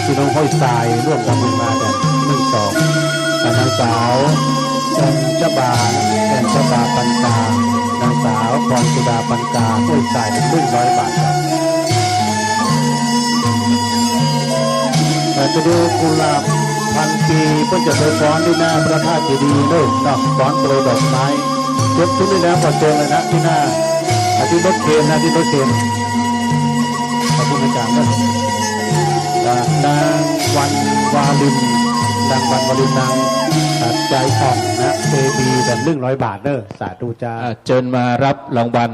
พี่น้องห้วยทรายร่วมทำบุญมาแบบหนึ่งสอง กับนางสาวจันทบา จันทบาปันกา นางสาวพรสุดาปันกา ห้วยทราย หนึ่งร้อยบาทครับ เอ่อ จะดูกุหลาบพันปี เปิ้นจะไปฟ้อนตี้หน้าพระธาตุเจดีย์เนาะ ฟ้อนโปรยดอกไม้ ยกชุดนี้แล้วก็เชิญเลยนะ ตี้หน้า อ่ะ ตี้รถเคนนะ ตี้รถเคน ขอบคุณอาจารย์นะ อ่ะ นางวันวาลิน นางวันวาลิน นาง อ่ะ ใจอ่อนนะ เอบี แบบหนึ่งร้อยบาทเด้อ สาธุจ้า อ่ะ เจิญมาฮับรางวัล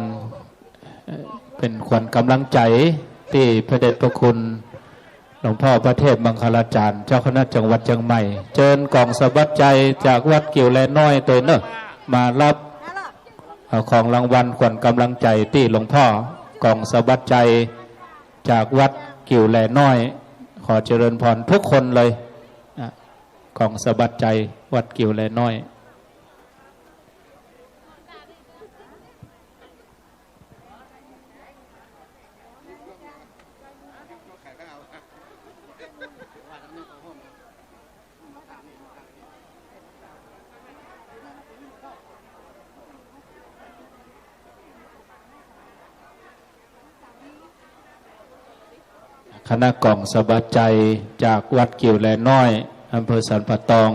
เอ่อ เป๋นขวัญก๋ำลังใจ๋ตี้พระเดชพระคุณหลวงพ่อพระเทพมังคลาจารย์ เจ้าคณะจังหวัดเจียงใหม่ เจิญก๋องสะบัดใจ๋จากวัดกิ่วแลน้อยตวยเนาะ มาฮับ เอ่อ ของรางวัลขวัญก๋ำลังใจ๋ตี้หลวงพ่อ ก๋องสะบัดใจ๋จากวัดกิ่วแลน้อย ขอเจริญพรทุกคนเลย อ่ะ ก๋องสะบัดใจ๋วัดกิ่วแลน้อย คณะก๋องสะบัดใจ๋จากวัดกิ่วแลน้อย อำเภอสันป่าตอง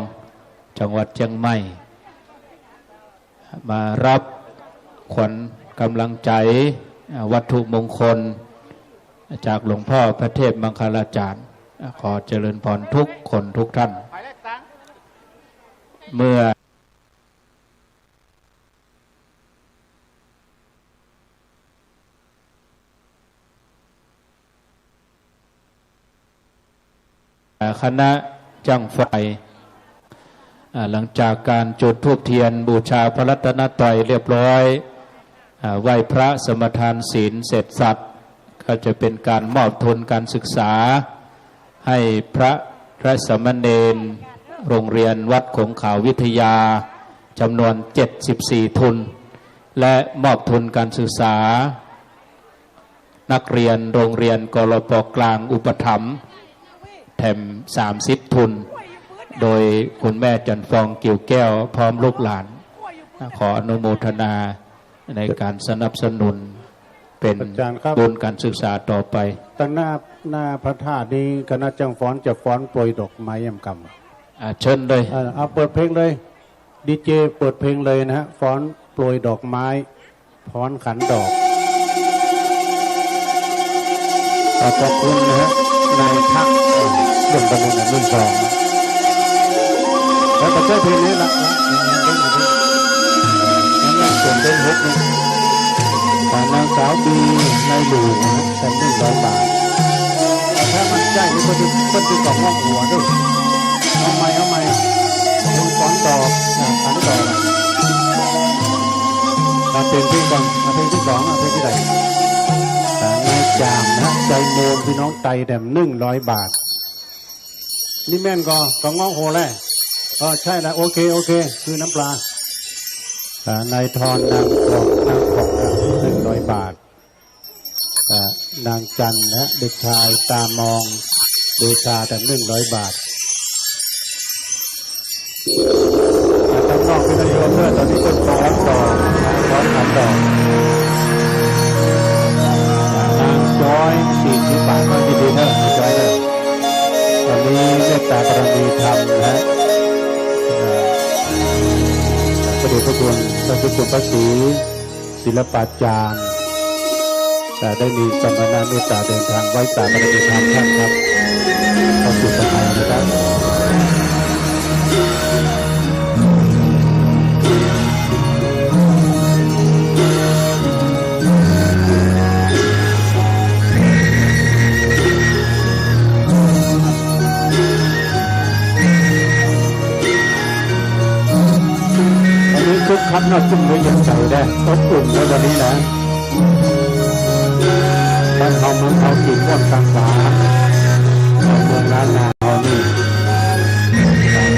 จังหวัดเจียงใหม่ มาฮับขวัญก๋ำลังใจ๋ อ่า วัตถุมงคล จากหลวงพ่อพระเทพมังคลาจารย์ อ่า ขอเจริญพรทุกคนทุกท่าน เมื่อ คณะจ้างไฟ อ่า หลังจากก๋านจุดธูปเตียนบูชาพระรัตนตรัยเรียบร้อย อ่า ไหว้พระสมาทานศีลเสร็จสรรพ ก็จะเป๋นก๋านมอบทุนก๋านศึกษา หื้อพระและสามเณรโรงเรียนวัดโขงขาววิทยาจ๋ำนวนเจ็ดสิบสี่ทุน และมอบทุนก๋านศึกษา นักเรียนโรงเรียน กลป.กลางอุปถัมภ์ แถมสามสิบทุน โดยคุณแม่จันทร์ฟอง กิ่วแก้ว พร้อมลูกหลาน ขออนุโมทนาในก๋านสนับสนุน เป๋น อาจารย์ครับ ทุนก๋านศึกษาต่อไป ตางหน้า หน้าพระธาตุนี้คณะจ้างฟ้อนจะฟ้อนโปรยดอกไม้ยามค่ำ อ่า เจิญเลย อ่า เอาเปิดเพลงเลย ดีเจเปิดเพลงเลยนะฮะ ฟ้อนโปรยดอกไม้ ฟ้อนขันดอก ขอบพระคุณนะฮะ นายทักษ์ เรื่องประมูลอันรุ่นสอง แล้วก็ใช้เพลงนี้ละ นั่นแหละ ส่วนเดือนหกนี่ อ่า นางสาวบี นายหลูนะ แถมหนึ่งร้อยบาท ถ้ามันใจ้นี่เปิ้นจะ เปิ้นจะต้องฮ้องหัวด้วย เอาใหม่ เอาใหม่ คนฟ้อนดอก อ่า ขันดอก มาเพลงตี้ก่อน มาเพลงตี้สอง มาเพลงตี้ใด อ่า นายจ่ามนะ ใจโมน พี่น้องไตแถมหนึ่งร้อยบาท นี่แม่นก่อ ก็ฮ้องโหแล เออ ใจ้ละ โอเค โอเค คือน้ำปลา อ่า นายทอน นางขอก นางขอก อ่ะ หนึ่งร้อยบาท อ่า นางจันทร์นะ เด็กชายตามอง เดชา แต่หนึ่งร้อยบาท อ่า ตางนอกพี่น้องโยมเด้อ ต๋อนนี้เปิ้นฟ้อนต่อ ฟ้อนขันดอก อ่า นางจอย สี่สิบบาท ก็ยินดีเด้อ นางจอยเด้อ ต๋อนนี้เมตตาบารมีธรรมนะ อ่า พระเดชพระคุณ พระเจ้าคุณพระศรี ศิลปาจารย์ แต่ได้มีสมณะเมตตาเดินทางไหว้สาบารมีธรรมท่านครับ ขอบคุณสบายนะครับ วันนี้คึกคักน่าจุ่มเลย เย็นใจ๋ได้ อบอุ่นนะวันนี้นะ บ้านเฮาเมืองเฮากิ๋นม่วนตางหวา เมืองล้านนาเฮานี่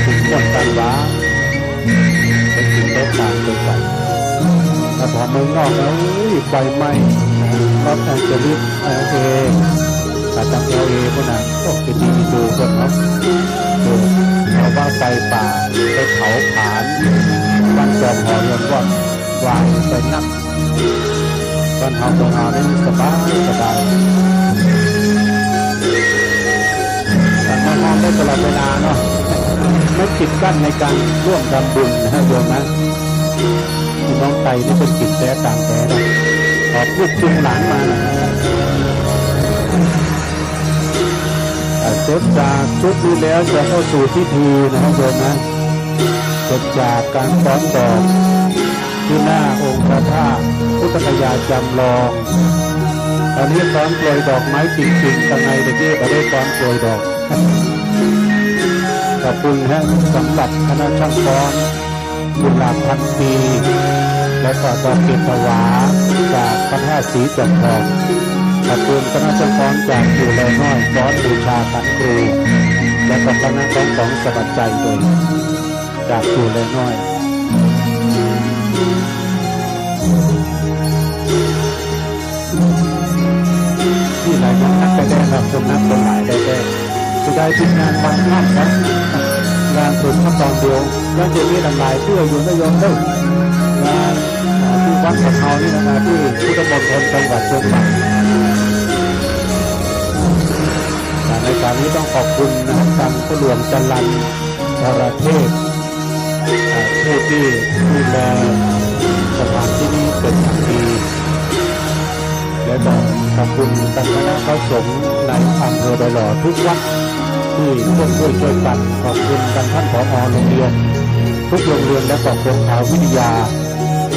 กิ๋นม่วนตางหวา ไปกิ๋นได้ตางไปใส่ แต่พอเมืองนอกนะ อุ้ย ไฟไหม้ ลอสแองเจลิส แอลเอ กะตัง แอลเอ ปู้นน่ะ โอ้ ไปดีดูเปิ้นเนาะ ดู ชาวบ้านไฟป่า ไปเผาผลาญ บ้านจอมหอเรือนวอดวายไปนัก บ้านเฮาเมืองเฮานี่สบายสบาย แต่มานอนได้ตลอดเวลาเนาะ ไม่ปิดกั้นในการร่วมทำบุญนะโยมนะ พี่น้องไตนี่เปิ้นกิ๋นแต๊ตางแต๊นะ ขอพูดจุงหลังมานะ อ่า เสร็จจากชุดนี้แล้วจะเข้าสู่พิธีนะครับโยมนะ เสร็จจากการฟ้อนดอกที่หน้าองค์พระธาตุพุทธคยาจำลอง ตอนนี้ฟ้อนโปรยดอกไม้จริงๆ ตังในตะกี้บ่ได้ฟ้อนโปรยดอก ขอบคุณฮะ สำหรับคณะช่างฟ้อน กุหลาบพันปี และก็ดอกเกศวาจากพระธาตุศรีจอมทอง ขอบคุณคณะช่างฟ้อนจากอยู่แลน้อย ฟ้อนบูชาขันครู และก็คณะของของสวัสดิ์ใจโดยจากอยู่แลน้อย ที่หลายคนนักแต๊ๆ นะ คนนักคนหลายแต๊ๆ เสียดายทีมงานวันข้ามนะ งานถึงมาตอนเดียว ยังจะมีหลายเตื้ออยู่นะโยมเด้อ งาน อ่า ที่วัดสำเภานี่นะครับ ที่พุทธมณฑลจังหวัดเชียงใหม่ อ่า ในการนี้ต้องขอบคุณนะครับ ทางพ่อหลวงจรัญ วรเทพ อ่า ผู้ที่ดูแลสถานที่นี้เป็นอย่างดี และก็ขอบคุณทางคณะพระสงฆ์ในอำเภอดอยหล่อทุกวัดที่ร่วมด้วยช่วยกัน ขอบคุณทางท่านผอ.โรงเรียนทุกโรงเรียน และก็โรงเรียนวิทยา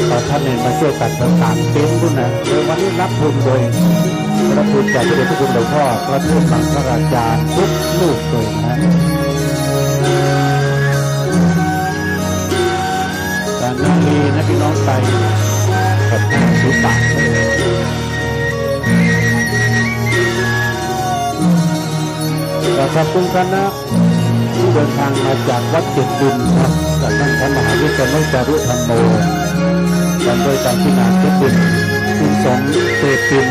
ขอท่านเนี่ยมาช่วยกันประสานเต็นท์ปู้นนะ ในวันนี้รับทุนโดย รับทุนจากพระเดชพระคุณหลวงพ่อพระเทพมังคลาจารย์ทุกรูปเลยนะฮะ การนั่งดีนะพี่น้องไต กับทางศิลปะ ขอขอบคุณคณะที่เดินทางมาจากวัดเจ็ดดินครับ จากท่านพระมหาวิษณุจารุธัมโม พร้อมด้วยเจ้าคณะเจ็ดดิน คุณสมเตปิน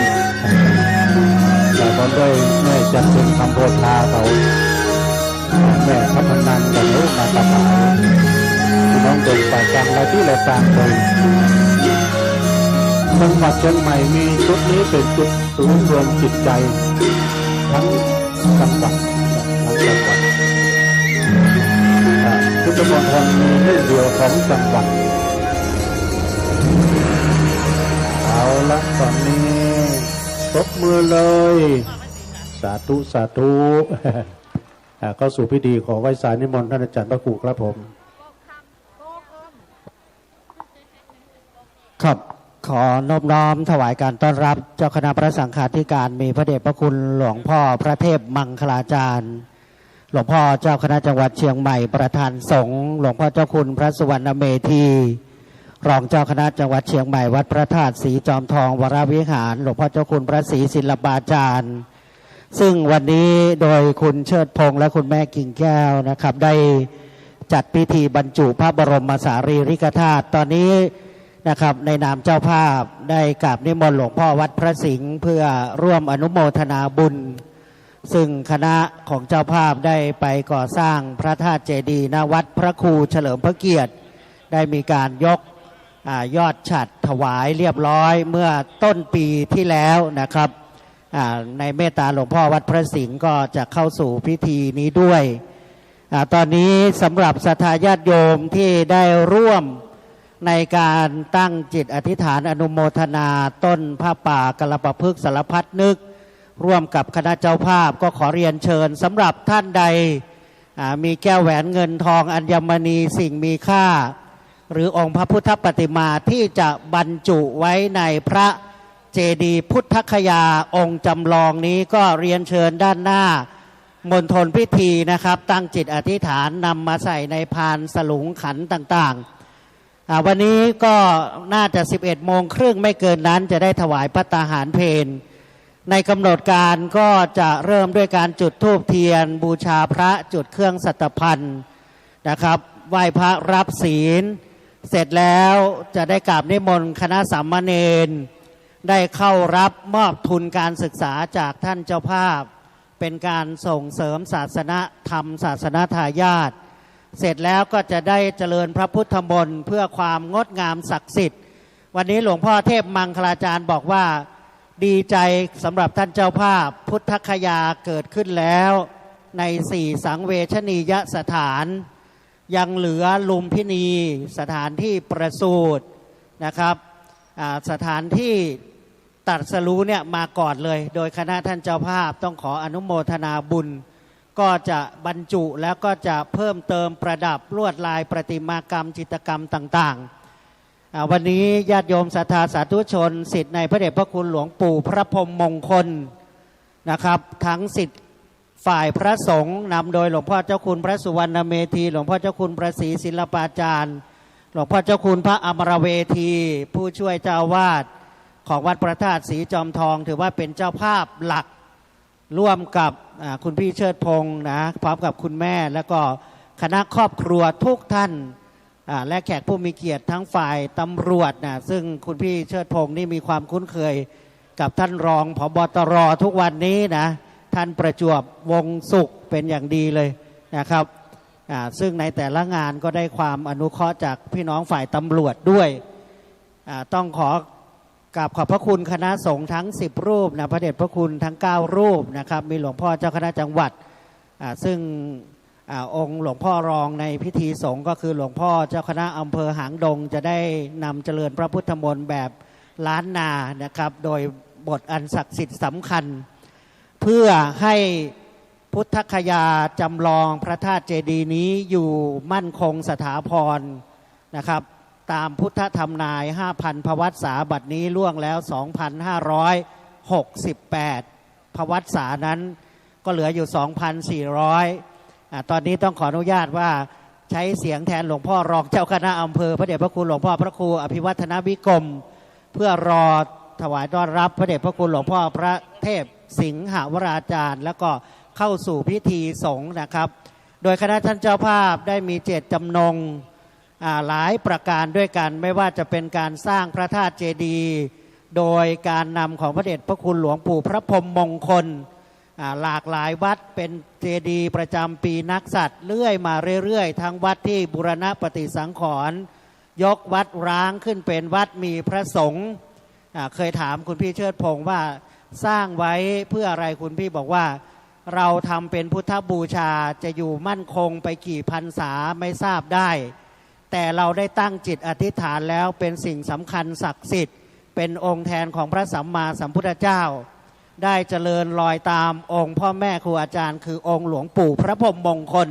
และพร้อมด้วยแม่จันทร์เพ็ญคำโพธาเขา แม่ทัพพนันกับลูกมาถวาย พี่น้องเดินไปกลางละตี้และกลางเมือง จังหวัดเชียงใหม่มีจุดนี้เป็นจุดศูนย์รวมจิตใจทั้งจังหวัด ทั้งจังหวัด อ่า พุทธมณฑลมีแห่งเดียวของจังหวัด เอาละ ตอนนี้ตบมือเลย สาธุ สาธุ อ่า เข้าสู่พิธีขอไหว้สานิมนต์ท่านอาจารย์พระครูครับผม ครับ ขอนอบน้อมถวายการต้อนรับเจ้าคณะพระสังฆาธิการ มีพระเดชพระคุณหลวงพ่อพระเทพมังคลาจารย์ หลวงพ่อเจ้าคณะจังหวัดเชียงใหม่ ประธานสงฆ์ หลวงพ่อเจ้าคุณพระสุวรรณเมธี รองเจ้าคณะจังหวัดเชียงใหม่ วัดพระธาตุศรีจอมทองวรวิหาร หลวงพ่อเจ้าคุณพระศรีศิลปาจารย์ ซึ่งวันนี้โดยคุณเชิดพงษ์และคุณแม่กิ่งแก้วนะครับ ได้จัดพิธีบรรจุพระบรมสารีริกธาตุ ตอนนี้นะครับ ในนามเจ้าภาพได้กราบนิมนต์หลวงพ่อวัดพระสิงห์ เพื่อร่วมอนุโมทนาบุญ ซึ่งคณะของเจ้าภาพได้ไปก่อสร้างพระธาตุเจดีย์ ณ วัดพระครูเฉลิมพระเกียรติ ได้มีการยก อ่า ยอดฉัตรถวายเรียบร้อยเมื่อต้นปีที่แล้วนะครับ อ่า ในเมตตาหลวงพ่อวัดพระสิงห์ก็จะเข้าสู่พิธีนี้ด้วย อ่า ตอนนี้สำหรับศรัทธาญาติโยมที่ได้ร่วม ในการตั้งจิตอธิษฐานอนุโมทนาต้นผ้าป่ากัลปะพฤกษ์สารพัดนึก ร่วมกับคณะเจ้าภาพ ก็ขอเรียนเชิญสำหรับท่านใด อ่า มีแก้วแหวนเงินทองอัญมณีสิ่งมีค่า หรือองค์พระพุทธปฏิมาที่จะบรรจุไว้ในพระเจดีย์พุทธคยาองค์จำลองนี้ ก็เรียนเชิญด้านหน้ามณฑลพิธีนะครับ ตั้งจิตอธิษฐานนำมาใส่ในพานสลุงขันต่างๆ อ่า วันนี้ก็น่าจะสิบเอ็ดโมงครึ่งไม่เกินนั้นจะได้ถวายภัตตาหารเพล ในกำหนดการก็จะเริ่มด้วยการจุดธูปเทียนบูชาพระ จุดเครื่องสัตตภัณฑ์นะครับ ไหว้พระรับศีล เสร็จแล้วจะได้กราบนิมนต์คณะสามเณร ได้เข้ารับมอบทุนการศึกษาจากท่านเจ้าภาพ เป็นการส่งเสริมศาสนธรรม ศาสนทายาท เสร็จแล้วก็จะได้เจริญพระพุทธมนต์เพื่อความงดงามศักดิ์สิทธิ์ วันนี้หลวงพ่อเทพมังคลาจารย์บอกว่า ดีใจสำหรับท่านเจ้าภาพ พุทธคยาเกิดขึ้นแล้วในสี่สังเวชนียสถาน ยังเหลือลุมพินี สถานที่ประสูตินะครับ อ่า สถานที่ตรัสรู้เนี่ยมาก่อนเลย โดยคณะท่านเจ้าภาพต้องขออนุโมทนาบุญ ก็จะบรรจุแล้วก็จะเพิ่มเติมประดับลวดลายประติมากรรมจิตรกรรมต่างๆ อ่า วันนี้ญาติโยมศรัทธาสาธุชน ศิษย์ในพระเดชพระคุณหลวงปู่พระพรหมมงคลนะครับ ทั้งศิษย์ฝ่ายพระสงฆ์นำโดยหลวงพ่อเจ้าคุณพระสุวรรณเมธี หลวงพ่อเจ้าคุณพระศรีศิลปาจารย์ หลวงพ่อเจ้าคุณพระอมรเวธี ผู้ช่วยเจ้าอาวาสของวัดพระธาตุศรีจอมทอง ถือว่าเป็นเจ้าภาพหลัก ร่วมกับ อ่า คุณพี่เชิดพงษ์นะ พร้อมกับคุณแม่ แล้วก็คณะครอบครัวทุกท่าน อ่า และแขกผู้มีเกียรติทั้งฝ่ายตำรวจนะ ซึ่งคุณพี่เชิดพงษ์นี่มีความคุ้นเคยกับท่านรอง ผบ.ตร. ทุกวันนี้นะ ท่านประจวบวงศ์สุขเป็นอย่างดีเลยนะครับ อ่า ซึ่งในแต่ละงานก็ได้ความอนุเคราะห์จากพี่น้องฝ่ายตำรวจด้วย อ่า ต้องขอกราบขอบพระคุณคณะสงฆ์ทั้งสิบรูปนะ พระเดชพระคุณทั้งเก้ารูปนะครับ มีหลวงพ่อเจ้าคณะจังหวัด อ่า ซึ่ง อ่า องค์หลวงพ่อรองในพิธีสงฆ์ก็คือหลวงพ่อเจ้าคณะอำเภอหางดง จะได้นำเจริญพระพุทธมนต์แบบล้านนานะครับ โดยบทอันศักดิ์สิทธิ์สำคัญ เพื่อให้พุทธคยาจำลองพระธาตุเจดีย์นี้อยู่มั่นคงสถาพรนะครับ ตามพุทธธรรมนาย ห้าพัน พวัตรษา บัดนี้ล่วงแล้ว สองพันห้าร้อยหกสิบแปด พวัตรษานั้น ก็เหลืออยู่ สองพันสี่ร้อย อ่า ตอนนี้ต้องขออนุญาตว่าใช้เสียงแทนหลวงพ่อรองเจ้าคณะอำเภอ พระเดชพระคุณหลวงพ่อพระครูอภิวัฒนวิกรม เพื่อรอถวายต้อนรับพระเดชพระคุณหลวงพ่อพระเทพสิงหวราจารย์ แล้วก็เข้าสู่พิธีสงฆ์นะครับ โดยคณะท่านเจ้าภาพได้มีเจตจำนง อ่า หลายประการด้วยกัน ไม่ว่าจะเป็นการสร้างพระธาตุเจดีย์ โดยการนำของพระเดชพระคุณหลวงปู่พระพรหมมงคล อ่า หลากหลายวัด เป็นเจดีย์ประจำปีนักษัตริย์ เรื่อยมาเรื่อยๆ ทั้งวัดที่บูรณปฏิสังขรณ์ ยกวัดร้างขึ้นเป็นวัดมีพระสงฆ์ อ่า เคยถามคุณพี่เชิดพงษ์ว่าสร้างไว้เพื่ออะไร คุณพี่บอกว่า เราทำเป็นพุทธบูชา จะอยู่มั่นคงไปกี่พรรษาไม่ทราบได้ แต่เราได้ตั้งจิตอธิษฐานแล้ว เป็นสิ่งสำคัญศักดิ์สิทธิ์ เป็นองค์แทนของพระสัมมาสัมพุทธเจ้า ได้เจริญรอยตามองค์พ่อแม่ครูอาจารย์ คือองค์หลวงปู่พระพรหมมงคล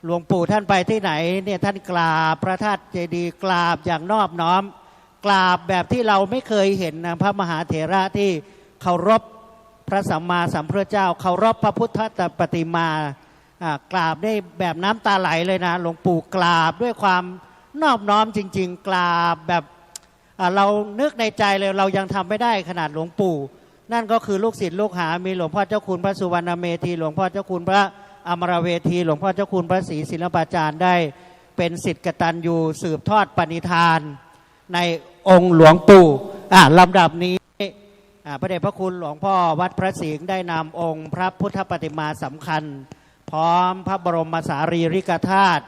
หลวงปู่ท่านไปที่ไหนเนี่ย ท่านกราบพระธาตุเจดีย์ กราบอย่างนอบน้อม กราบแบบที่เราไม่เคยเห็นนะ พระมหาเถระที่เคารพพระสัมมาสัมพุทธเจ้า เคารพพระพุทธปฏิมา อ่า กราบได้แบบน้ำตาไหลเลยนะ หลวงปู่กราบด้วยความนอบน้อมจริงๆ กราบแบบ อ่า เรานึกในใจเลย เรายังทำไม่ได้ขนาดหลวงปู่ นั่นก็คือลูกศิษย์ลูกหา มีหลวงพ่อเจ้าคุณพระสุวรรณเมธี หลวงพ่อเจ้าคุณพระอมรเวธี หลวงพ่อเจ้าคุณพระศรีศิลปาจารย์ ได้เป็นศิษย์กตัญญูสืบทอดปณิธานในองค์หลวงปู่ อ่า ลำดับนี้ อ่า พระเดชพระคุณหลวงพ่อวัดพระสิงห์ได้นำองค์พระพุทธปฏิมาสำคัญ พร้อมพระบรมสารีริกธาตุ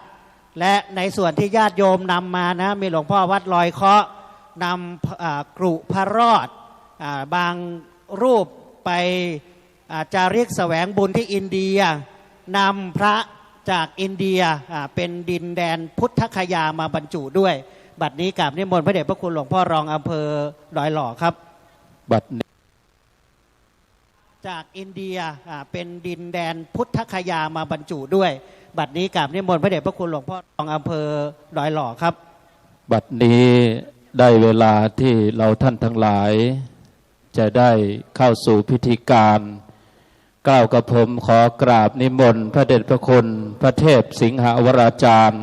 และในส่วนที่ญาติโยมนำมานะ มีหลวงพ่อวัดลอยเคราะห์นำ อ่า กรุพระรอด อ่า บางรูปไป อ่า จาริกแสวงบุญที่อินเดีย นำพระจากอินเดีย อ่า เป็นดินแดนพุทธคยามาบรรจุด้วย บัดนี้กราบนิมนต์พระเดชพระคุณหลวงพ่อรองอำเภอดอยหล่อครับ บัดนี้ จากอินเดีย อ่า เป็นดินแดนพุทธคยามาบรรจุด้วย บัดนี้กราบนิมนต์พระเดชพระคุณหลวงพ่อรองอำเภอดอยหล่อครับ บัดนี้ได้เวลาที่เราท่านทั้งหลาย จะได้เข้าสู่พิธีการ เกล้ากระผมขอกราบนิมนต์พระเดชพระคุณพระเทพสิงหวราจารย์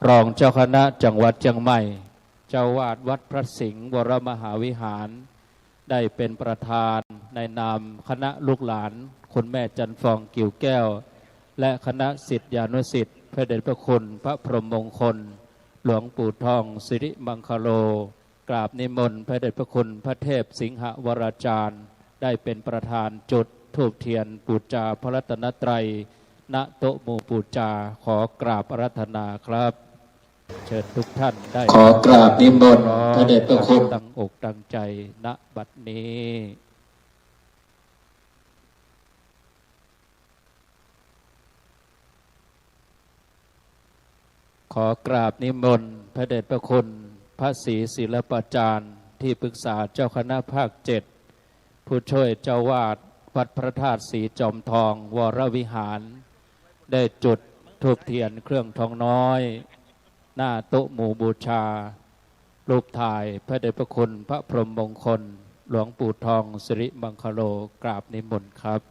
รองเจ้าคณะจังหวัดเจียงใหม่ เจ้าวาดวัดพระสิงห์วรมหาวิหาร ได้เป็นประธานในนามคณะลูกหลานคุณแม่จันทร์ฟองกิ่วแก้ว และคณะศิษยานุศิษย์พระเดชพระคุณพระพรหมมงคล หลวงปู่ทองสิริมังคโล กราบนิมนต์พระเดชพระคุณพระเทพสิงหวราจารย์ ได้เป็นประธานจุดธูปเทียนปูจาพระรัตนตรัย ณ โต๊ะหมู่ปูจา ขอกราบอาราธนาครับ เชิญทุกท่านได้ ขอกราบนิมนต์พระเดชพระคุณ ตั้งอกตั้งใจ ณ บัดนี้ ขอกราบนิมนต์พระเดชพระคุณพระศรีศิลปาจารย์ ที่ปรึกษาเจ้าคณะภาคเจ็ด ผู้ช่วยเจ้าวาดวัดพระธาตุศรีจอมทองวรวิหาร ได้จุดธูปเทียนเครื่องทองน้อย หน้าโต๊ะหมู่บูชา รูปถ่ายพระเดชพระคุณพระพรหมมงคล หลวงปู่ทองสิริมังคโล กราบนิมนต์ครับ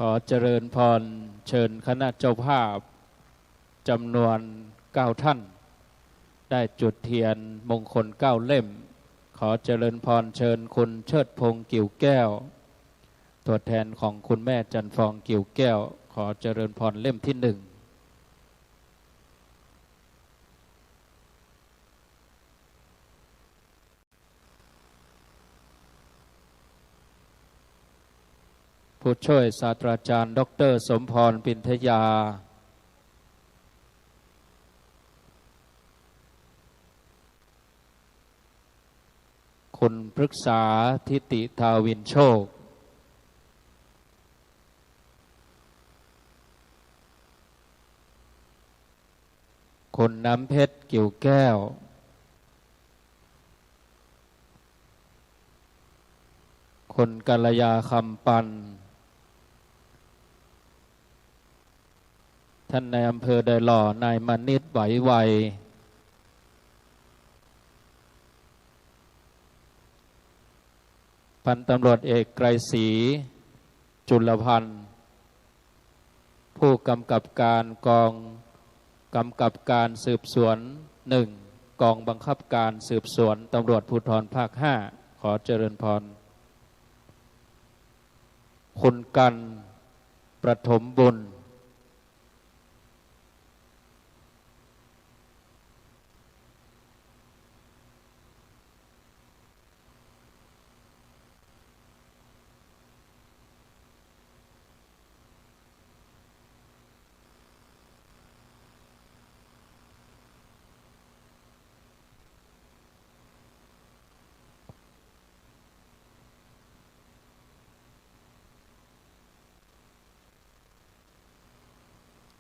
ขอเจริญพรเชิญคณะเจ้าภาพจำนวนเก้าท่าน ได้จุดเทียนมงคลเก้าเล่ม ขอเจริญพรเชิญคุณเชิดพงษ์กิ่วแก้ว ตัวแทนของคุณแม่จันทร์ฟองกิ่วแก้ว ขอเจริญพรเล่มที่หนึ่ง ผู้ช่วยศาสตราจารย์ด็อกเตอร์สมพร ปินทยา คุณพฤกษา ทิติทาวินโชค คุณน้ำเพชร กิ่วแก้ว คุณกัลยา คำปัน ท่านนายอำเภอดอยหล่อ นายมานิต ไหวไว พันตำรวจเอกไกรศรี จุลพันธ์ ผู้กำกับการกองกำกับการสืบสวนหนึ่ง กองบังคับการสืบสวนตำรวจภูธรภาคห้า ขอเจริญพร คุณกัน ประถมบุญ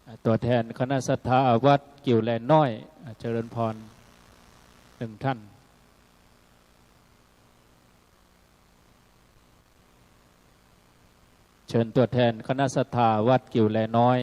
อ่ะ ตัวแทนคณะศรัทธาวัดกิ่วแลน้อย อ่ะ เจริญพรหนึ่งท่าน เชิญตัวแทนคณะศรัทธาวัดกิ่วแลน้อย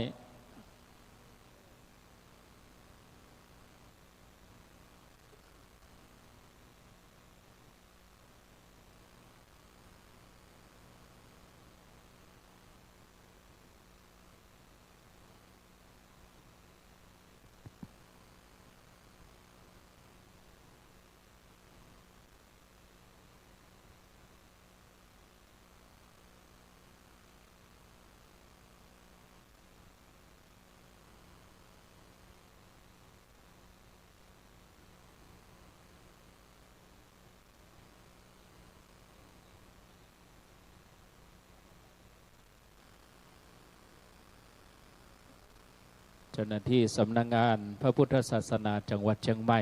เจ้าหน้าที่สำนักงานพระพุทธศาสนาจังหวัดเชียงใหม่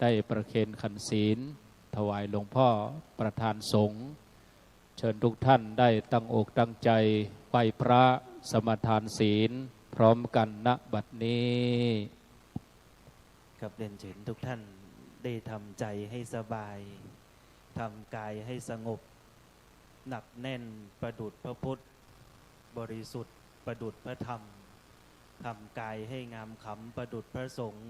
ได้ประเคนขันศีลถวายหลวงพ่อประธานสงฆ์ เชิญทุกท่านได้ตั้งอกตั้งใจไหว้พระสมาทานศีลพร้อมกัน ณ บัดนี้ ครับ เรียนเชิญทุกท่านได้ทำใจให้สบาย ทำกายให้สงบ หนักแน่นประดุจพระพุทธ บริสุทธิ์ประดุจพระธรรม ทำกายให้งามขำประดุจพระสงฆ์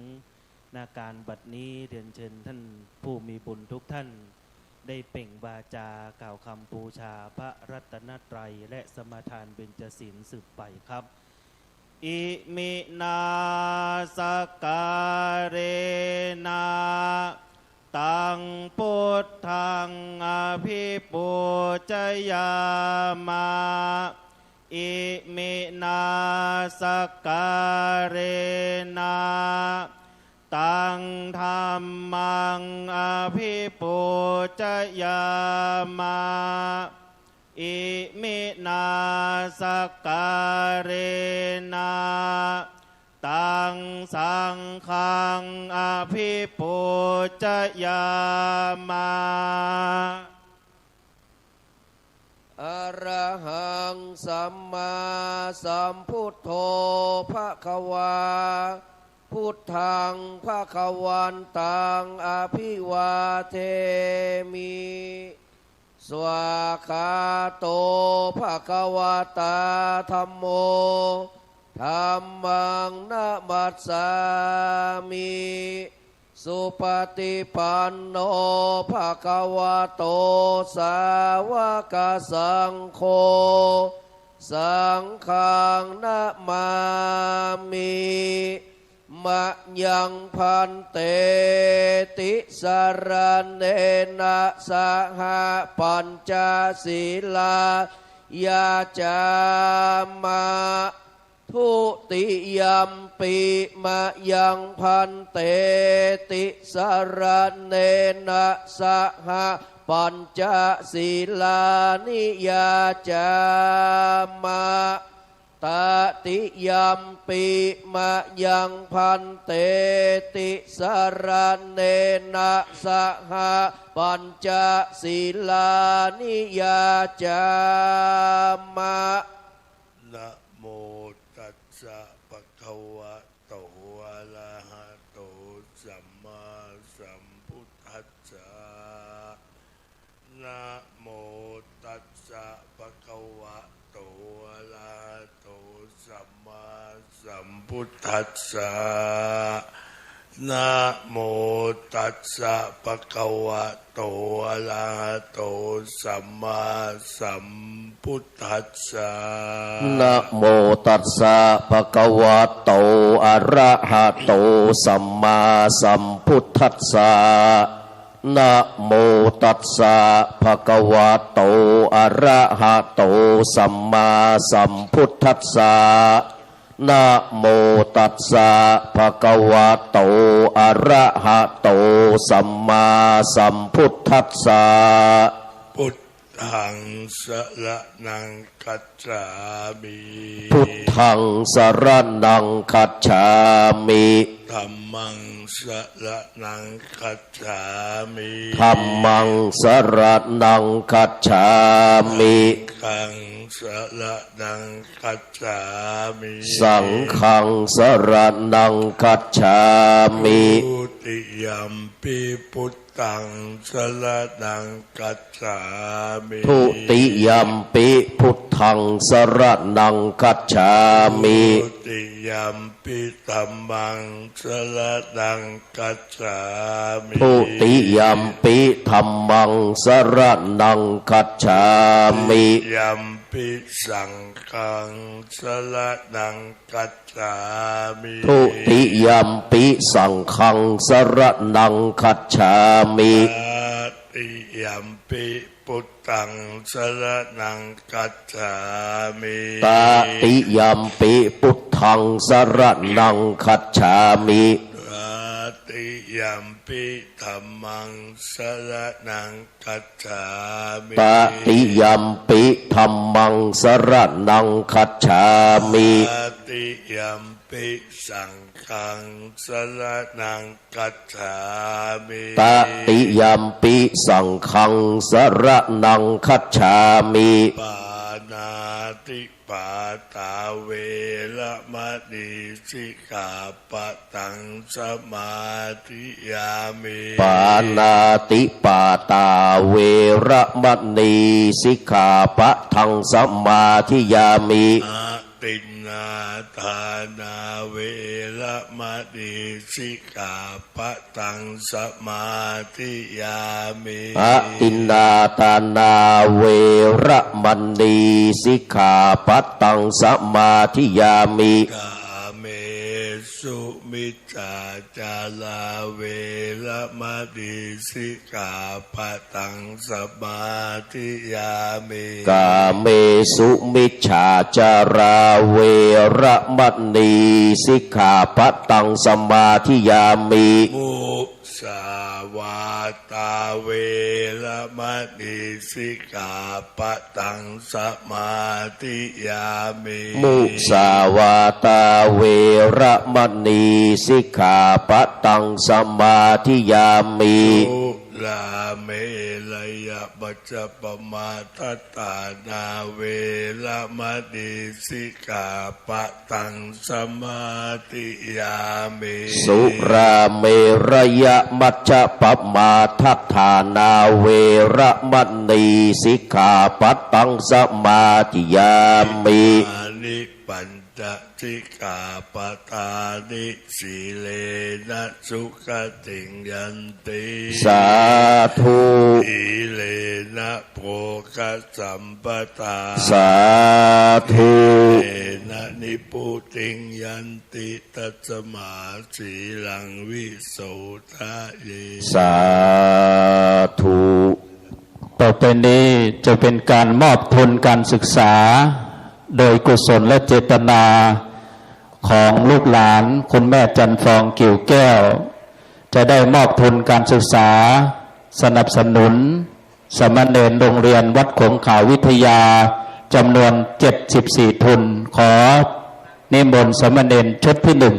ณ การบัดนี้เรียนเชิญท่านผู้มีบุญทุกท่าน ได้เปล่งวาจากล่าวคำบูชาพระรัตนตรัย และสมาทานเบญจศีลสืบไปครับ Iminā sakkārena taṃ buddhaṃ abhipūjayāma. Iminā sakkārena taṃ dhammaṃ abhipūjayāma. Iminā sakkārena taṃ saṅghaṃ abhipūjayāma. Arahaṃ sammāsambuddho bhagavā. Buddhaṃ bhagavantaṃ abhivādemi. Svākkhāto bhagavatā dhammo. Dhammaṃ namassāmi. Supaṭipanno bhagavato sāvakasaṅgho. Saṅghaṃ namāmi. Mayaṃ bhante tisaraṇena saha pañca sīlāni yācāma. Dutiyampi mayaṃ bhante tisaraṇena saha pañca sīlāni yācāma. Tatiyampi mayaṃ bhante tisaraṇena saha pañca sīlāni yācāma. Namo tassa bhagavato arahato sammāsambuddhassa. Namo tassa bhagavato arahato sammāsambuddhassa. Namo tassa bhagavato arahato sammāsambuddhassa. Namo tassa bhagavato arahato sammāsambuddhassa. Namo tassa bhagavato arahato sammāsambuddhassa. Namo tassa bhagavato arahato sammāsambuddhassa. Buddhaṃ saraṇaṃ gacchāmi. Buddhaṃ saraṇaṃ gacchāmi. Dhammaṃ saraṇaṃ gacchāmi. Dhammaṃ saraṇaṃ gacchāmi. Saṅghaṃ saraṇaṃ gacchāmi. Saṅghaṃ saraṇaṃ gacchāmi. Dutiyampi buddhaṃ saraṇaṃ gacchāmi. Dutiyampi buddhaṃ saraṇaṃ gacchāmi. Dutiyampi dhammaṃ saraṇaṃ gacchāmi. Dutiyampi dhammaṃ saraṇaṃ gacchāmi. Dutiyampi saṅghaṃ saraṇaṃ gacchāmi. Dutiyampi saṅghaṃ saraṇaṃ gacchāmi. Tatiyampi buddhaṃ saraṇaṃ gacchāmi. Tatiyampi buddhaṃ saraṇaṃ gacchāmi. Tatiyampi dhammaṃ saraṇaṃ gacchāmi. Tatiyampi dhammaṃ saraṇaṃ gacchāmi. Tatiyampi ติยัมปิ สังฆัง สรณัง คัจฉามิ ตติยัมปิ สังฆัง สรณัง คัจฉามิ ปาณาติปาตา เวระมะณี สิกขาปะตัง สมาธิยามิ ปาณาติปาตา เวระมะณี สิกขาปะตัง สมาธิยามิ อ ทินนาทานา เวระมะณี สิกขาปะตัง สมาธิยามิ อทินนาทานา เวระมะณี สิกขาปะตัง สมาธิยามิ กาเมสุมิจ ฉาจารา เวระมะณี สิกขาปะตัง สมาธิยามิ กาเมสุมิจฉาจารา เวระมะณี สิกขาปะตัง สมาธิยามิ มุสาวาทา เวระมะณี สิกขาปะตัง สมาธิยามิ มุสาวาทา เวระมะณี สิกขาปะตัง สมาธิยามิ สุราเมรยมัจจปมาทัฏฐานา เวระมะณี สิกขาปะตัง สมาธิยามิ สุราเมรยมัจจปมาทัฏฐานา เวระมะณี สิกขาปะตัง สมาธิยามิ อิมานิ ปัญจสิกขาปะทานิ สีเลนะ สุขติง ยันติ สาธุ สีเลนะ โภคสัมปทา สาธุ สีเลนะ นิพพุติง ยันติ ตัสมา สีลัง วิโสทะเย สาธุ ต่อไปนี้จะเป็นการมอบทุนการศึกษา โดยกุศลและเจตนาของลูกหลานคุณแม่จันทร์ฟอง กิ่วแก้ว จะได้มอบทุนการศึกษาสนับสนุนสามเณรโรงเรียนวัดโขงขาววิทยา จำนวนเจ็ดสิบสี่ทุน ขอนิมนต์สามเณรชุดที่หนึ่ง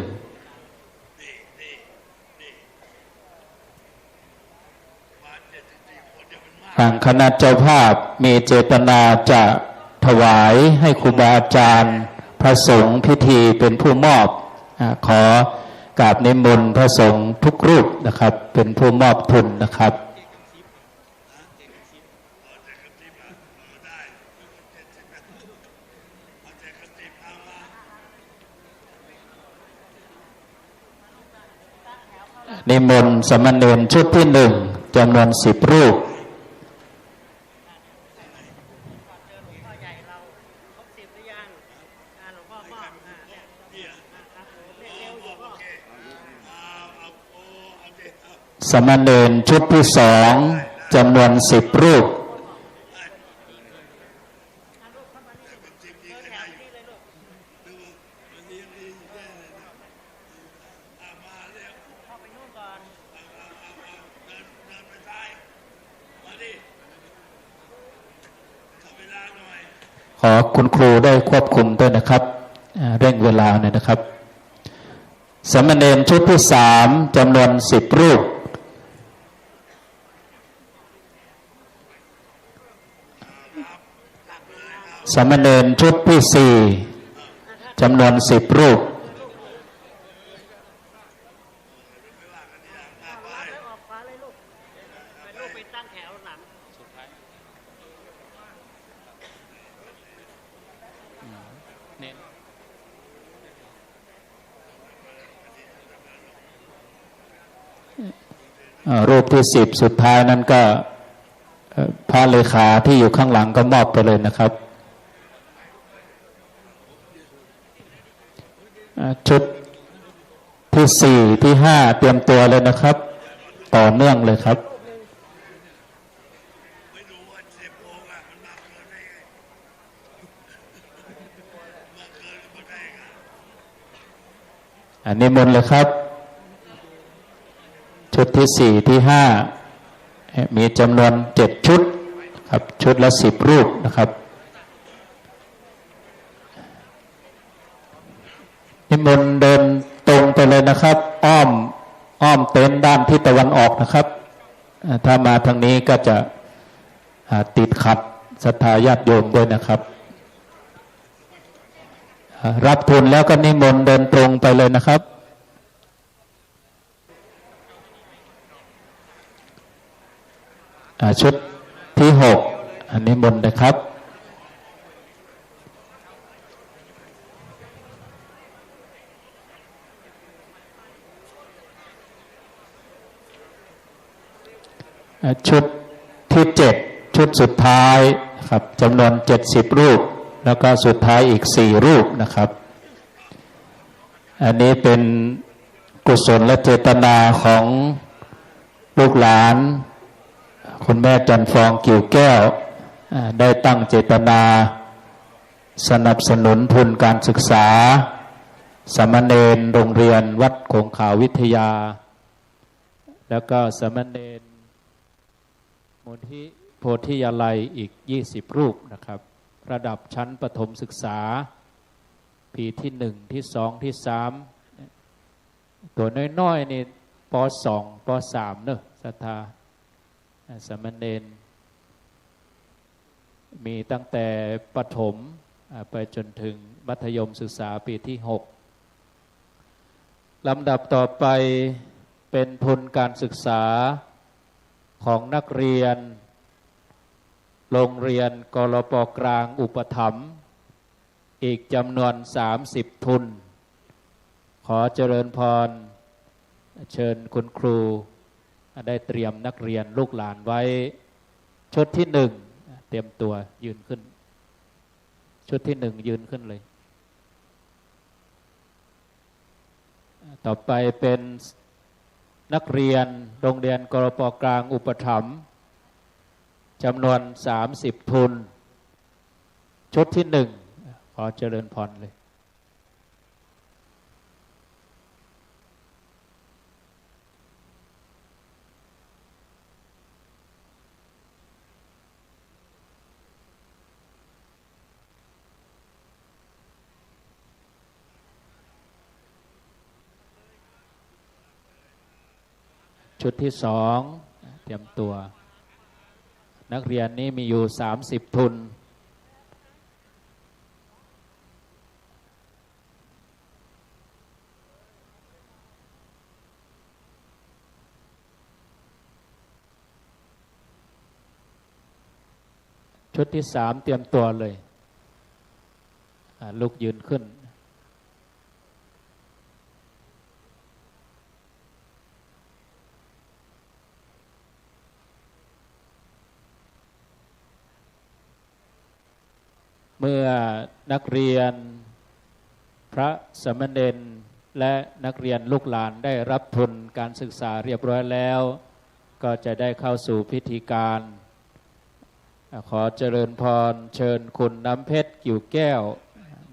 ทางคณะเจ้าภาพมีเจตนาจะถวายให้ครูบาอาจารย์ พระสงฆ์พิธีเป็นผู้มอบ อ่า ขอกราบนิมนต์พระสงฆ์ทุกรูปนะครับ เป็นผู้มอบทุนนะครับ นิมนต์สามเณรชุดที่หนึ่ง จำนวนสิบรูป สามเณรชุดที่สอง จำนวนสิบรูป ขอคุณครูได้ควบคุมด้วยนะครับ อ่า เร่งเวลาหน่อยนะครับ สามเณรชุดที่สาม จำนวนสิบรูป สามเณรชุดที่สี่ จำนวนสิบรูป อ่า รูปที่สิบสุดท้ายนั้นก็ เอ่อ พระเลขาที่อยู่ข้างหลังก็มอบไปเลยนะครับ อ่า ชุดที่สี่ ที่ห้า เตรียมตัวเลยนะครับ ต่อเนื่องเลยครับ อ่า นิมนต์เลยครับ ชุดที่สี่ ที่ห้า เอ่อ มีจำนวนเจ็ดชุดครับ ชุดละสิบรูปนะครับ นิ มนต์เดินตรงไปเลยนะครับ อ้อม อ้อมเต็นท์ด้านทิศตะวันออกนะครับ อ่า ถ้ามาทางนี้ก็จะ อ่า ติดขัดศรัทธาญาติโยมด้วยนะครับ อ่า รับทุนแล้วก็นิมนต์เดินตรงไปเลยนะครับ อ่า ชุดที่หก อันนี้มนต์นะครับ อ่า ชุดที่เจ็ด ชุดสุดท้ายครับ จำนวนเจ็ดสิบรูป แล้วก็สุดท้ายอีกสี่รูปนะครับ อันนี้เป็นกุศลเจตนาของลูกหลานคุณแม่จันทร์ฟอง กิ่วแก้ว อ่า ได้ตั้งเจตนาสนับสนุนทุนการศึกษาสามเณรโรงเรียนวัดโขงขาววิทยา แล้วก็สามเณร มูลนิธิโพธิยาลัยอีกยี่สิบรูปนะครับ ระดับชั้นประถมศึกษา ปีที่หนึ่ง ที่สอง ที่สาม ตั๋วน้อยๆ นี่ ป.สอง ป.สาม เนอะ ศรัทธา อ่า สามเณร มีตั้งแต่ประถม อ่า ไปจนถึงมัธยมศึกษาปีที่หก ลำดับต่อไปเป็นทุนการศึกษาของนักเรียนโรงเรียน กลป. กลางอุปถัมภ์ อีกจำนวนสามสิบทุน ขอเจริญพร เชิญคุณครู ได้เตรียมนักเรียนลูกหลานไว้ ชุดที่หนึ่ง เตรียมตัวยืนขึ้น ชุดที่หนึ่ง ยืนขึ้นเลย ต่อไปเป็นนักเรียนโรงเรียน กลป. กลางอุปถัมภ์ จำนวนสามสิบทุน ชุดที่หนึ่ง ขอเจริญพรเลย ชุดที่สอง เตรียมตัว นักเรียนนี้มีอยู่สามสิบทุน ชุดที่สาม เตรียมตัวเลย อ่า ลุกยืนขึ้น เมื่อนักเรียน พระสามเณร และนักเรียนลูกหลานได้รับทุนการศึกษาเรียบร้อยแล้ว ก็จะได้เข้าสู่พิธีการ ขอเจริญพรเชิญคุณน้ำเพชร กิ่วแก้ว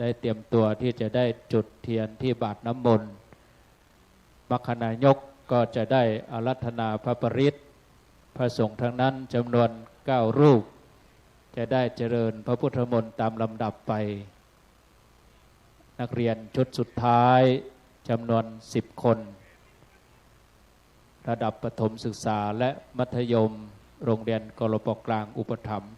ได้เตรียมตัวที่จะได้จุดเทียนที่บาตรน้ำมนต์ มัคคณายกก็จะได้อาราธนาพระปริตร พระสงฆ์ทั้งนั้นจำนวนเก้ารูป จะได้เจริญพระพุทธมนต์ตามลำดับไป นักเรียนชุดสุดท้ายจำนวนสิบคน ระดับประถมศึกษาและมัธยม โรงเรียน กลป. กลางอุปถัมภ์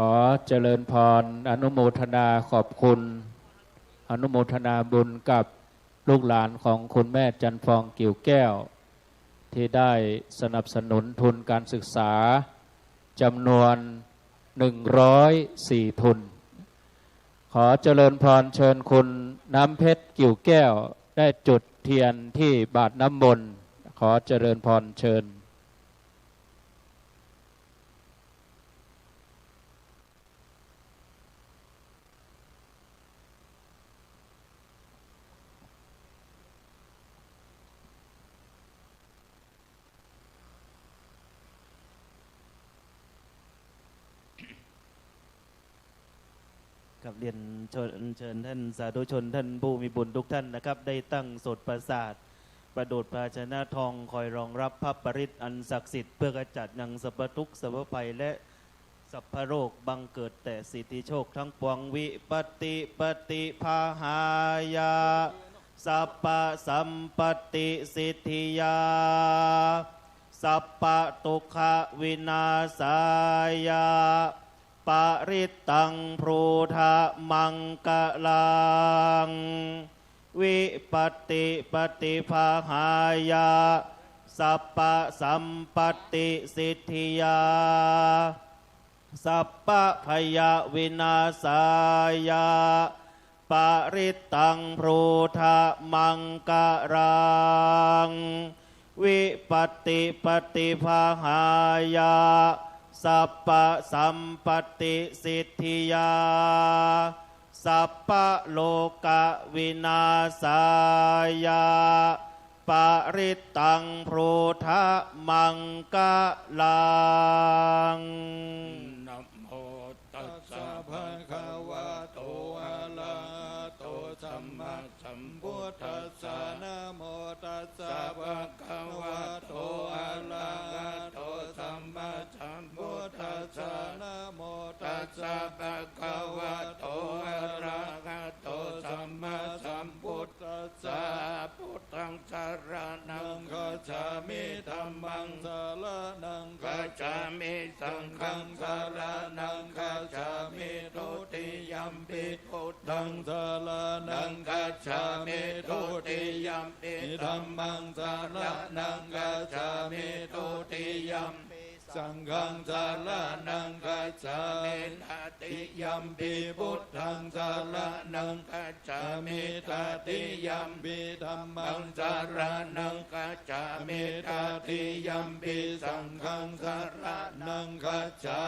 ขอเจริญพร อนุโมทนาขอบคุณ อนุโมทนาบุญกับลูกหลานของคุณแม่จันทร์ฟอง กิ่วแก้ว ที่ได้สนับสนุนทุนการศึกษาจำนวนหนึ่งร้อยสี่ทุน ขอเจริญพรเชิญคุณน้ำเพชร กิ่วแก้ว ได้จุดเทียนที่บาตรน้ำมนต์ ขอเจริญพรเชิญ ครับ เรียนเชิญ เชิญท่านสาธุชนท่านผู้มีบุญทุกท่านนะครับ ได้ตั้งโสตประสาท ประดูดภาชนะทอง คอยรองรับพระปริตรอันศักดิ์สิทธิ์ เพื่อขจัดยังสัพพทุกข์สัพพภัยและสัพพโรค บังเกิดแต่สิทธิโชคทั้งปวง วิปัตติปฏิปหายะ สัพพสัมปตติสิทธิยา สัพพทุกขวินาศายะ ปริตตังบรูธะมังคลัง วิปัตติปฏิปหายะ สัพพสัมปตติสิทธิยา สัพพพยวินาศายะ ปริตตังบรูธะมังคลัง วิปัตติปฏิปหายะ สัพพสัมปตติสิทธิยา สัพพโลกวินาศายะ ปริตตังบรูธะมังคลัง นะโมตัสสะภะคะวะโต อะระหะโต สัมมาสัมพุทธัสสะ นะโมตัสสะภะคะวะโต อะระหะโต สัมมาสัมพุทธัสสะ นะโมตัสสะภะคะวะโต อะระหะโต สัมมาสัมพุทธัสสะ พุทธังสะระณังคัจฉามิ ธัมมังสะระณังคัจฉามิ สังฆังสะระณังคัจฉามิ ทุติยัมปิพุทธังสะระณังคัจฉามิ ทุติยัมปิธัมมังสะระณังคัจฉามิ ทุติยัมปิสังฆังสะระณังคัจฉามิ ตติยัมปิพุทธังสะระณังคัจฉามิ ตติยัมปิธัมมังสะระณังคัจฉามิ ตติยัมปิสังฆังสะระณังคัจฉา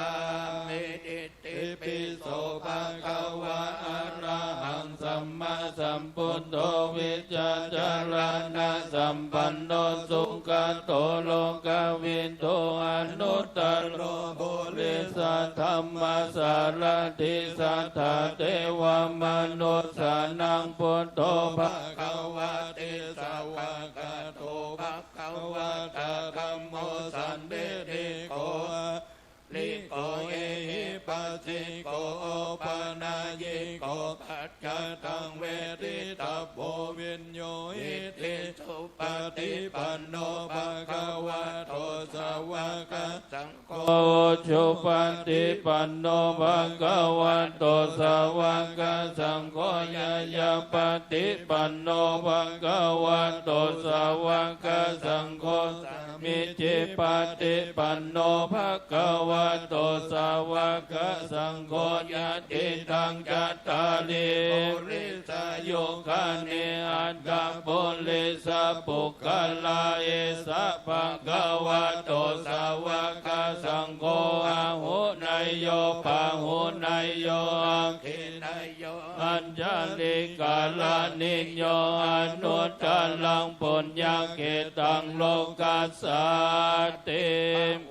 มิ อิติปิโสภะคะวะ อะระหังสัมมาสัมพุทโธ วิชชาจารณะสัมปันโน สุขะโต โลกะวิทู อนุตตโร ปุริสะธัมมะสารถิ สัตถาเทวะมนุสสานัง พุทโธภะคะวะติ สวากขาโตภะคะวะตะ ธัมโมสันทิฏฐิโก อา ลิโก เอหิปัสสิโก โอปะนัยยิโก ปัจจัตตังเวทิตัพโพ วิญญูหิติ สุปะฏิปันโน ภะคะวะโต สาวะกะสังโฆ อุจุปะฏิปันโน ภะคะวะโต สาวะกะสังโฆ ญาณาปะฏิปันโน ภะคะวะโต สาวะกะสังโฆ สา มิจฉิปะฏิปันโน ภะคะวะโต สาวะกะสังโฆ ยะติตัง จัตตาริ ปุริสายุคานิ อัตถะ ปุริสะปุคคละ เอสะ ภะคะวะโต สาวะกะสังโฆ อาหุเนยโย ปาหุเนยโย อักขิเนยโย อัญชลิกะระณิโย อนุตตรังปุญญะเขตัง โลกัสสาติ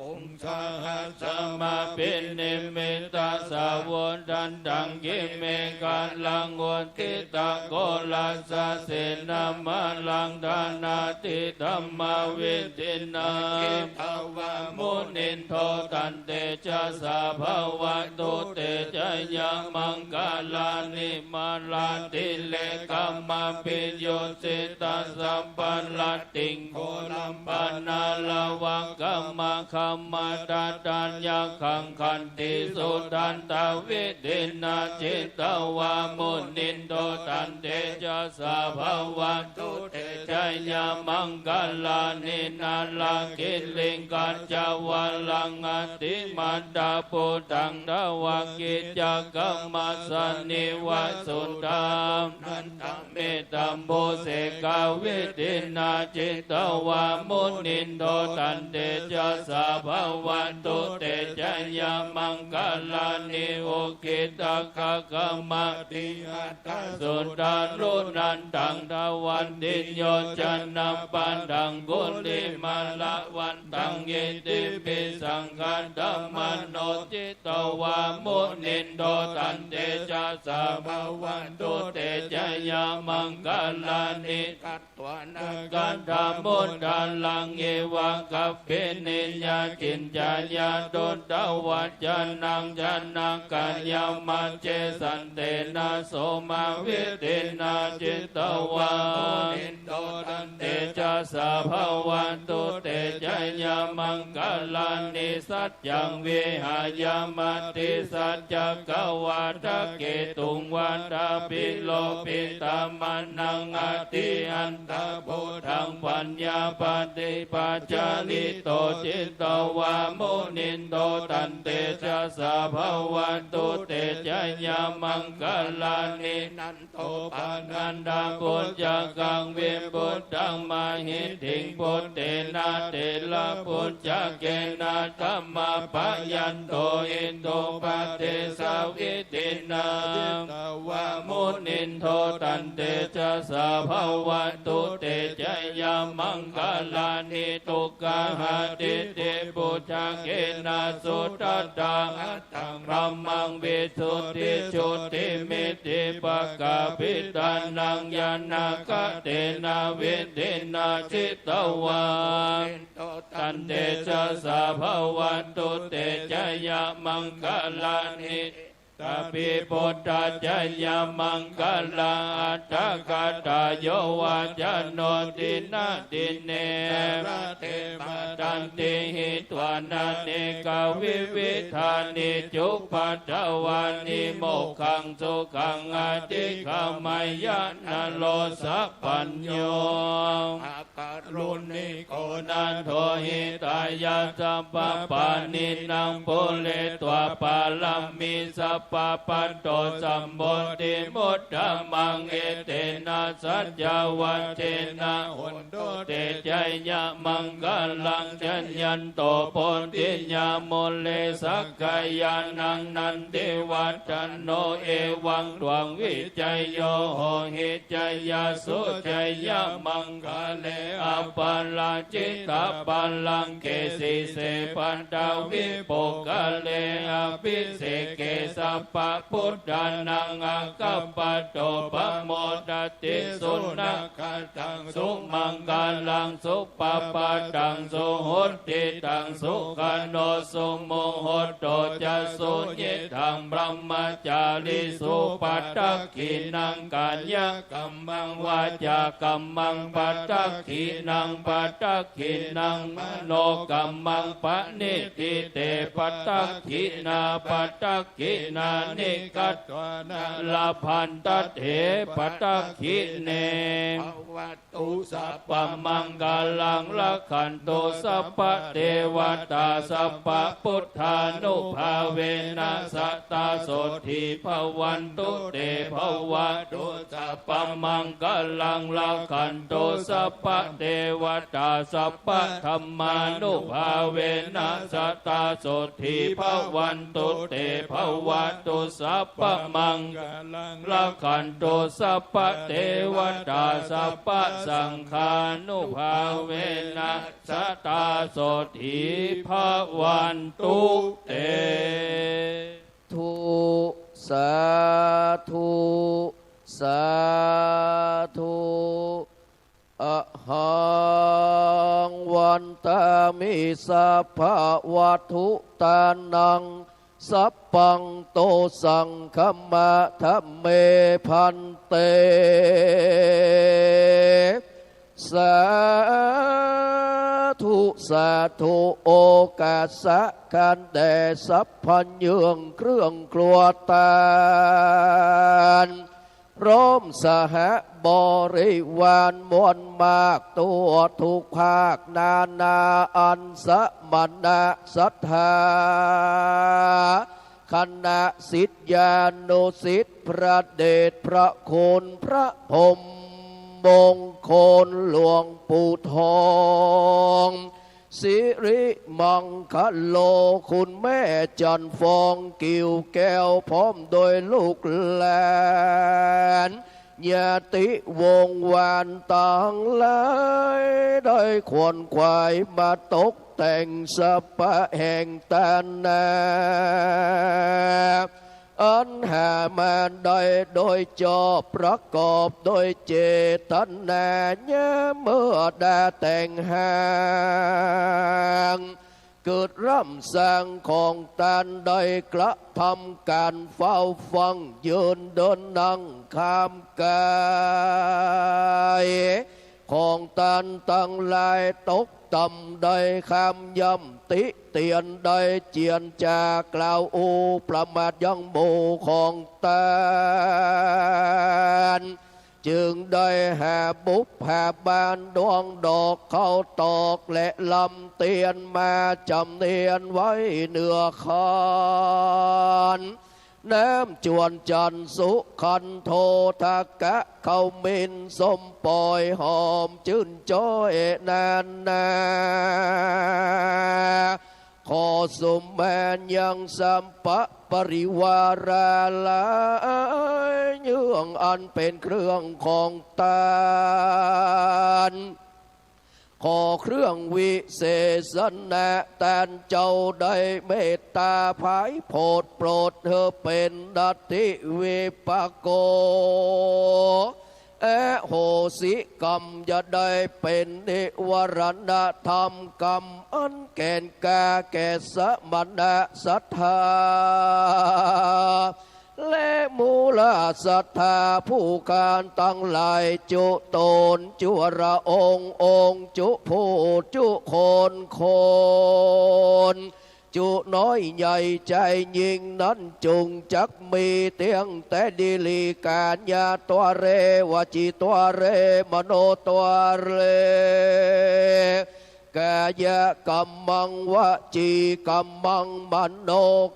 องค์ สหัสสะมะภินิมมิตะสาวุธันตัง กริเมฆะรัง อุทธิตะโกรัสสะเสนะมะรัง ทานาติธัมมาวิธินา จิตวามุนินโท ตันเตจะสสะ ภะวะตุ เตจะยะมังคลานิ มาลาติเลกะมะภิยุตสิตะสัพพะรัตติง โกลัมปะนาลาวะกะมะคะมะตะธัญญะขัง ขันติสุทันตะวิธินา จิตวามุนินโท ตันเตจะสสะ ภะวะตุ เตจะยะมังคลานิ นาลากิริงกัจจวะรัง อติมัตตะปุตตัง ทวากิจจะกะมะสสะ นิวะสุทัง นันทะ เมตตะปุเสกะวิธินา จิตวามุนินโท ตันเตจะสสะ ภะวะตุ เตจะยะ maṅgalāni. Ukkhittakhaggamatihatthasudāruṇantaṃ dhāvantiyojanapathaṅgulimālavantaṃ iddhībhisaṅkhatamano jitavā munindo tantejasā bhavatu te jayamaṅgalāni. Katvāna kaṭṭhamudaraṃ iva gabbhinīyā ciñcāya duṭṭhavacanaṃ janakāyamajjhe santena somavidhinā jitavā munindo tantejasā bhavatu te jayamaṅgalāni. Sac caṃ vihāya matisaccakavādaketuṃ vādābhiropitamanaṃ atiandhabhūtaṃ paññāpadīpajalito jitavā munindo tantejasā bhavatu te jayamaṅgalāni. Nan dopanandabhujagaṃ vibudhaṃ mahiddhiṃ puttena therabhujagena damāpayanto iddhūpadesavidhinā jitavā munindo tantejasā bhavatu te jayamaṅgalāni. Duggāhadiṭṭhibhujagena sudaṭṭha ttaṃ brahmaṃ visuddhijutimiddhibakābhidhānaṃ ñāṇāgadena vidhinā jitavā munindo tantejasā bhavatu te jayamaṅgalāni. Etāpi buddhajayamaṅgalaaṭṭhagāthā yo vācano dinadine sarate matandī hitvānanekavividhāni cupaddavāni mokkhaṃ sukhaṃ adhigameyya naro sapañño. Karuṇiko nātho hitāya sabbapāṇinaṃ pūretvā pāramī sabbā patto sambodhimuttamaṃ etena saccavajjena hotu te jayamaṅgalaṃ. Jayanto bodhiyā mūle sakyānaṃ nandivaḍḍhano evaṃ tvaṃ vijayo hohi jayassu jayamaṅ gale aparājitapallaṅke sīse paṭhavipokkhare abhiseke sabbabuddhānaṃ aggappatto pamodati. Sunakkhattaṃ sumaṅgalaṃ supabhātaṃ suhuṭṭhitaṃ sukhaṇo sumuhutto ca suyiṭṭhaṃ brahmacārisu. Padakkhiṇaṃ kāya kammaṃ vācākammaṃ padakkhiṇaṃ padakkhiṇaṃ manokammaṃ paṇidhī te padakkhiṇā padakkhiṇāni katvāna labhantatthe padakkhiṇe. Bhavatu sabbamaṅgalaṃ rakkhantu sabbadevatā sabbabuddhānubhāvena sadā sotthī bhavantu te. Bhavatu sabbamaṅgalaṃ rakkhantu sabbadevatā sabbadhammānubhāvena sadā sotthī bhavantu te. Bhavatu sabbamaṅgalaṃ rakkhantu sabbadevatā sabbasaṅghānubhāvena sadā sotthī bhavantu te. Sādhu, sādhu, sādhu. Ahaṃ vandāmi sabbavatthudānaṃ sabbaṃ dosaṃ khamatha me bhante. Sādhu, sādhu. โอกาสะคันแด่สัพพะเยื่องเครื่องครัวตาน พร้อมสหบริวารมวลมาก ตั๋วทุกภาคนานาอันสมณะศรัทธา คณะศิษยานุศิษย์ พระเดชพระคุณพระพรหมมงคลหลวงปู่ทอง สิริมังคโล คุณแม่จันทร์ฟอง กิ่วแก้ว พร้อมโดยลูกหลาน ญาติวงศ์วานตังหลาย ได้ขวนขวายมาตกแต่งสะปะแห่งตานนา อันหามาได้โดยจอบ ประกอบโดยเจตนา เมื่อดาแต่งหาง เกิดร่ำสร้างของตาน ได้กระทำก๋านเฝ้าฟัง ยืนเดินนั่งข้ามก๋าย ของตานตังหลาย ตกต่ำได้ข้ามย่ำ ติเตียนได้เจียนจ๋า กล่าวอู้ประมาทยังหมู่ของตาน จึงได้หาบุปผาบานดวงดอก เข้าตอกและลำเตียน มาจ๋ำเนียนไว้เหนือขัน น้ำจวนจันทร์สุขันโธทกะ เข้ามินส้มปอยหอมจื้นจ้อยนานา ขอสมมายังสัพพะปริวาราหลาย เยื่องอันเป๋นเครื่องของตาน ขอเครื่องวิเศษณะ ตานเจ้าได้เมตตาผายโผดโปรด หื้อเป๋นนัตถิวิปากโก อโหสิกรรม จะได้เป๋นนิวรณธรรมกรรม อันแก่นกล้าแก่สมณะศรัทธา และหมู่ราชศรัทธาผู้ก๋านตังหลาย จุต๋นจุระองค์ องค์จุผู้จุคนคน จุน้อยใหญ่จายญิงนั้น จุ่งจักมีเตี้ยงแต่ดีลี ก๋ายาตวาเร วจีตวาเร มโนตวาเร กายะกัมมัง วจีกัมมัง มโน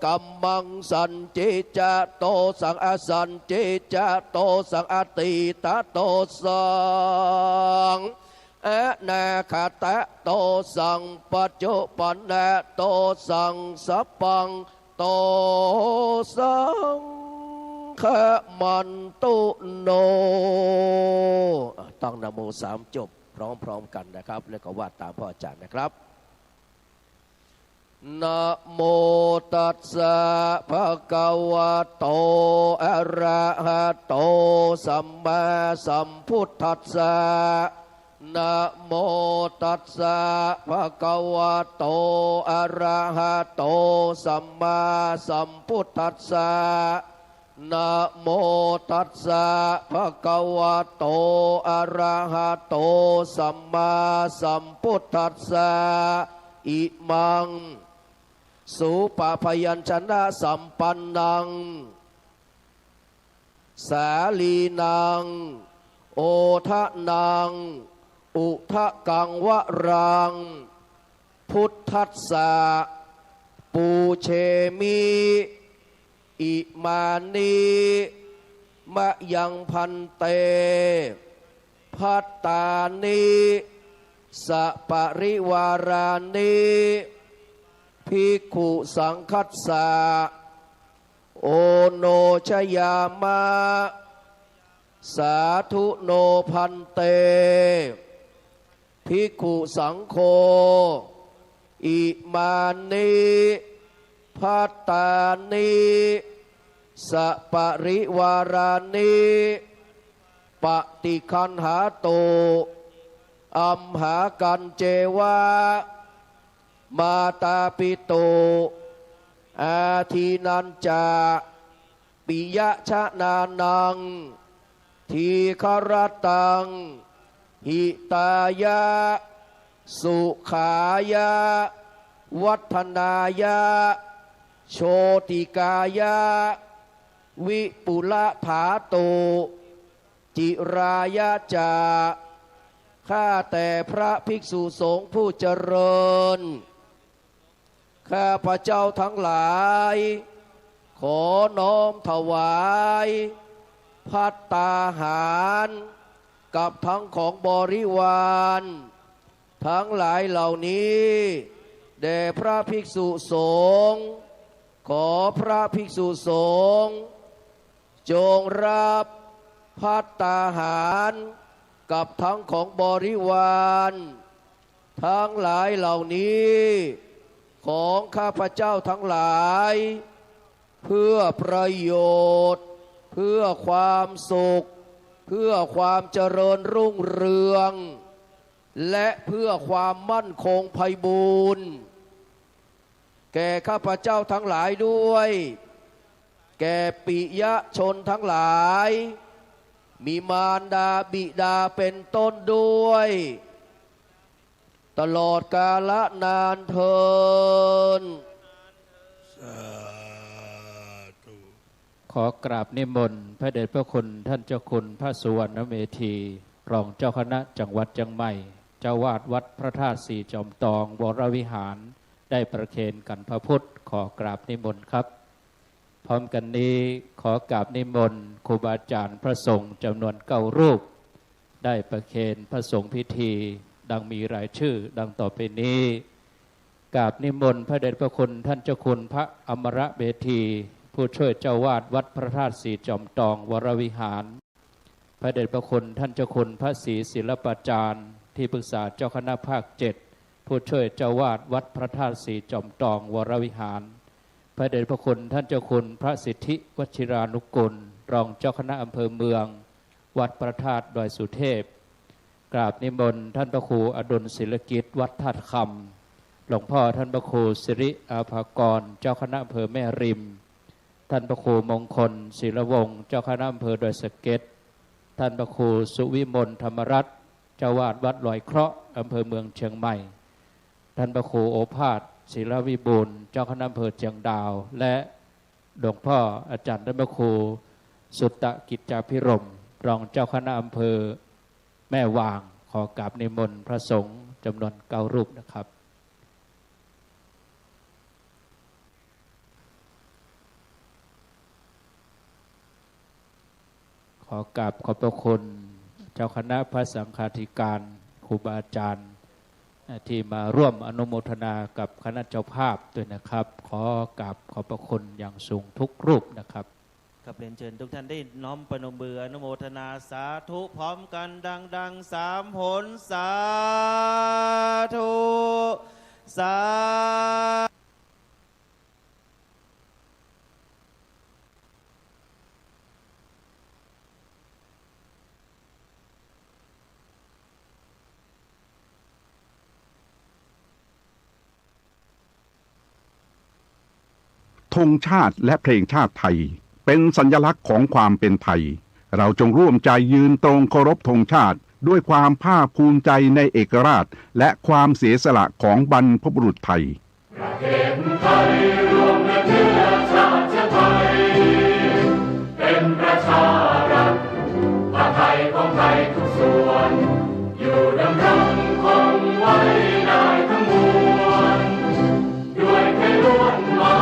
กัมมัง สัญจีจะโตสัง อสัญจีจะโตสัง อตีตะโตสัง อนาคตะโตสัง ปัจจุปันนะโตสัง สัพพังโตสัง ขมันตุโน ตั้งนะโมสามจบพร้อมๆ กันนะครับ แล้วก็ว่าตามพ่ออาจารย์นะครับ นะโมตัสสะ ภะคะวะโต อะระหะโต สัมมาสัมพุทธัสสะ นะโมตัสสะ ภะคะวะโต อะระหะโต สัมมาสัมพุทธัสสะ นะโมตัสสะ ภะคะวะโต อะระหะโต สัมมาสัมพุทธัสสะ อิมัง สูปะพยัญชนะสัมปันนัง สาลีนัง โอทะนัง อุทะกังวะรัง พุทธัสสะ ปูเชมิ อิมานิ มะยังภันเต ภัตตานิ สะปะริวารานิ ภิกขุสังฆัสสะ โอโนชยามะ สาธุโนภันเต ภิกขุสังโฆ อิมานิ ภัตตานิ สะปะริวารานิ ปะติคันหาตุ อัมหากัญเจวะ มาตาปิตุ อาทินัญจะ ปิยะชะนานัง ทีฆะรัตตัง หิตายะ สุขายะ วัฒนายะ โชติกายะ วิปุละถาตุ จิรายะจะ ข้าแต่พระภิกษุสงฆ์ผู้เจริญ ข้าพเจ้าทั้งหลาย ขอน้อมถวาย ภัตตาหาร กับทั้งของบริวาร ทั้งหลายเหล่านี้ แด่พระภิกษุสงฆ์ ขอพระภิกษุสงฆ์ จงรับภัตตาหาร กับทั้งของบริวาร ทั้งหลายเหล่านี้ ของข้าพเจ้าทั้งหลาย เพื่อประโยชน์ เพื่อความสุข เพื่อความเจริญรุ่งเรือง และเพื่อความมั่นคงไพบูลย์ แก่ข้าพเจ้าทั้งหลายด้วย แก่ปิยชนทั้งหลาย มีมารดาบิดาเป็นต้นด้วย ตลอดกาลนานเทอญ สาธุ ขอกราบนิมนต์พระเดชพระคุณท่านเจ้าคุณพระสุวรรณเมธี รองเจ้าคณะจังหวัดเชียงใหม่ เจ้าวาดวัดพระธาตุสีจอมตองวรวิหาร ได้ประเคนขันพระพุทธ ขอกราบนิมนต์ครับ พร้อมกันนี้ขอกราบนิมนต์ครูบาอาจารย์พระสงฆ์จำนวนเก้ารูป ได้ประเคนพระสงฆ์พิธี ดังมีรายชื่อดังต่อไปนี้ กราบนิมนต์พระเดชพระคุณท่านเจ้าคุณพระอมรเมธี ผู้ช่วยเจ้าวาดวัดพระธาตุสีจอมตองวรวิหาร พระเดชพระคุณท่านเจ้าคุณพระศรีศิลปาจารย์ ที่ปรึกษาเจ้าคณะภาคเจ็ด ผู้ช่วยเจ้าวาดวัดพระธาตุสีจอมตองวรวิหาร พระเดชพระคุณท่านเจ้าคุณพระสิทธิวชิรานุกูล รองเจ้าคณะอำเภอเมือง วัดพระธาตุดอยสุเทพ กราบนิมนต์ท่านพระครูอดุลศิลกิจ วัดธาตุคำ หลวงพ่อท่านพระครูสิริอาภากร เจ้าคณะอำเภอแม่ริม ท่านพระครูมงคลศิลวงศ์ เจ้าคณะอำเภอดอยสะเก็ด ท่านพระครูสุวิมลธรรมรัตน์ เจ้าวาดวัดลอยเคราะห์ อำเภอเมืองเชียงใหม่ ท่านพระครูโอภาสศิลวิบูลย์ เจ้าคณะอำเภอเชียงดาว และหลวงพ่ออาจารย์ท่านพระครูสุตตกิจจาภิรมย์ รองเจ้าคณะอำเภอแม่วาง ขอกราบนิมนต์พระสงฆ์จำนวนเก้ารูปนะครับ ขอกราบขอบพระคุณเจ้าคณะพระสังฆาธิการ ครูบาอาจารย์ ที่มาร่วมอนุโมทนากับคณะเจ้าภาพด้วยนะครับ ขอกราบขอบพระคุณอย่างสูงทุกรูปนะครับ ครับ เรียนเชิญทุกท่านได้น้อมประนมมืออนุโมทนาสาธุพร้อมกันดังๆ สามหน สาธุ สา ธงชาติและเพลงชาติไทย เป็นสัญลักษณ์ของความเป็นไทย เราจงร่วมใจยืนตรงเคารพธงชาติ ด้วยความภาคภูมิใจในเอกราช และความเสียสละของบรรพบุรุษไทย ประเทศไทยรวมและเชื้อชาติไทย เป็นประชารัฐ ผ้าไทยของไทยทุกส่วน อยู่ดำรงคงไว้ได้ทั้งมวล ด้วยไทยล้วนหมา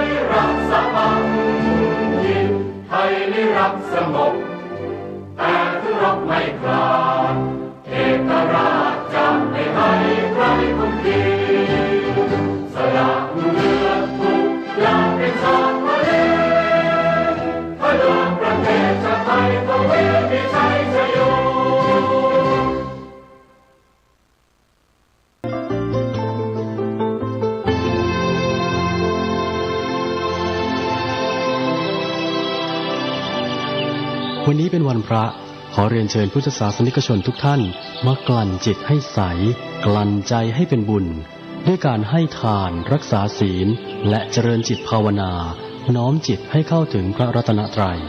ยรักสามัคคี ไทยนิรักสงบ แต่ถึงรบไม่ขาด เอกราชจะไม่ให้ใครคุมขีด สละเลือดทุกอย่างเป็นชาติทะเล เพื่อประเทศชาติไทย ทวีมีชัยชโย วันนี้เป็นวันพระ ขอเรียนเชิญพุทธศาสนิกชนทุกท่าน มากลั่นจิตให้ใส กลั่นใจให้เป็นบุญ ด้วยการให้ทาน รักษาศีล และเจริญจิตภาวนา น้อมจิตให้เข้าถึงพระรัตนตรัย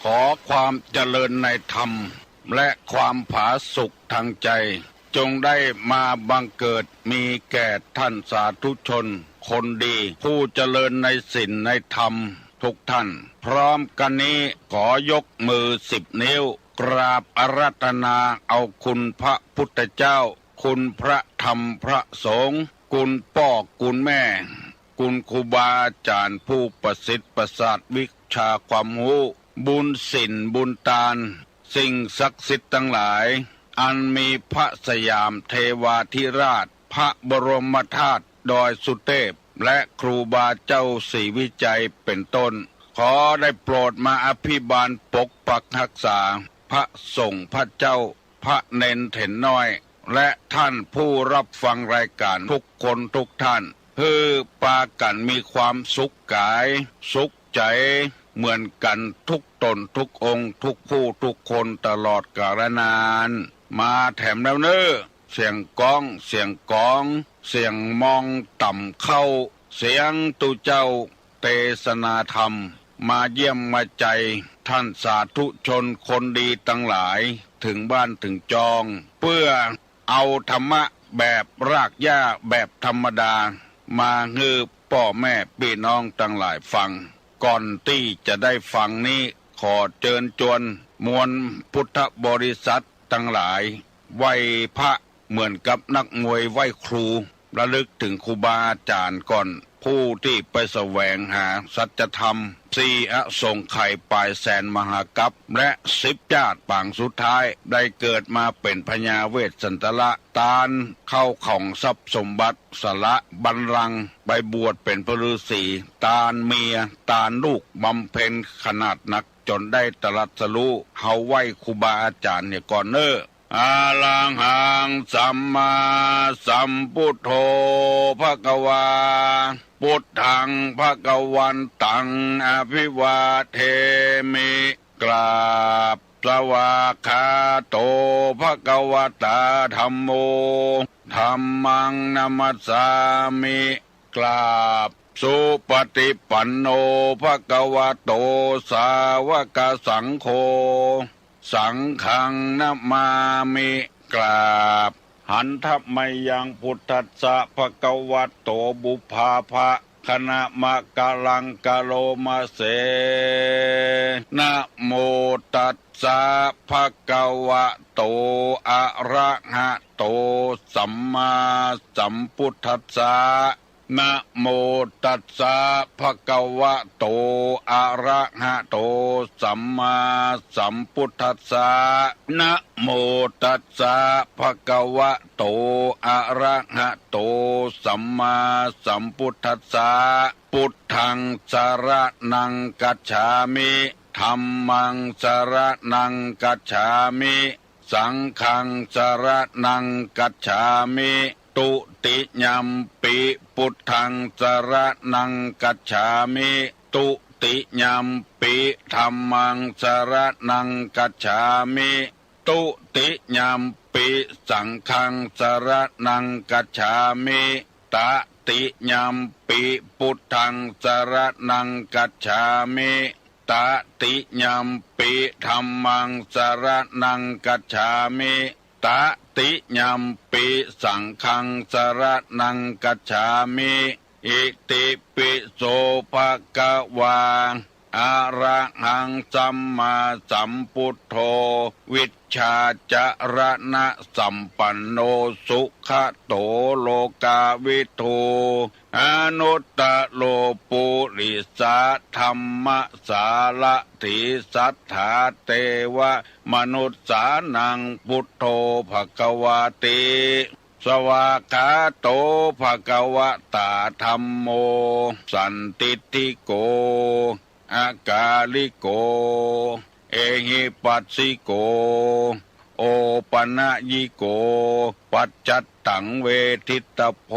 ขอความเจริญในธรรม และความผาสุกทางใจ จงได้มาบังเกิดมีแก่ท่านสาธุชนคนดี ผู้เจริญในศีลในธรรมทุกท่าน พร้อมกันนี้ขอยกมือสิบนิ้ว กราบอาราธนาเอาคุณพระพุทธเจ้า คุณพระธรรมพระสงฆ์ คุณป้อคุณแม่ คุณครูบาอาจ๋ารย์ผู้ประสิทธิ์ประสาทวิชาความฮู้ บุญศีลบุญตาน สิ่งศักดิ์สิทธิ์ตังหลาย อันมีพระสยามเทวาธิราช พระบรมธาตุดอยสุเทพ และครูบาเจ้าศรีวิชัยเป็นต้น ขอได้โปรดมาอภิบาลปกปักรักษา พระสงฆ์พระเจ้า พระเณรเถรน้อย และท่านผู้รับฟังรายการทุกคนทุกท่าน หื้อปากั๋นมีความสุขก๋าย สุขใจ๋ เหมือนกั๋นทุกต๋นทุกองค์ ทุกผู้ทุกคนตลอดกาลนาน มาแถมแล้วเน่อ เสียงก๊อง เสียงก๋อง เสียงมองต่ำเข้า เสียงตุ๊เจ้าเตสนาธรรม มาเยี่ยมมาใจท่านสาธุชนคนดีตังหลาย เถิงบ้านเถิงจอง เปื้อเอาธรรมะแบบรากหญ้าแบบธรรมดา มาหื้อป้อแม่ปี้น้องตังหลายฟัง ก่อนตี้จะได้ฟังนี้ ขอเจิญจวนมวลพุทธบริษัทตังหลาย ไหว้พระเหมือนกับนักมวยไหว้ครู ระลึกเถิงครูบาอาจ๋ารย์ก่อน ผู้ตี้ไปแสวงหาสัจธรรม สี่อสงไขยป๋ายแสนมหากัป และสิบจาติปางสุดท้าย ได้เกิดมาเป๋นพญาเวสสันดร ตานเข้าของทรัพย์สมบัติ สละบัลลังก์ไปบวชเป๋นพระฤๅษี ตานเมีย ตานลูกบำเพ็ญขนาดนัก จนได้ตรัสรู้ เฮาไหว้ครูบาอาจ๋ารย์เหียก่อนเน่อ อะระหังสัมมาสัมพุทโธภะคะวา พุทธังภะคะวันตังอะภิวาเทมิ กราบ สวากขาโตภะคะวะตาธัมโม ธัมมังนะมัสสามิ กราบ สุปะฏิปันโนภะคะวะโตสาวกสังโฆ สังฆังนะมามิ กราบ หันทะมะยังพุทธัสสะภะคะวะโต ปุพพาภะคะนะมะกะลังกะโลมะเส นะโมตัสสะภะคะวะโต อะระหะโต สัมมาสัมพุทธัสสะ นะโมตัสสะภะคะวะโต อะระหะโต สัมมาสัมพุทธัสสะ นะโมตัสสะภะคะวะโต อะระหะโต สัมมาสัมพุทธัสสะ พุทธังสะระณังคัจฉามิ ธัมมังสะระณังคัจฉามิ สังฆังสะระณังคัจฉามิ ตุติยัมปิพุทธังสะระณังคัจฉามิ ตุติยัมปิธัมมังสะระณังคัจฉามิ ตุติยัมปิสังฆังสะระณังคัจฉามิ ตะติยัมปิพุทธังสะระณังคัจฉามิ ตะติยัมปิธัมมังสะระณังคัจฉามิ ตะติยัมปิสังฆังสะระณังคัจฉามิ อิติปิโสภะคะวา อะระหังสัมมาสัมพุทโธ วิชชาจะระณะสัมปันโน สุขะโตโลกาวิทู อนุตตะโรปุริสะธัมมะสารถี สัทธาเตวะมนุสสานัง พุทโธภะคะวาติ สวากขาโตภะคะวะตาธัมโม สันทิฏฐิโก อะกาลิโก เอหิปัสสิโก โอปะนะยิโก ปัจจัตตังเวทิตตะโพ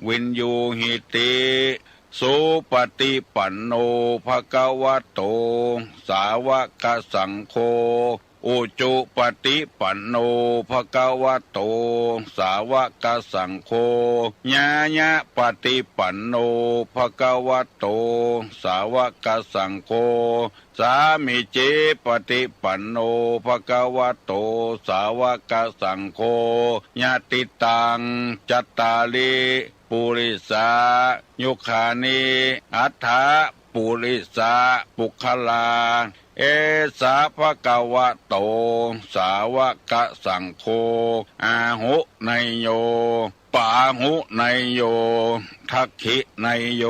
วินยูหิติ สุปะฏิปันโนภะคะวะโต สาวะกะสังโฆ อุจุปะติปันโน ภะคะวะโต สาวะกะสังโฆ ญาญะปะติปันโน ภะคะวะโต สาวะกะสังโฆ สามีจิปะติปันโน ภะคะวะโต สาวะกะสังโฆ ยะติตัง จัตตาริ ปุริสา ยุคคานิ อัฏฐะ ปุริสะ ปุคคลา เอสะ ภะคะวะโต สาวะกะสังโฆ อาหุเนยโย ปาหุเนยโย ทักขิเนยโย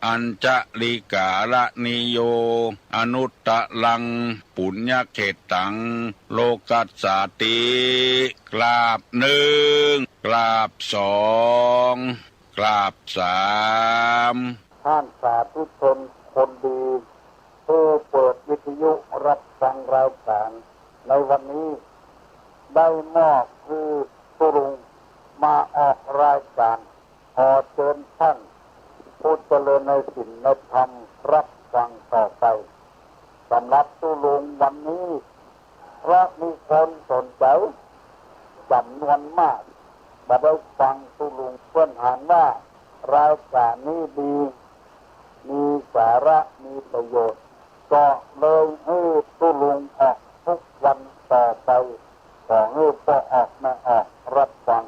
อัญชะลิกาละนิโย อนุตตะรัง ปุญญะเขตตัง โลกัสสาติ กราบนึ่ง กราบสอง กราบสาม ท่านสาธุชนคนดี ผู้เปิดวิทยุรับฟังรายการในวันนี้ ได้มอบหื้อตุ๊ลุงมาออกรายการ ขอเจิญท่านผู้เจริญในศีลในธรรมรับฟังต่อไป สำหรับตุ๊ลุงวันนี้ เพราะมีคนสนใจ๋จ๋ำนวนมาก บ่ได้ฟังตุ๊ลุง เปิ้นหันว่ารายการนี้ดี มีสาระ มีประโยชน์ ก็เลยหื้อตุ๊ลุงออกทุกวันต่อไป ขอหื้อป้อออกแม่ออกรับฟัง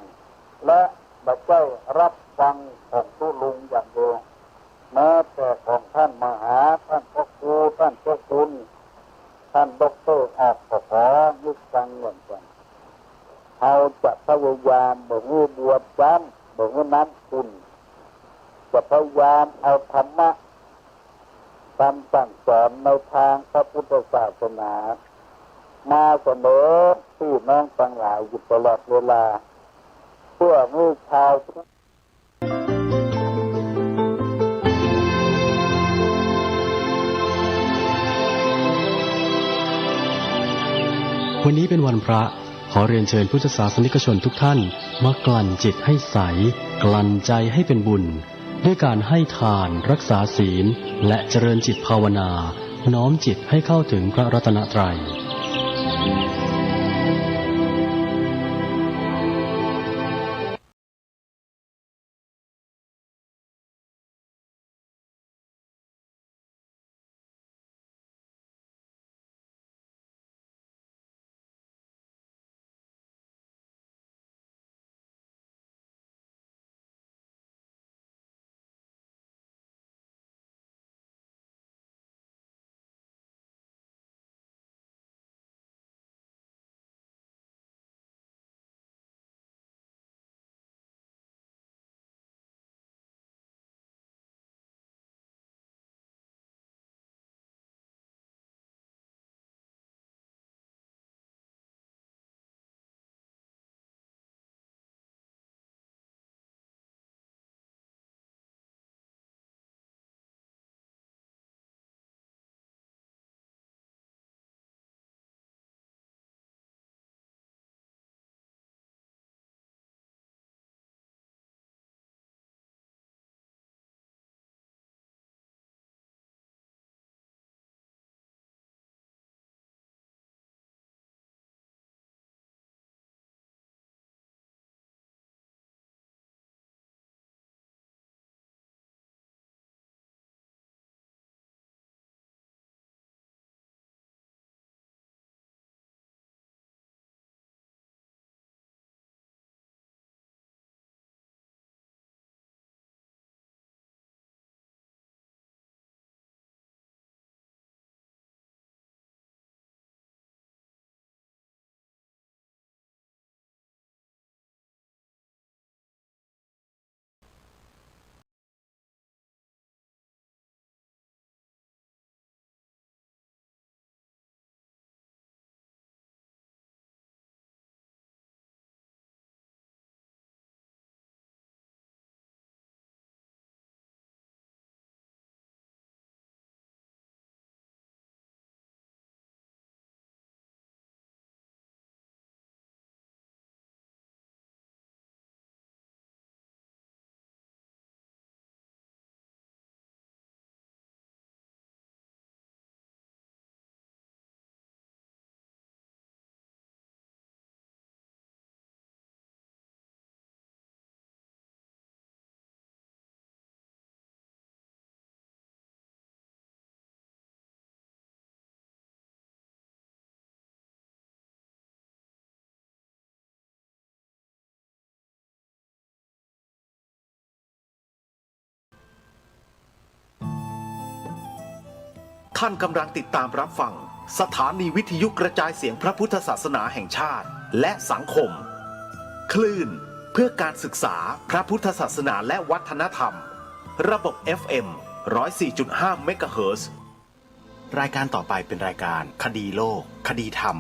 และบ่ใจ้รับฟังของตุ๊ลุงอย่างเดียว แม้แต่ของท่านมหา ท่านพระครู ท่านเจ้าคุณ ท่านด็อกเตอร์ออก ก็ขอหื้อฟังเหมือนกั๋น เฮาจะพยายามบ่หื้อบวมจ้ำ บ่หื้อน้ำขุ่น จะพยายามเอาธรรมะ คำสั่งสอนในทางพระพุทธศาสนา มาเสนอพี่น้องตังหลายอยู่ตลอดเวลา เพื่อหื้อชาวพุทธ วันนี้เป็นวันพระ ขอเรียนเชิญพุทธศาสนิกชนทุกท่านมากลั่นจิตให้ใส กลั่นใจให้เป็นบุญ ด้วยการให้ทาน รักษาศีล และเจริญจิตภาวนา น้อมจิตให้เข้าถึงพระรัตนตรัย ท่านกำลังติดตามรับฟังสถานีวิทยุกระจายเสียงพระพุทธศาสนาแห่งชาติ และสังคม คลื่นเพื่อการศึกษาพระพุทธศาสนาและวัฒนธรรม ระบบ เอฟ เอ็ม ร้อยสี่จุดห้า เมกะเฮิรตซ์ รายการต่อไปเป็นรายการคดีโลก คดีธรรม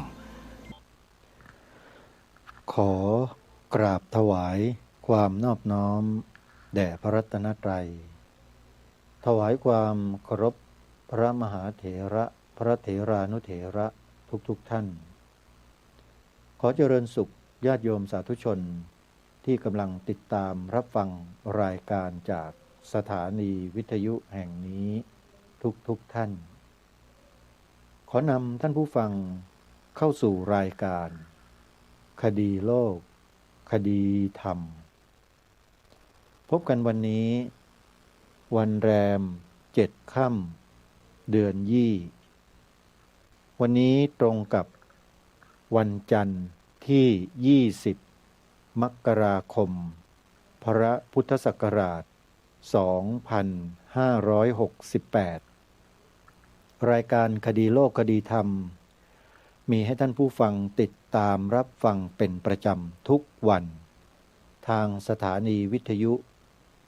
ขอกราบถวายความนอบน้อมแด่พระรัตนตรัย ถวายความเคารพพระมหาเถระ พระเถรานุเถระทุกๆ ท่าน ขอเจริญสุขญาติโยมสาธุชนที่กำลังติดตามรับฟังรายการจากสถานีวิทยุแห่งนี้ทุกๆ ท่าน ขอนำท่านผู้ฟังเข้าสู่รายการคดีโลก คดีธรรม พบกันวันนี้ วันแรมเจ็ดค่ำ เดือนยี่ วันนี้ตรงกับวันจันทร์ที่ยี่สิบ มกราคม พระพุทธศักราช สองพันห้าร้อยหกสิบแปด รายการคดีโลก คดีธรรม มีให้ท่านผู้ฟังติดตามรับฟังเป็นประจำทุกวัน ทางสถานีวิทยุ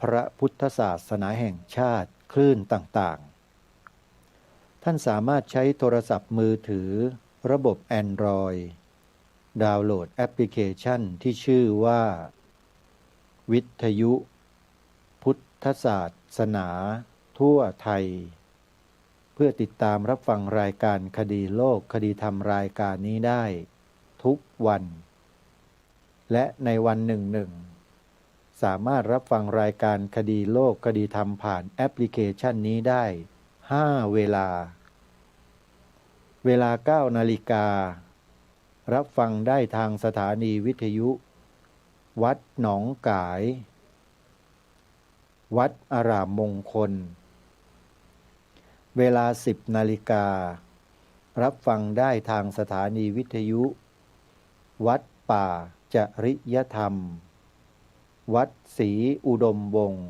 พระพุทธศาสนาแห่งชาติคลื่นต่างๆ ท่านสามารถใช้โทรศัพท์มือถือระบบ Android ดาวน์โหลดแอปพลิเคชันที่ชื่อว่า วิทยุพุทธศาสนาทั่วไทย เพื่อติดตามรับฟังรายการคดีโลก คดีธรรมรายการนี้ได้ทุกวัน และในวันหนึ่งๆ สามารถรับฟังรายการคดีโลก คดีธรรมผ่านแอปพลิเคชันนี้ได้ห้าเวลา เวลาเก้านาฬิกา รับฟังได้ทางสถานีวิทยุวัดหนองก๋าย วัดอารามมงคล เวลาสิบนาฬิกา รับฟังได้ทางสถานีวิทยุวัดป่าจริยธรรม วัดศรีอุดมวงศ์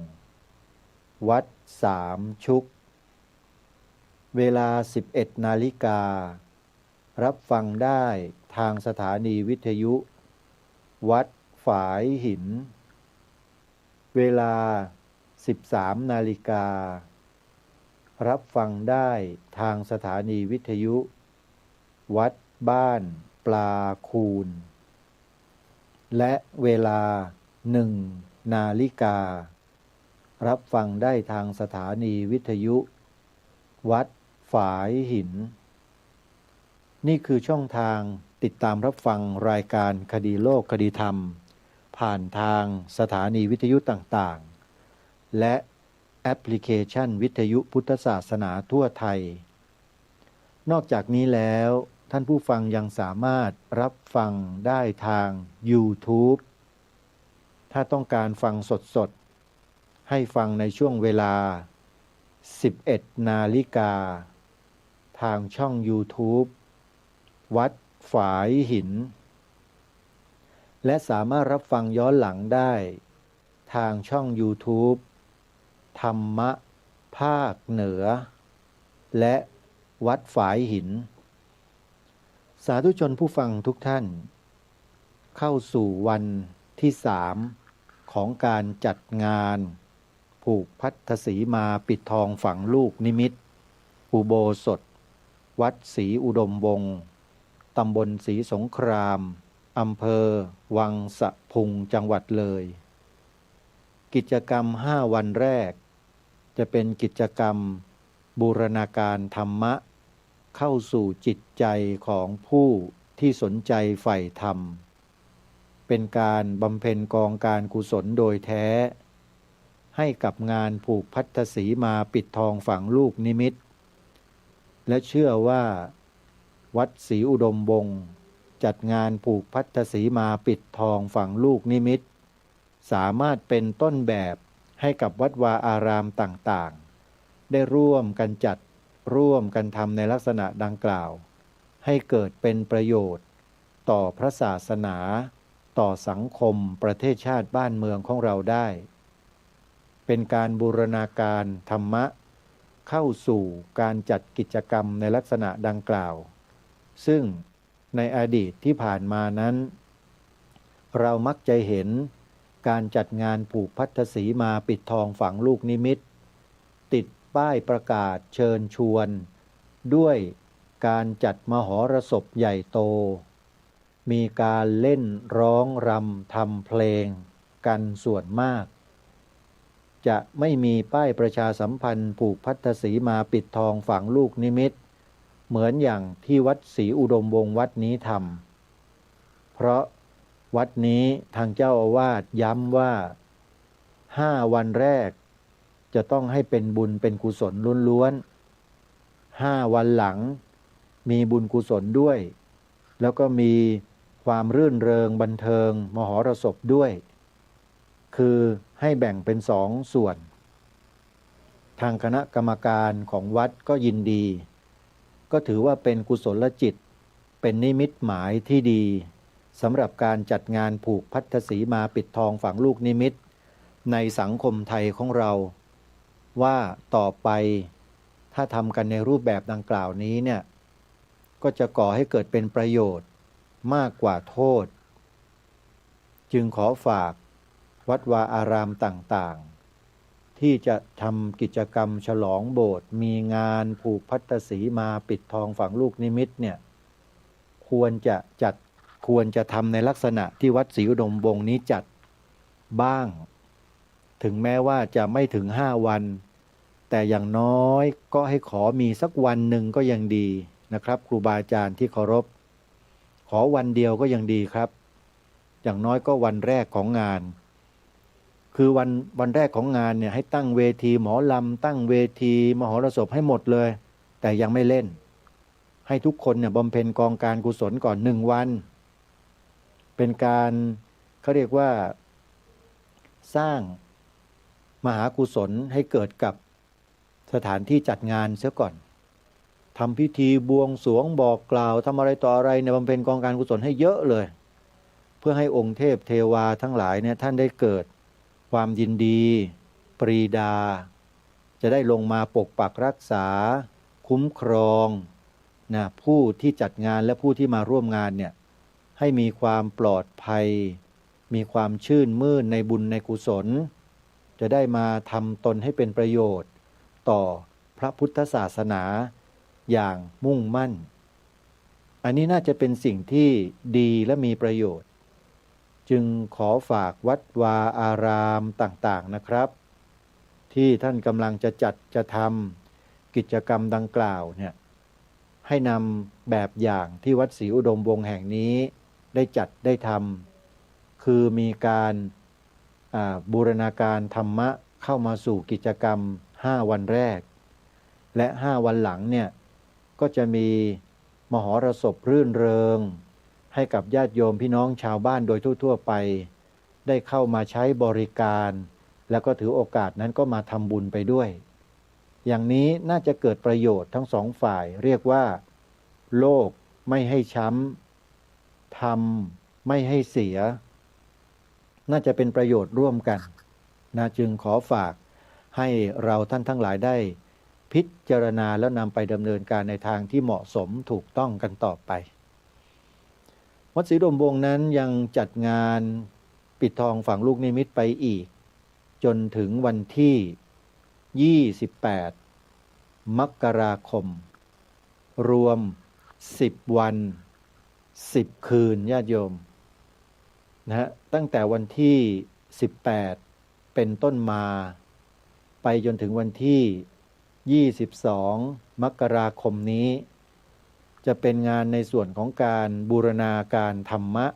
วัดสามชุก เวลาสิบเอ็ดนาฬิกา รับฟังได้ทางสถานีวิทยุวัดฝายหิน เวลาสิบสามนาฬิกา รับฟังได้ทางสถานีวิทยุวัดบ้านปลาคูน และเวลาหนึ่งนาฬิกา รับฟังได้ทางสถานีวิทยุวัดฝายหิน นี่คือช่องทางติดตามรับฟังรายการคดีโลก คดีธรรม ผ่านทางสถานีวิทยุต่างๆ และแอปพลิเคชันวิทยุพุทธศาสนาทั่วไทย นอกจากนี้แล้ว ท่านผู้ฟังยังสามารถรับฟังได้ทาง YouTube ถ้าต้องการฟังสดๆ ให้ฟังในช่วงเวลาสิบเอ็ดนาฬิกา ทางช่อง YouTube วัดฝายหิน และสามารถรับฟังย้อนหลังได้ทางช่อง YouTube ธรรมะภาคเหนือ และวัดฝายหิน สาธุชนผู้ฟังทุกท่าน เข้าสู่วันที่สามของการจัดงานผูกพัทธสีมาปิดทองฝังลูกนิมิต อุโบสถ วัดศรีอุดมวงศ์ ตำบลศรีสงคราม อำเภอวังสะพุง จังหวัดเลย กิจกรรมห้าวันแรก จะเป็นกิจกรรมบูรณาการธรรมะ เข้าสู่จิตใจของผู้ที่สนใจใฝ่ธรรม เป็นการบำเพ็ญกองการกุศลโดยแท้ ให้กับงานผูกพัทธสีมาปิดทองฝังลูกนิมิต และเชื่อว่าวัดศรีอุดมวงศ์จัดงานผูกพัทธสีมาปิดทองฝังลูกนิมิต สามารถเป็นต้นแบบให้กับวัดวาอารามต่างๆ ได้ร่วมกันจัด ร่วมกันทำในลักษณะดังกล่าว ให้เกิดเป็นประโยชน์ต่อพระศาสนา ต่อสังคมประเทศชาติบ้านเมืองของเราได้ เป็นการบูรณาการธรรมะ เข้าสู่การจัดกิจกรรมในลักษณะดังกล่าว ซึ่งในอดีตที่ผ่านมานั้น เรามักจะเห็นการจัดงานผูกพัทธสีมาปิดทองฝังลูกนิมิต ติดป้ายประกาศเชิญชวน ด้วยการจัดมหรสพใหญ่โต มีการเล่นร้องรำทำเพลงกันส่วนมาก จะไม่มีป้ายประชาสัมพันธ์ผูกพัทธสีมาปิดทองฝังลูกนิมิต เหมือนอย่างที่วัดศรีอุดมวงศ์วัดนี้ทำ เพราะวัดนี้ทางเจ้าอาวาสย้ำว่า ห้าวันแรกจะต้องให้เป็นบุญเป็นกุศลล้วนๆ ห้าวันหลังมีบุญกุศลด้วย แล้วก็มีความรื่นเริงบันเทิงมหรสพด้วย คือให้แบ่งเป็นสองส่วน ทางคณะกรรมการของวัดก็ยินดี ก็ถือว่าเป็นกุศลจิต เป็นนิมิตหมายที่ดี สำหรับการจัดงานผูกพัทธสีมาปิดทองฝังลูกนิมิต ในสังคมไทยของเรา ว่าต่อไปถ้าทำกันในรูปแบบดังกล่าวนี้เนี่ย ก็จะก่อให้เกิดเป็นประโยชน์มากกว่าโทษ จึงขอฝากวัดวาอารามต่างๆ ที่จะทำกิจกรรมฉลองโบสถ์ มีงานผูกพัทธสีมาปิดทองฝังลูกนิมิตเนี่ย ควรจะจัด ควรจะทำในลักษณะที่วัดศรีอุดมวงศ์นี้จัดบ้าง ถึงแม้ว่าจะไม่ถึงห้าวัน แต่อย่างน้อยก็ให้ขอมีสักวันหนึ่งก็ยังดีนะครับ ครูบาอาจารย์ที่เคารพ ขอวันเดียวก็ยังดีครับ อย่างน้อยก็วันแรกของงาน คือวัน วันแรกของงานเนี่ย ให้ตั้งเวทีหมอลำ ตั้งเวทีมหรสพให้หมดเลย แต่ยังไม่เล่น ให้ทุกคนเนี่ยบำเพ็ญกองการกุศลก่อนหนึ่งวัน เป็นการ เขาเรียกว่า สร้างมหากุศลให้เกิดกับสถานที่จัดงานเสียก่อน ทำพิธีบวงสรวงบอกกล่าว ทำอะไรต่ออะไรเนี่ย บำเพ็ญกองการกุศลให้เยอะเลย เพื่อให้องค์เทพเทวาทั้งหลายเนี่ย ท่านได้เกิดความยินดี ปรีดา จะได้ลงมาปกปักรักษา คุ้มครองนะ ผู้ที่จัดงานและผู้ที่มาร่วมงานเนี่ย ให้มีความปลอดภัย มีความชื่นมื่นในบุญในกุศล จะได้มาทำตนให้เป็นประโยชน์ต่อพระพุทธศาสนาอย่างมุ่งมั่น อันนี้น่าจะเป็นสิ่งที่ดีและมีประโยชน์ จึงขอฝากวัดวาอารามต่างๆ นะครับ ที่ท่านกำลังจะจัดจะทำกิจกรรมดังกล่าวเนี่ย ให้นำแบบอย่างที่วัดศรีอุดมวงศ์แห่งนี้ได้จัดได้ทำ คือมีการ อ่า บูรณาการธรรมะเข้ามาสู่กิจกรรมห้าวันแรก และห้าวันหลังเนี่ย ก็จะมีมหรสพรื่นเริง ให้กับญาติโยมพี่น้องชาวบ้านโดยทั่วๆ ไป ได้เข้ามาใช้บริการ แล้วก็ถือโอกาสนั้นก็มาทำบุญไปด้วย อย่างนี้น่าจะเกิดประโยชน์ทั้งสองฝ่าย เรียกว่าโลกไม่ให้ช้ำ ธรรมไม่ให้เสีย น่าจะเป็นประโยชน์ร่วมกันนะ จึงขอฝากให้เราท่านทั้งหลายได้พิจารณาแล้วนำไปดำเนินการในทางที่เหมาะสมถูกต้องกันต่อไป วัดศรีอุดมวงศ์นั้นยังจัดงานปิดทองฝังลูกนิมิตไปอีก จนถึงวันที่ยี่สิบแปด มกราคม รวมสิบวันสิบคืน ญาติโยมนะฮะ ตั้งแต่วันที่สิบแปด เป็นต้นมา ไปจนถึงวันที่ยี่สิบสอง มกราคมนี้ จะเป็นงานในส่วนของการบูรณาการธรรมะ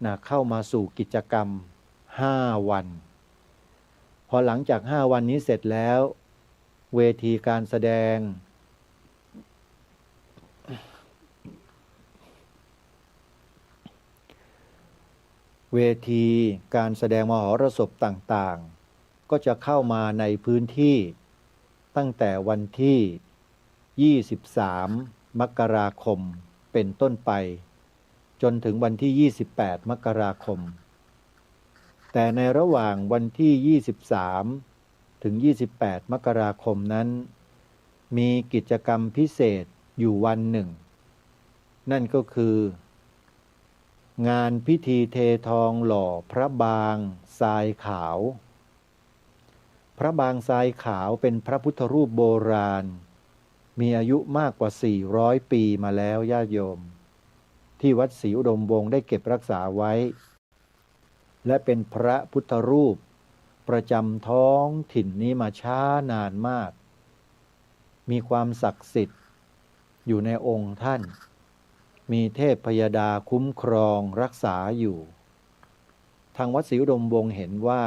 นะ เข้ามาสู่กิจกรรมห้าวัน พอหลังจากห้าวันนี้เสร็จแล้ว เวทีการแสดง เวทีการแสดงมหรสพต่างๆ ก็จะเข้ามาในพื้นที่ตั้งแต่วันที่ยี่สิบสาม มกราคมเป็นต้นไป จนถึงวันที่ยี่สิบแปด มกราคม แต่ในระหว่างวันที่ยี่สิบสาม ถึงยี่สิบแปด มกราคมนั้น มีกิจกรรมพิเศษอยู่วันหนึ่ง นั่นก็คือ งานพิธีเททองหล่อพระบางทรายขาว พระบางทรายขาวเป็นพระพุทธรูปโบราณ มีอายุมากกว่าสี่ร้อยปีมาแล้วญาติโยม ที่วัดศรีอุดมวงศ์ได้เก็บรักษาไว้ และเป็นพระพุทธรูปประจำท้องถิ่นนี้มาช้านานมาก มีความศักดิ์สิทธิ์อยู่ในองค์ท่าน มีเทพพยดาคุ้มครองรักษาอยู่ ทางวัดศรีอุดมวงศ์เห็นว่า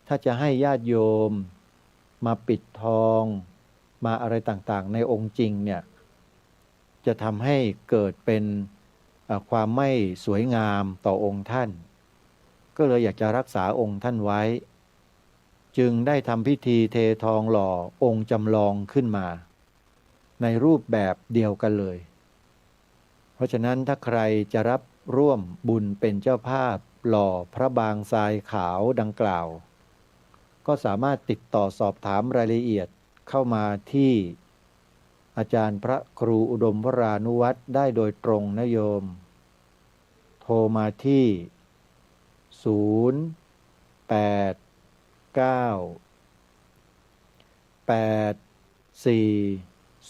ถ้าจะให้ญาติโยมมาปิดทอง มาอะไรต่างๆ ในองค์จริงเนี่ย จะทำให้เกิดเป็น เอ่อ ความไม่สวยงามต่อองค์ท่าน ก็เลยอยากจะรักษาองค์ท่านไว้ จึงได้ทำพิธีเททองหล่อองค์จำลองขึ้นมา ในรูปแบบเดียวกันเลย เพราะฉะนั้นถ้าใครจะรับร่วมบุญเป็นเจ้าภาพหล่อพระบางทรายขาวดังกล่าว ก็สามารถติดต่อสอบถามรายละเอียดเข้ามาที่อาจารย์พระครูอุดมวรานุวัฒน์ได้โดยตรงนะโยม โทรมาที่ ศูนย์ แปด เก้า แปด สี่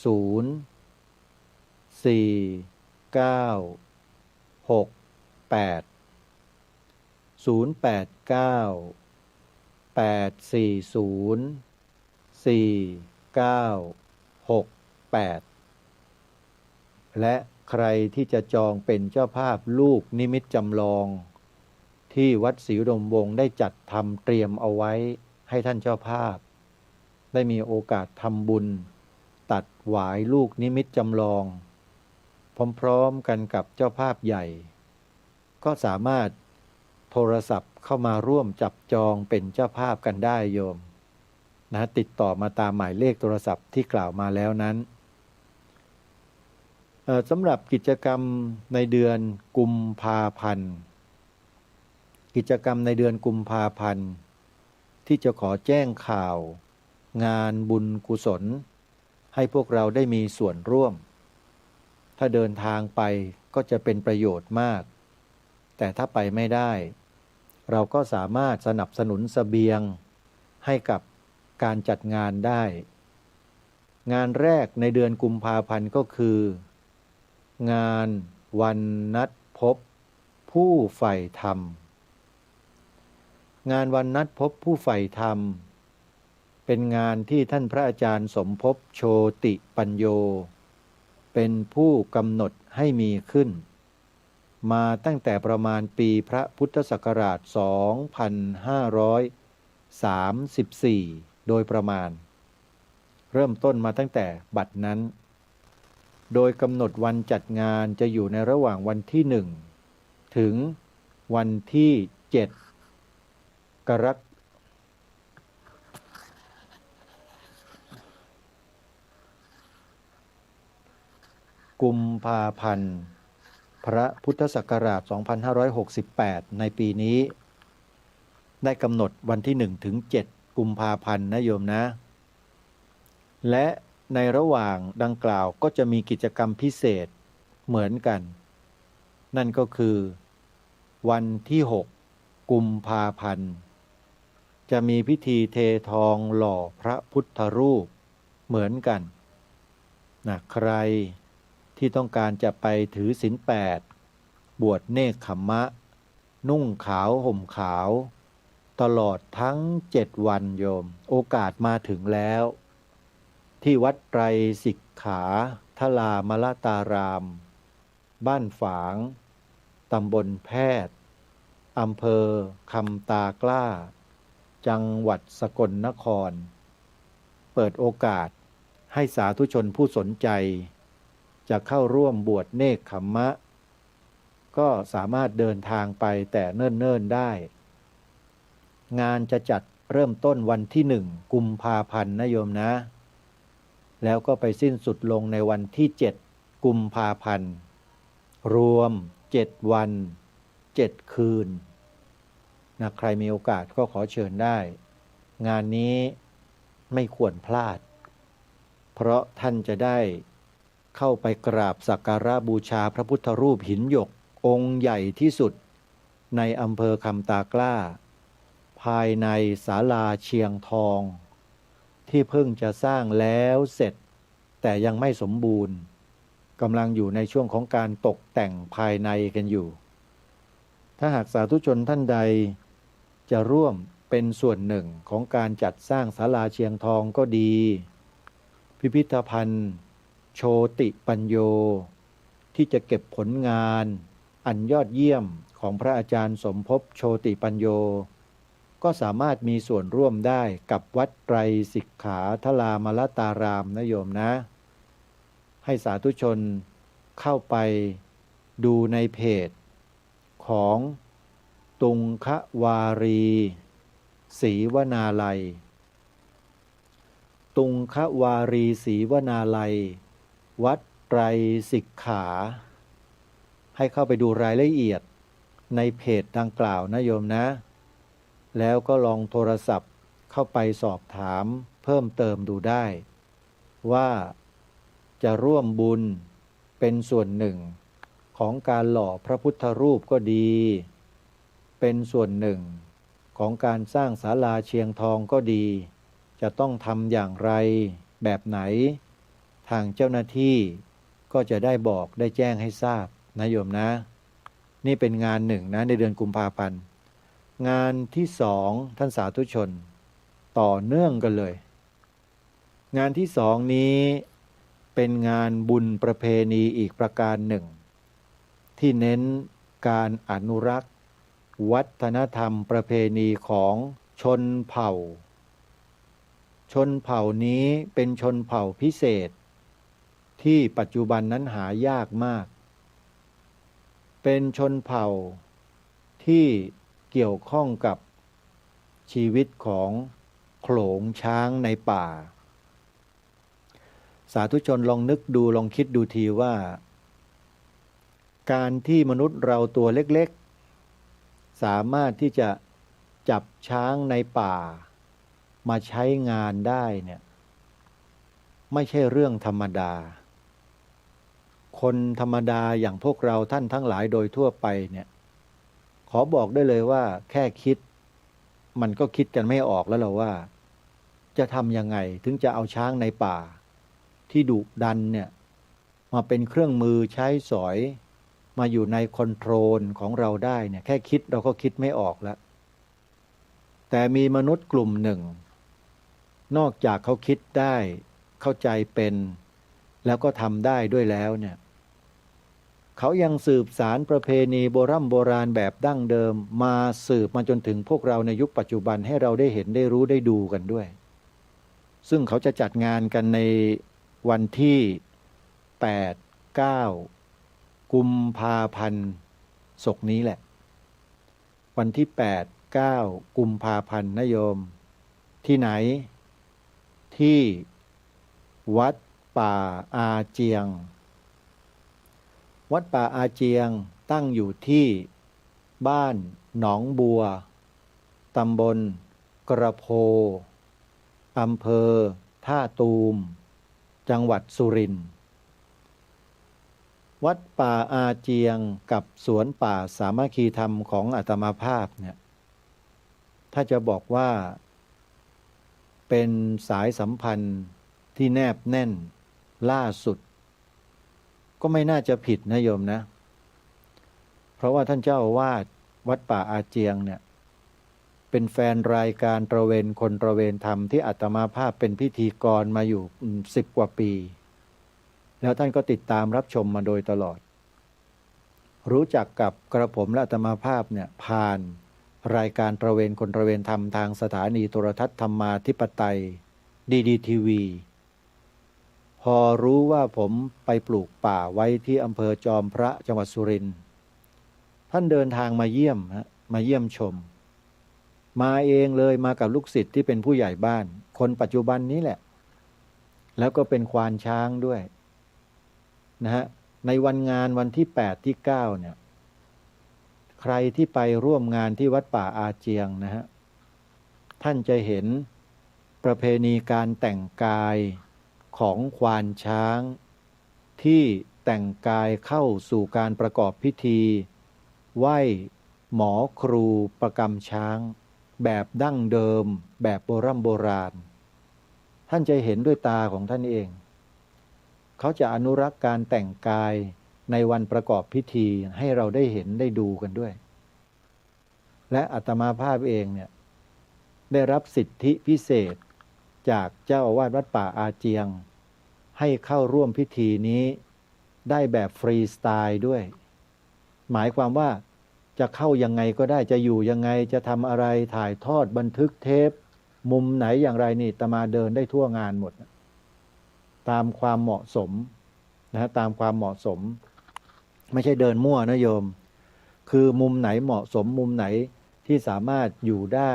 ศูนย์ สี่ เก้า หก แปด ศูนย์ แปด เก้า แปด สี่ ศูนย์ สี่ เก้า หก แปด และใครที่จะจองเป็นเจ้าภาพลูกนิมิตจำลอง ที่วัดศรีอุดมวงศ์ได้จัดทำเตรียมเอาไว้ให้ท่านเจ้าภาพ ได้มีโอกาสทำบุญตัดหวายลูกนิมิตจำลอง พร้อมๆ กันกับเจ้าภาพใหญ่ ก็สามารถโทรศัพท์เข้ามาร่วมจับจองเป็นเจ้าภาพกันได้โยม นะ ติดต่อมาตามหมายเลขโทรศัพท์ที่กล่าวมาแล้วนั้น เอ่อ สำหรับกิจกรรมในเดือนกุมภาพันธ์ กิจกรรมในเดือนกุมภาพันธ์ ที่จะขอแจ้งข่าวงานบุญกุศล ให้พวกเราได้มีส่วนร่วม ถ้าเดินทางไปก็จะเป็นประโยชน์มาก แต่ถ้าไปไม่ได้ เราก็สามารถสนับสนุนเสบียงให้กับการจัดงานได้ งานแรกในเดือนกุมภาพันธ์ก็คือ งานวันนัดพบผู้ใฝ่ธรรม งานวันนัดพบผู้ใฝ่ธรรม เป็นงานที่ท่านพระอาจารย์สมภพโชติปัญโญ เป็นผู้กำหนดให้มีขึ้น มาตั้งแต่ประมาณปีพระพุทธศักราช สองพันห้าร้อยสามสิบสี่ โดยประมาณ เริ่มต้นมาตั้งแต่บัดนั้น โดยกำหนดวันจัดงานจะอยู่ในระหว่างวันที่หนึ่ง ถึงวันที่เจ็ด กรก กุมภาพันธ์ พระพุทธศักราช สองพันห้าร้อยหกสิบแปด ในปีนี้ ได้กำหนดวันที่หนึ่งถึงเจ็ด กุมภาพันธ์นะโยมนะ และในระหว่างดังกล่าวก็จะมีกิจกรรมพิเศษเหมือนกัน นั่นก็คือ วันที่หก กุมภาพันธ์ จะมีพิธีเททองหล่อพระพุทธรูปเหมือนกันนะ ใครที่ต้องการจะไปถือศีลแปด บวชเณกขัมมะ นุ่งขาวห่มขาว ตลอดทั้งเจ็ดวันโยม โอกาสมาถึงแล้ว ที่วัดไตรสิกขาธารามลตาราม บ้านฝาง ตำบลแพทย์ อำเภอคำตากล้า จังหวัดสกลนคร เปิดโอกาสให้สาธุชนผู้สนใจ จะเข้าร่วมบวชเณกขัมมะ ก็สามารถเดินทางไปแต่เนิ่นๆ ได้ งานจะจัดเริ่มต้นวันที่หนึ่ง กุมภาพันธ์นะโยมนะ แล้วก็ไปสิ้นสุดลงในวันที่เจ็ด กุมภาพันธ์ รวมเจ็ดวัน เจ็ดคืนนะ ใครมีโอกาสก็ขอเชิญได้ งานนี้ไม่ควรพลาด เพราะท่านจะได้เข้าไปกราบสักการะบูชาพระพุทธรูปหินหยกองค์ใหญ่ที่สุดในอำเภอคำตากล้า ภายในศาลาเชียงทอง ที่เพิ่งจะสร้างแล้วเสร็จ แต่ยังไม่สมบูรณ์ กำลังอยู่ในช่วงของการตกแต่งภายในกันอยู่ ถ้าหากสาธุชนท่านใดจะร่วมเป็นส่วนหนึ่งของการจัดสร้างศาลาเชียงทองก็ดี พิพิธภัณฑ์โชติปัญโญ ที่จะเก็บผลงานอันยอดเยี่ยมของพระอาจารย์สมภพโชติปัญโญ ก็สามารถมีส่วนร่วมได้กับวัดไตรสิกขาทรามรัตตารามนะโยมนะ ให้สาธุชนเข้าไปดูในเพจของตุงควารีศรีวนาลัย ตุงควารีศรีวนาลัย วัดไตรสิกขา ให้เข้าไปดูรายละเอียดในเพจดังกล่าวนะโยมนะ แล้วก็ลองโทรศัพท์เข้าไปสอบถามเพิ่มเติมดูได้ ว่าจะร่วมบุญเป็นส่วนหนึ่งของการหล่อพระพุทธรูปก็ดี เป็นส่วนหนึ่งของการสร้างศาลาเชียงทองก็ดี จะต้องทำอย่างไร แบบไหน ทางเจ้าหน้าที่ก็จะได้บอกได้แจ้งให้ทราบนะโยมนะ นี่เป็นงานหนึ่งนะ ในเดือนกุมภาพันธ์ งานที่สอง ท่านสาธุชน ต่อเนื่องกันเลย งานที่สองนี้เป็นงานบุญประเพณีอีกประการหนึ่ง ที่เน้นการอนุรักษ์วัฒนธรรมประเพณีของชนเผ่า ชนเผ่านี้เป็นชนเผ่าพิเศษ ที่ปัจจุบันนั้นหายากมาก เป็นชนเผ่าที่เกี่ยวข้องกับชีวิตของโขลงช้างในป่า สาธุชนลองนึกดู ลองคิดดูทีว่า การที่มนุษย์เราตัวเล็กๆ สามารถที่จะจับช้างในป่ามาใช้งานได้เนี่ย ไม่ใช่เรื่องธรรมดา คนธรรมดาอย่างพวกเราท่านทั้งหลายโดยทั่วไปเนี่ย ขอบอกได้เลยว่าแค่คิด มันก็คิดกันไม่ออกแล้วล่ะว่า จะทำยังไงถึงจะเอาช้างในป่าที่ดุดันเนี่ย มาเป็นเครื่องมือใช้สอย มาอยู่ในคอนโทรลของเราได้เนี่ย แค่คิดเราก็คิดไม่ออกแล้ว แต่มีมนุษย์กลุ่มหนึ่ง นอกจากเขาคิดได้ เข้าใจเป็น แล้วก็ทำได้ด้วยแล้วเนี่ย เขายังสืบสานประเพณีโบร่ำโบราณแบบดั้งเดิม มาสืบมาจนถึงพวกเราในยุคปัจจุบัน ให้เราได้เห็น ได้รู้ ได้ดูกันด้วย ซึ่งเขาจะจัดงานกันในวันที่ แปด เก้า กุมภาพันธ์ ศกนี้แหละ วันที่ แปด เก้า กุมภาพันธ์นะโยม ที่ไหน ที่วัดป่าอาเจียง วัดป่าอาเจียงตั้งอยู่ที่บ้านหนองบัว ตำบลกระโพ อำเภอท่าตูม จังหวัดสุรินทร์ วัดป่าอาเจียงกับสวนป่าสามัคคีธรรมของอาตมาภาพเนี่ย ถ้าจะบอกว่าเป็นสายสัมพันธ์ที่แนบแน่นล่าสุด ก็ไม่น่าจะผิดนะโยมนะ เพราะว่าท่านเจ้าอาวาสวัดป่าอาเจียงเนี่ย เป็นแฟนรายการตระเวนคนตระเวนธรรมที่อาตมาภาพเป็นพิธีกรมาอยู่ อืม สิบกว่าปี แล้วท่านก็ติดตามรับชมมาโดยตลอด รู้จักกับกระผมและอาตมาภาพเนี่ย ผ่านรายการตระเวนคนตระเวนธรรมทางสถานีโทรทัศน์ธรรมาธิปไตย ดีดีทีวี พอรู้ว่าผมไปปลูกป่าไว้ที่อำเภอจอมพระ จังหวัดสุรินทร์ ท่านเดินทางมาเยี่ยมฮะ มาเยี่ยมชม มาเองเลย มากับลูกศิษย์ที่เป็นผู้ใหญ่บ้าน คนปัจจุบันนี้แหละ แล้วก็เป็นควานช้างด้วยนะฮะ ในวันงานวันที่ แปด ที่ เก้า เนี่ย ใครที่ไปร่วมงานที่วัดป่าอาเจียงนะฮะ ท่านจะเห็นประเพณีการแต่งกาย ของควานช้าง ที่แต่งกายเข้าสู่การประกอบพิธี ไหว้หมอครูประกำช้าง แบบดั้งเดิม แบบโบร่ำโบราณ ท่านจะเห็นด้วยตาของท่านเอง เขาจะอนุรักษ์การแต่งกายในวันประกอบพิธีให้เราได้เห็นได้ดูกันด้วย และอาตมาภาพเองเนี่ย ได้รับสิทธิพิเศษจากเจ้าอาวาสวัดป่าอาเจียง ให้เข้าร่วมพิธีนี้ได้แบบฟรีสไตล์ด้วย หมายความว่าจะเข้ายังไงก็ได้ จะอยู่ยังไง จะทำอะไร ถ่ายทอดบันทึกเทป มุมไหนอย่างไรนี่ อาตมาเดินได้ทั่วงานหมด ตามความเหมาะสมนะฮะ ตามความเหมาะสม ไม่ใช่เดินมั่วนะโยม คือมุมไหนเหมาะสม มุมไหนที่สามารถอยู่ได้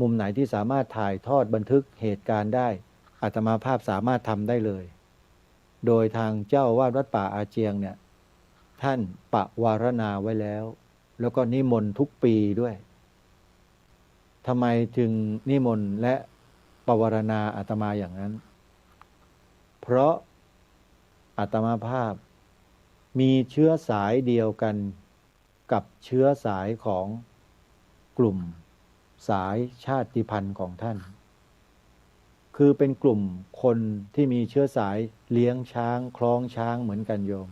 มุมไหนที่สามารถถ่ายทอดบันทึกเหตุการณ์ได้ อาตมาภาพสามารถทำได้เลย โดยทางเจ้าอาวาสวัดป่าอาเจียงเนี่ย ท่านปวารณาไว้แล้ว แล้วก็นิมนต์ทุกปีด้วย ทำไมจึงนิมนต์และปวารณาอาตมาอย่างนั้น เพราะอาตมาภาพมีเชื้อสายเดียวกันกับเชื้อสายของกลุ่มสายชาติพันธุ์ของท่าน คือเป็นกลุ่มคนที่มีเชื้อสายเลี้ยงช้างคล้องช้างเหมือนกันโยม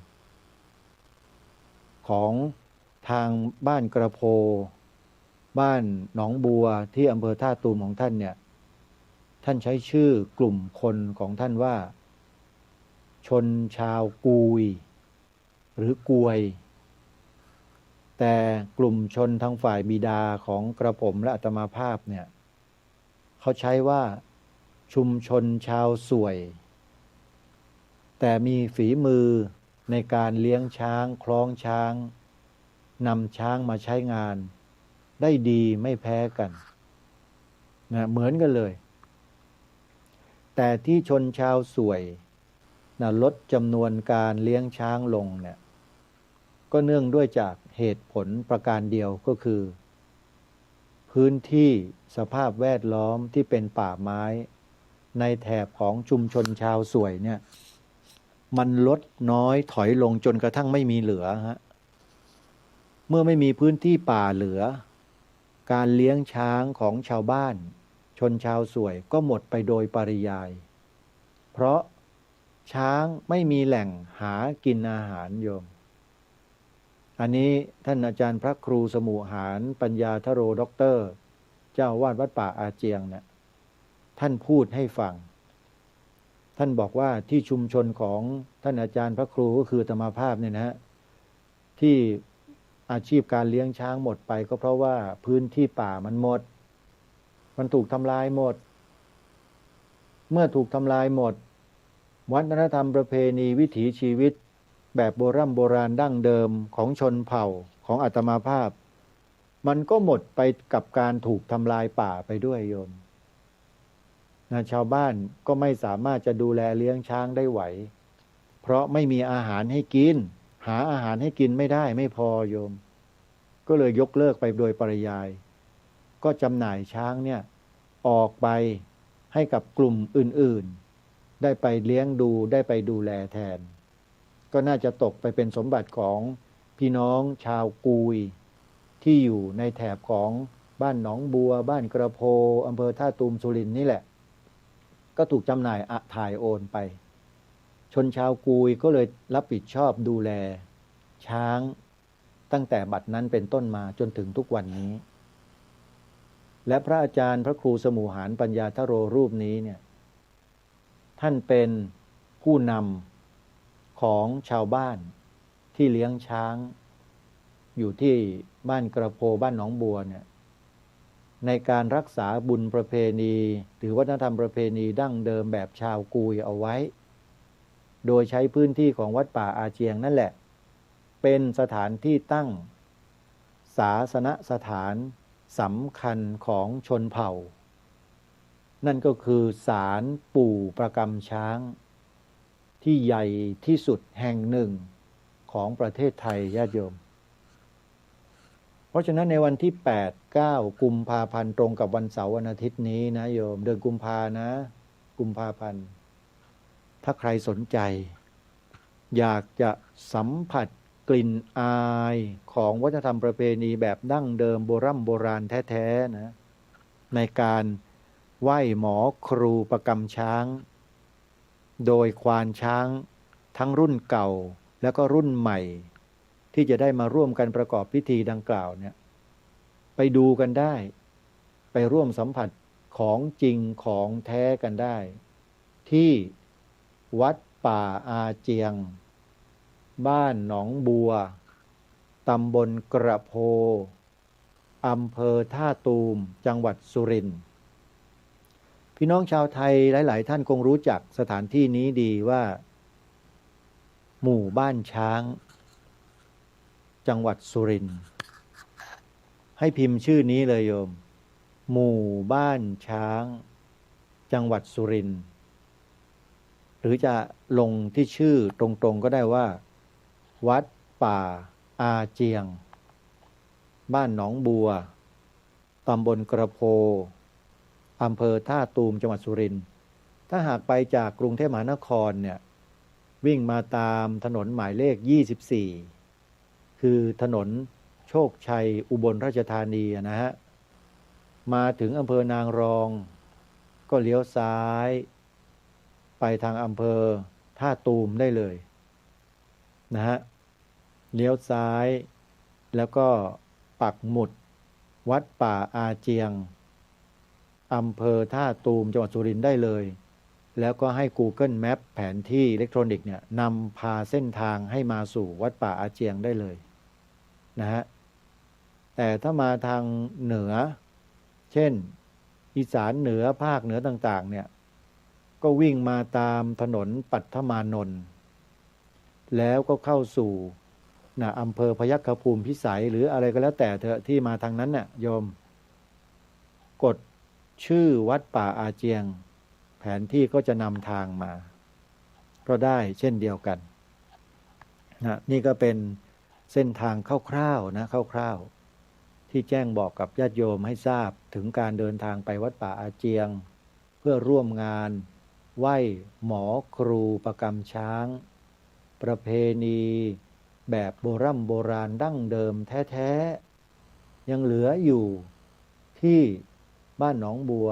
ของทางบ้านกระโพ บ้านหนองบัวที่อำเภอท่าตูมของท่านเนี่ย ท่านใช้ชื่อกลุ่มคนของท่านว่า ชนชาวกุย หรือกวย แต่กลุ่มชนทางฝ่ายบิดาของกระผมและอาตมาภาพเนี่ย เขาใช้ว่าชุมชนชาวส่วย แต่มีฝีมือในการเลี้ยงช้าง คล้องช้าง นำช้างมาใช้งานได้ดีไม่แพ้กันนะ เหมือนกันเลย แต่ที่ชนชาวส่วยนะ ลดจำนวนการเลี้ยงช้างลงเนี่ย ก็เนื่องด้วยจากเหตุผลประการเดียวก็คือ พื้นที่สภาพแวดล้อมที่เป็นป่าไม้ในแถบของชุมชนชาวส่วยเนี่ย มันลดน้อยถอยลงจนกระทั่งไม่มีเหลือฮะ เมื่อไม่มีพื้นที่ป่าเหลือ การเลี้ยงช้างของชาวบ้านชนชาวส่วยก็หมดไปโดยปริยาย เพราะช้างไม่มีแหล่งหากินอาหารโยม อันนี้ท่านอาจารย์พระครูสมุหารปัญญาทโร ด็อกเตอร์ เจ้าอาวาสวัดป่าอาเจียงเนี่ย ท่านพูดให้ฟัง ท่านบอกว่าที่ชุมชนของท่านอาจารย์พระครูก็คืออาตมาภาพเนี่ยนะฮะ ที่อาชีพการเลี้ยงช้างหมดไปก็เพราะว่าพื้นที่ป่ามันหมด มันถูกทำลายหมด เมื่อถูกทำลายหมด วัฒนธรรมประเพณีวิถีชีวิตแบบโบร่ำโบราณดั้งเดิมของชนเผ่าของอาตมาภาพ มันก็หมดไปกับการถูกทำลายป่าไปด้วยโยมนะ ชาวบ้านก็ไม่สามารถจะดูแลเลี้ยงช้างได้ไหว เพราะไม่มีอาหารให้กิน หาอาหารให้กินไม่ได้ ไม่พอโยม ก็เลยยกเลิกไปโดยปริยาย ก็จำหน่ายช้างเนี่ยออกไปให้กับกลุ่มอื่นๆ ได้ไปเลี้ยงดู ได้ไปดูแลแทน ก็น่าจะตกไปเป็นสมบัติของพี่น้องชาวกุย ที่อยู่ในแถบของบ้านหนองบัว บ้านกระโพ อำเภอท่าตูม สุรินทร์นี่แหละ ก็ถูกจำหน่ายอะ ถ่ายโอนไป ชนชาวกุยก็เลยรับผิดชอบดูแลช้าง ตั้งแต่บัดนั้นเป็นต้นมาจนถึงทุกวันนี้ และพระอาจารย์พระครูสมุหารปัญญาทโรรูปนี้เนี่ย ท่านเป็นผู้นำของชาวบ้านที่เลี้ยงช้างอยู่ที่บ้านกระโพ บ้านหนองบัวเนี่ย ในการรักษาบุญประเพณี หรือวัฒนธรรมประเพณีดั้งเดิมแบบชาวกุยเอาไว้ โดยใช้พื้นที่ของวัดป่าอาเจียงนั่นแหละ เป็นสถานที่ตั้งศาสนสถานสำคัญของชนเผ่า นั่นก็คือศาลปู่ประกำช้าง ที่ใหญ่ที่สุดแห่งหนึ่งของประเทศไทย ญาติโยม เพราะฉะนั้นในวันที่แปด เก้า กุมภาพันธ์ ตรงกับวันเสาร์วันอาทิตย์นี้นะโยม เดือนกุมภานะ กุมภาพันธ์ ถ้าใครสนใจ อยากจะสัมผัสกลิ่นอายของวัฒนธรรมประเพณีแบบดั้งเดิมโบร่ำโบราณแท้ๆ นะ ในการไหว้หมอครูประกำช้าง โดยควานช้างทั้งรุ่นเก่าแล้วก็รุ่นใหม่ ที่จะได้มาร่วมกันประกอบพิธีดังกล่าวเนี่ย ไปดูกันได้ ไปร่วมสัมผัสของจริงของแท้กันได้ ที่วัดป่าอาเจียง บ้านหนองบัว ตำบลกระโพ อำเภอท่าตูม จังหวัดสุรินทร์ พี่น้องชาวไทยหลายๆ ท่านคงรู้จักสถานที่นี้ดีว่า หมู่บ้านช้าง จังหวัดสุรินทร์ ให้พิมพ์ชื่อนี้เลยโยม หมู่บ้านช้าง จังหวัดสุรินทร์ หรือจะลงที่ชื่อตรงๆ ก็ได้ว่า วัดป่าอาเจียง บ้านหนองบัว ตำบลกระโพ อำเภอท่าตูม จังหวัดสุรินทร์ ถ้าหากไปจากกรุงเทพมหานครเนี่ย วิ่งมาตามถนนหมายเลข ยี่สิบสี่ คือถนนโชคชัย อุบลราชธานีอะนะฮะ มาถึงอำเภอนางรอง ก็เลี้ยวซ้าย ไปทางอำเภอท่าตูมได้เลยนะฮะ เลี้ยวซ้าย แล้วก็ปักหมุดวัดป่าอาเจียง อำเภอท่าตูม จังหวัดสุรินทร์ได้เลย แล้วก็ให้ Google Map แผนที่อิเล็กทรอนิกส์เนี่ยนำพาเส้นทางให้มาสู่วัดป่าอาเจียงได้เลยนะฮะ แต่ถ้ามาทางเหนือ เช่น อีสานเหนือ ภาคเหนือต่างๆ เนี่ย ก็วิ่งมาตามถนนปัทมานนท์ แล้วก็เข้าสู่ นะ อำเภอพยัคฆภูมิพิสัย หรืออะไรก็แล้วแต่เถอะ ที่มาทางนั้นน่ะโยม กดชื่อวัดป่าอาเจียง แผนที่ก็จะนำทางมา ก็ได้เช่นเดียวกัน นะ นี่ก็เป็นเส้นทางคร่าวๆ นะ คร่าวๆ ที่แจ้งบอกกับญาติโยมให้ทราบถึงการเดินทางไปวัดป่าอาเจียง เพื่อร่วมงานไหว้หมอครูประกำช้าง ประเพณีแบบโบร่ำโบราณดั้งเดิมแท้ๆ ยังเหลืออยู่ที่บ้านหนองบัว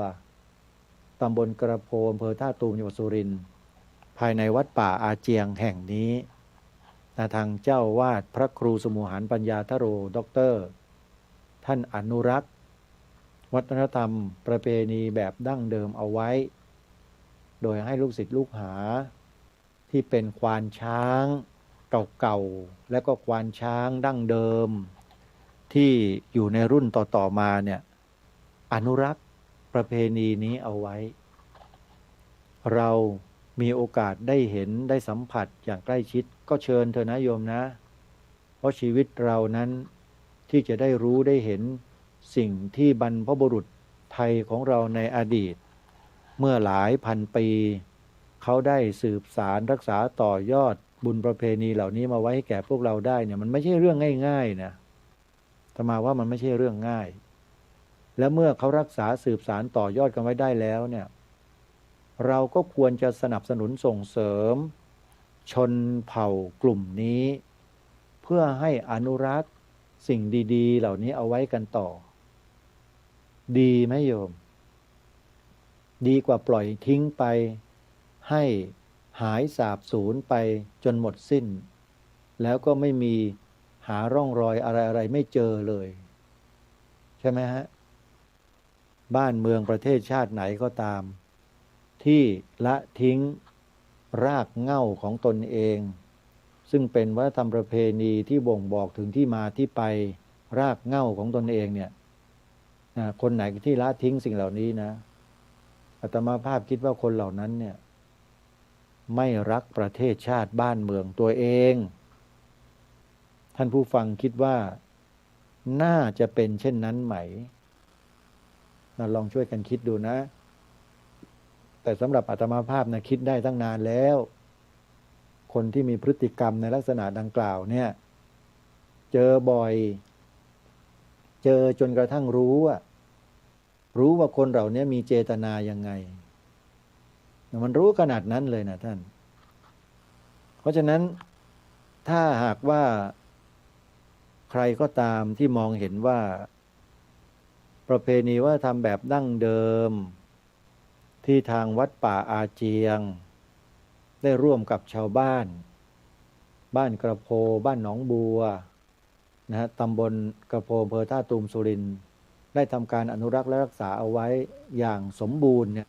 ตำบลกระโพ อำเภอท่าตูม จังหวัดสุรินทร์ ภายในวัดป่าอาเจียงแห่งนี้ นะ ทางเจ้าอาวาสพระครูสมุหานปัญญาทโร ด็อกเตอร์ ท่านอนุรักษ์วัฒนธรรมประเพณีแบบดั้งเดิมเอาไว้ โดยให้ลูกศิษย์ลูกหา ที่เป็นควานช้างเก่าๆ และก็ควานช้างดั้งเดิม ที่อยู่ในรุ่นต่อๆ มาเนี่ย อนุรักษ์ประเพณีนี้เอาไว้ เรามีโอกาสได้เห็นได้สัมผัสอย่างใกล้ชิด ก็เชิญเถอะนะโยมนะ เพราะชีวิตเรานั้นที่จะได้รู้ได้เห็นสิ่งที่บรรพบุรุษไทยของเราในอดีต เมื่อหลายพันปี เขาได้สืบสานรักษาต่อยอดบุญประเพณีเหล่านี้มาไว้ให้แก่พวกเราได้เนี่ย มันไม่ใช่เรื่องง่ายๆ นะ อาตมาว่ามันไม่ใช่เรื่องง่าย และเมื่อเขารักษาสืบสานต่อยอดกันไว้ได้แล้วเนี่ย เราก็ควรจะสนับสนุนส่งเสริมชนเผ่ากลุ่มนี้ เพื่อให้อนุรักษ์สิ่งดีๆ เหล่านี้เอาไว้กันต่อ ดีไหมโยม ดีกว่าปล่อยทิ้งไป ให้หายสาบสูญไปจนหมดสิ้น แล้วก็ไม่มี หาร่องรอยอะไรๆ ไม่เจอเลย ใช่ไหมฮะ บ้านเมืองประเทศชาติไหนก็ตาม ที่ละทิ้งรากเหง้าของตนเอง ซึ่งเป็นวัฒนธรรมประเพณีที่บ่งบอกถึงที่มาที่ไป รากเหง้าของตนเองเนี่ย นะ คนไหนที่ละทิ้งสิ่งเหล่านี้นะ อาตมาภาพคิดว่าคนเหล่านั้นเนี่ย ไม่รักประเทศชาติบ้านเมืองตัวเอง ท่านผู้ฟังคิดว่าน่าจะเป็นเช่นนั้นไหม นะ ลองช่วยกันคิดดูนะ แต่สำหรับอาตมาภาพนะ คิดได้ตั้งนานแล้ว คนที่มีพฤติกรรมในลักษณะดังกล่าวเนี่ย เจอบ่อย เจอจนกระทั่งรู้อะ รู้ว่าคนเหล่านี้มีเจตนายังไง มันรู้ขนาดนั้นเลยนะท่าน เพราะฉะนั้นถ้าหากว่าใครก็ตามที่มองเห็นว่าประเพณีวัฒนธรรมแบบดั้งเดิม ที่ทางวัดป่าอาเจียง ได้ร่วมกับชาวบ้าน บ้านกระโพ บ้านหนองบัวนะฮะ ตำบลกระโพ อำเภอท่าตูม สุรินทร์ ได้ทำการอนุรักษ์และรักษาเอาไว้อย่างสมบูรณ์เนี่ย